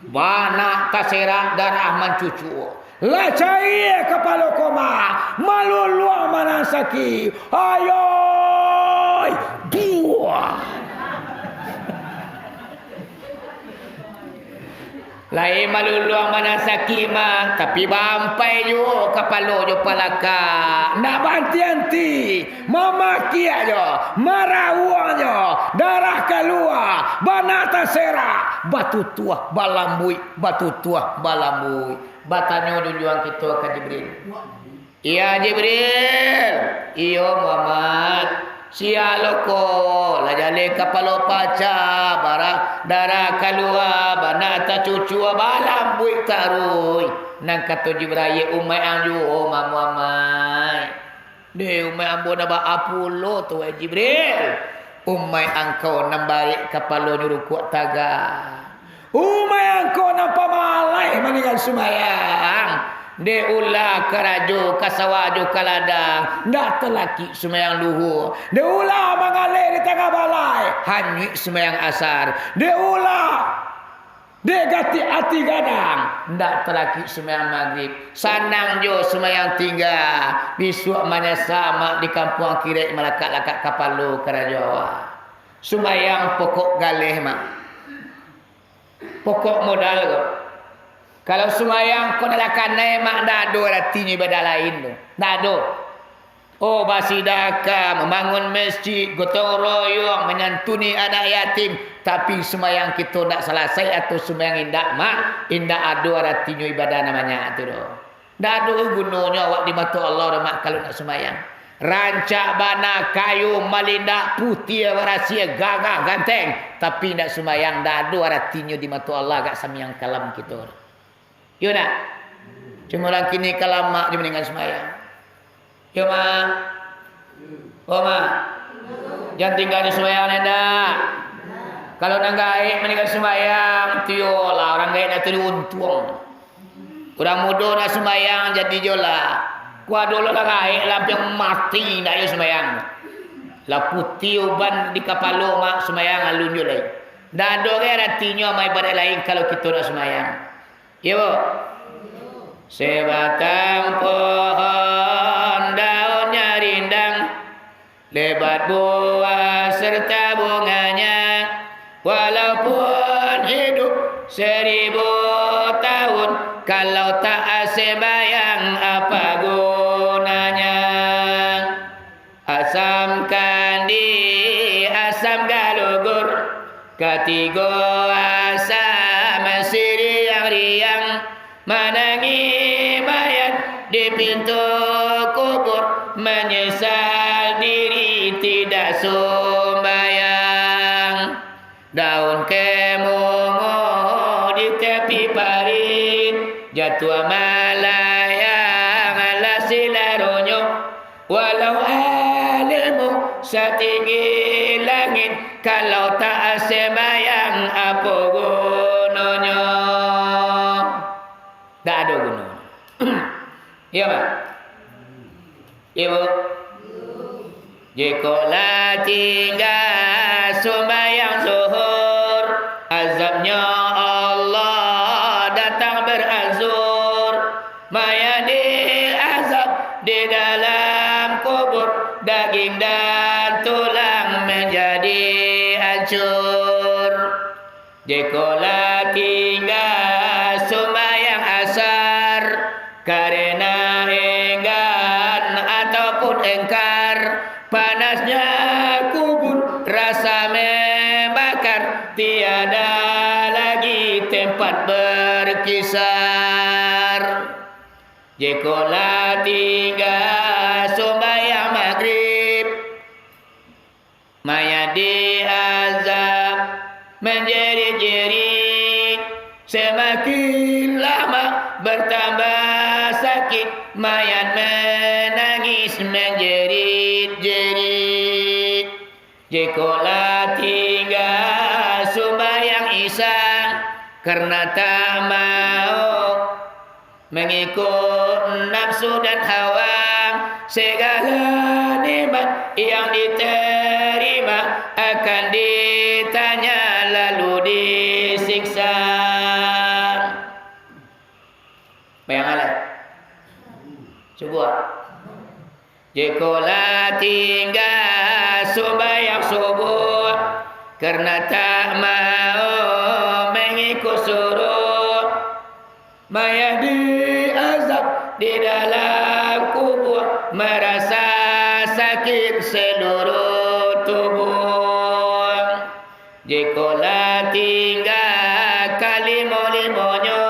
Banak taserak, darah mancucua. Lah caia kapalo ko, Mak. Maluluang manasaki. Ayoi! Buah! Lai maluluang manasaki, Mak, tapi baampai juo kapalo jo palakak. Ndak baanti-anti, mamakiak jo, marawuang jo, darah kalua, banak taserak, batutuah balambuik, batutuah balambuik. Batanyo junjuang kito ka Jibril. "Ya Jibril." "Iyo, Muhammad." "Sia lo ko, lah jaleh kapalo pacah, bara-, darah kalua, banak tacucua, balambuik taruih?" Nan kato Jibril, "Umaik ang juo, Muhammad." "Deh, umaik ambo nan baa pulo tu, wahai Jibril?" "Umaik angkau nan barek kapalonyo rukuak taga. Umaik angkau nan pamalai maningga sumbayang. Dek ulah karajo ka sawah jo ka ladang, ndak talakik sumbayang luhua. Dek ulah mangaleh di tangah balai, hanyuik sumbayang asar. Dek ulah Dek gatik ati gadang, ndak talakik sumbayang magrib. Sanang jo sumbayang tingga, bisuak manyasa mak di kampuang kirek malakak-lakak kapalo karajo awak. Sumbayang pokok galeh, mak. Pokok modal ko. Kalau sumbayang ko ndak kanai, mak, ndak ado aratinyo ibadah lain tu. Ndak ado. Oh, basidakah, mambangun masjid, gotong royong, manyantuni anak yatim, tapi sumbayang kito ndak salasai, atau sumbayang indak, mak, indak ado aratinyo ibadah nan banyak tu doh. Ndak ado gunonyo awak di mato Allah doh, mak, kalau ndak sumbayang. Rancak bana, kayo, malindak, putiah, barasiah, gagah, ganteng, tapi ndak sumbayang, ndak ado aratinyo di mato Allah, agak samiang kalam kito. Iyo ndak? Cuma urang kini ka lamak jo maninggakan sumbayang. Iyo, Mak? Oh, Mak? Jan tingga jo sumbayang, ndak? Kalau nan gaek maninggakan sumbayang, tiyolah urang gaek ndak tadi untuang. Urang mudo ndak sumbayang, jadi jolah. Kua dulu lah gaek, lah ampiang mati, ndak jo sumbayang. Lah putiah uban di kapalo, Mak, sumbayang alun jo lai. Ndak ado gai aratinyo amal ibadat lain kalau kito ndak sumbayang. Iyo, Bu? Sebatang pohon daunnyo rindang, lebat buah serta bunganya, walaupun hidup seribu tahun, kalau tak sembayang, apa gunanya? Asam kandi, asam galugur, katigo asam siriang-riang, manangih mayat di pintu kubur, manyesal diri tidak sumbayang. Daun kemungo di tapi parit, jatuah malayang lah silaronyo. Walau ilmu satinggi langit, kalau tak sembayang, apo gunonyo? Ndak ado gunonyo. Iyo, Mak? Iyo, Bu? Jikok lah tingga sumbayang zuhur, azabnyo Allah datang beransur. Mayat diazab di dalam kubur, daging dan tulang manjadi ancur. Jikok lah tingga sumbayang asar, karena enggan ataupun engkar, panasnya kubur rasa membakar, tiada lagi tempat berkisar. Jikok lah tingga sumbayang magrib, mayat diazab manjerit-jerit, semakin lama bertambah sakit, mayat menangis manjerit-jerit. Jikok lah tingga sumbayang isya, karena tak mau mangikuik nafsu dan hawa, segala nikmat yang diterima akan ditanya lalu disiksa. Bayangkanlah. Cubo. Jikok lah tingga sumbayang subuh, karena tak mau mangikuik suruh, mayat diazab di dalam kubur, marasa sakit seluruh tubuh. Jikok lah tingga kalimo-limonyo,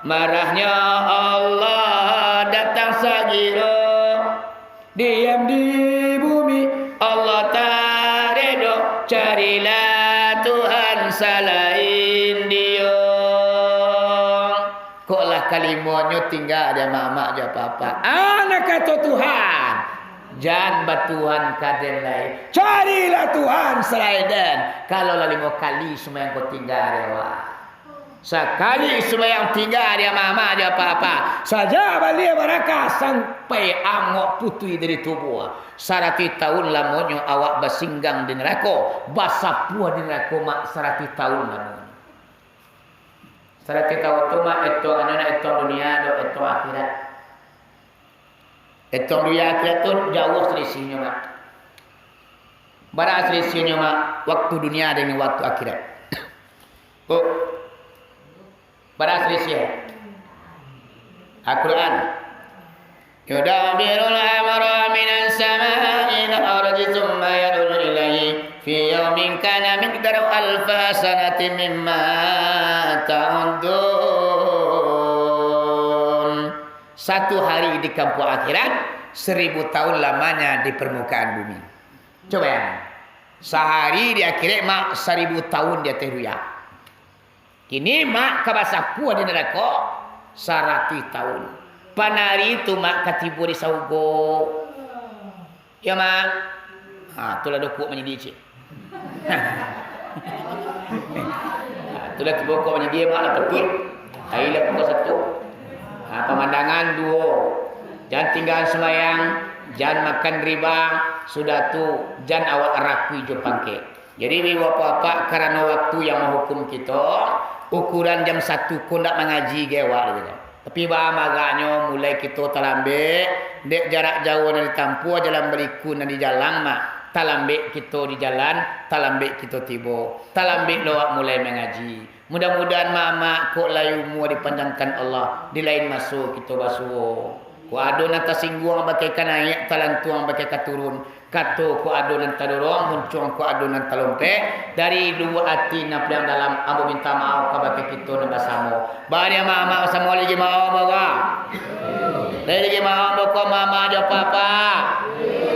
marahnyo Allah datang sagiro. Diam di bumi Allah tak redo, carilah Tuhan salain Dio. Kok lah kalimonyo tingga di amak-amak jo apak-apak. Anak kato Tuhan, jan batuhan ka den lai. Carilah Tuhan salain den. Kalau lah limo kali sumbayang ko tingga di awak. Sakali sumbayang tingga di amak-amak jo apak-apak. Saja baliak barakah sampai angok putuih dari tubuah. Saratuih taun lamonyo awak basinggang di narako, basapuah di narako mak saratuih taun lamonyo. Saratuih taun tu, Mak, etongannyo nak etong dunia, dok etong akhirat. Etong dunia akhirat tu jauah selisihnyo, Mak. Bara selisihnyo, Mak, waktu dunia dengan waktu akhirat? Oh. Bara selisiah? Al-Quran. Yudabbirul amra minas sama'i ilal ardi tsumma yaruju ilaihi fi yaumin kana miqdaruhu alfa sanatin mimma ta'uddun. Satu hari di kampuang akhirat, seribu tahun lamanya di permukaan bumi. Coba bayangkan, sahari di akhirat, Mak, saribu tahun di ateh dunia. Kini, Mak, ka basapuah di narako saratuih taun. Panari tu, Mak, ka tibo di sarugo. Yo, Mak? Ha, tu lah dokok manyidi, cik. Ha, tu lah tibo kok manyidi, Mak, lah tepuih. Aia lah pokok satu. Ha, pamandangan duo. Jan tinggaan sumbayang, jan makan riba, sudah tu, jan awak rakui jo pangkek. Jadi, bapak-bapak, karano waktu yang mahukum kito, ukuran jam satu ko ndak mangaji ge awak, gitu. Tapi, baa marahnyo, mulai kito talambek, dek jarak jauah nan ditampuah, jalan baliku nan dijalang, Mak. Talambek kito di jalan, talambek kito tibo, talambek lo awak mulai mangaji. Mudah-mudahan mamak kok lai umua dipanjangkan Allah, di lain maso kito basuo. Kok ado nan tasingguang bakeh ka naiak, talantuang bakeh ka turun, kato kok ado nan tadorong, muncuang kok ado nan talompek, dari lubuk ati nan paliang dalam, ambo minta maaf kabakeh kito nan basamo. Baa mamak basamo lagi maaf, bawa. Lai lagi maaf, bokok mamak jo papa.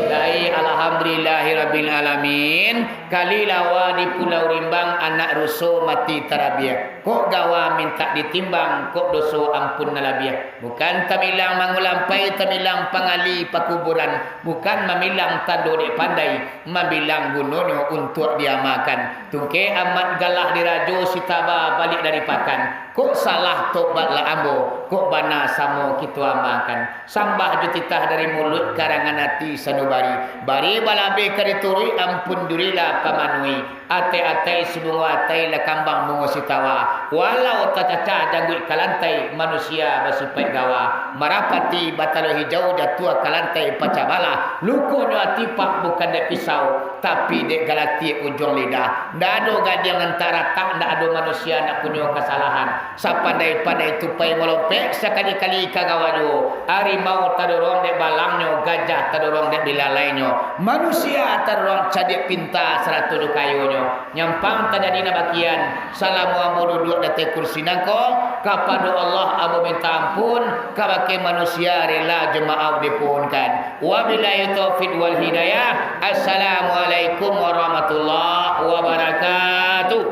Lai, alhamdulillahirabbil alamin. Kali lawa di Pulau Rimbang, anak ruso mati tarabiah. Kok gawa mintak ditimbang, kok doso ampun nan labiah. Bukan tamilang mangulampai, tamilang pangali pakuburan. Bukan mamilang tando dek pandai, mambilang gunonyo untuak diamakan. Tungkek amat galah dirajo, si taba baliak dari pakan. Kok salah tobatlah ambo, kok bana samo kito amalkan. Sambah jo titah dari muluik, karangan ati sanubari. Bari balabeh ka dituruik, ampun durilah pamanuhi. Atai-atai si bungo atai, lah kambang bungo si tawa. Walau tacacah jangguik ka lantai, manusia basipaik gawa. Marapati batalo hijau, jatuah ka lantai pacah balah. Lukonyo ati pak bukan dek pisau, tapi dek galatik ujuang lidah. Ndak ado gadang nan taratak, ndak ado manusia ndak punyo kasalahan. Sapandai-pandai tupai malompek, sakali-kali ka gawa juo. Harimau tadorong dek balangnyo, gajah tadorong dek bilalainyo. Manusia tadorong cadiak pinta sarato jo kayonyo. Nyampang tajadi nan bakian, salamo ambo duduak di ateh kursi nangko, kapado Allah ambo minta ampun, kabake manusia rela jo maaf dipohonkan. Wabillahi taufiq wal hidayah. Assalamualaikum warahmatullahi wabarakatuh.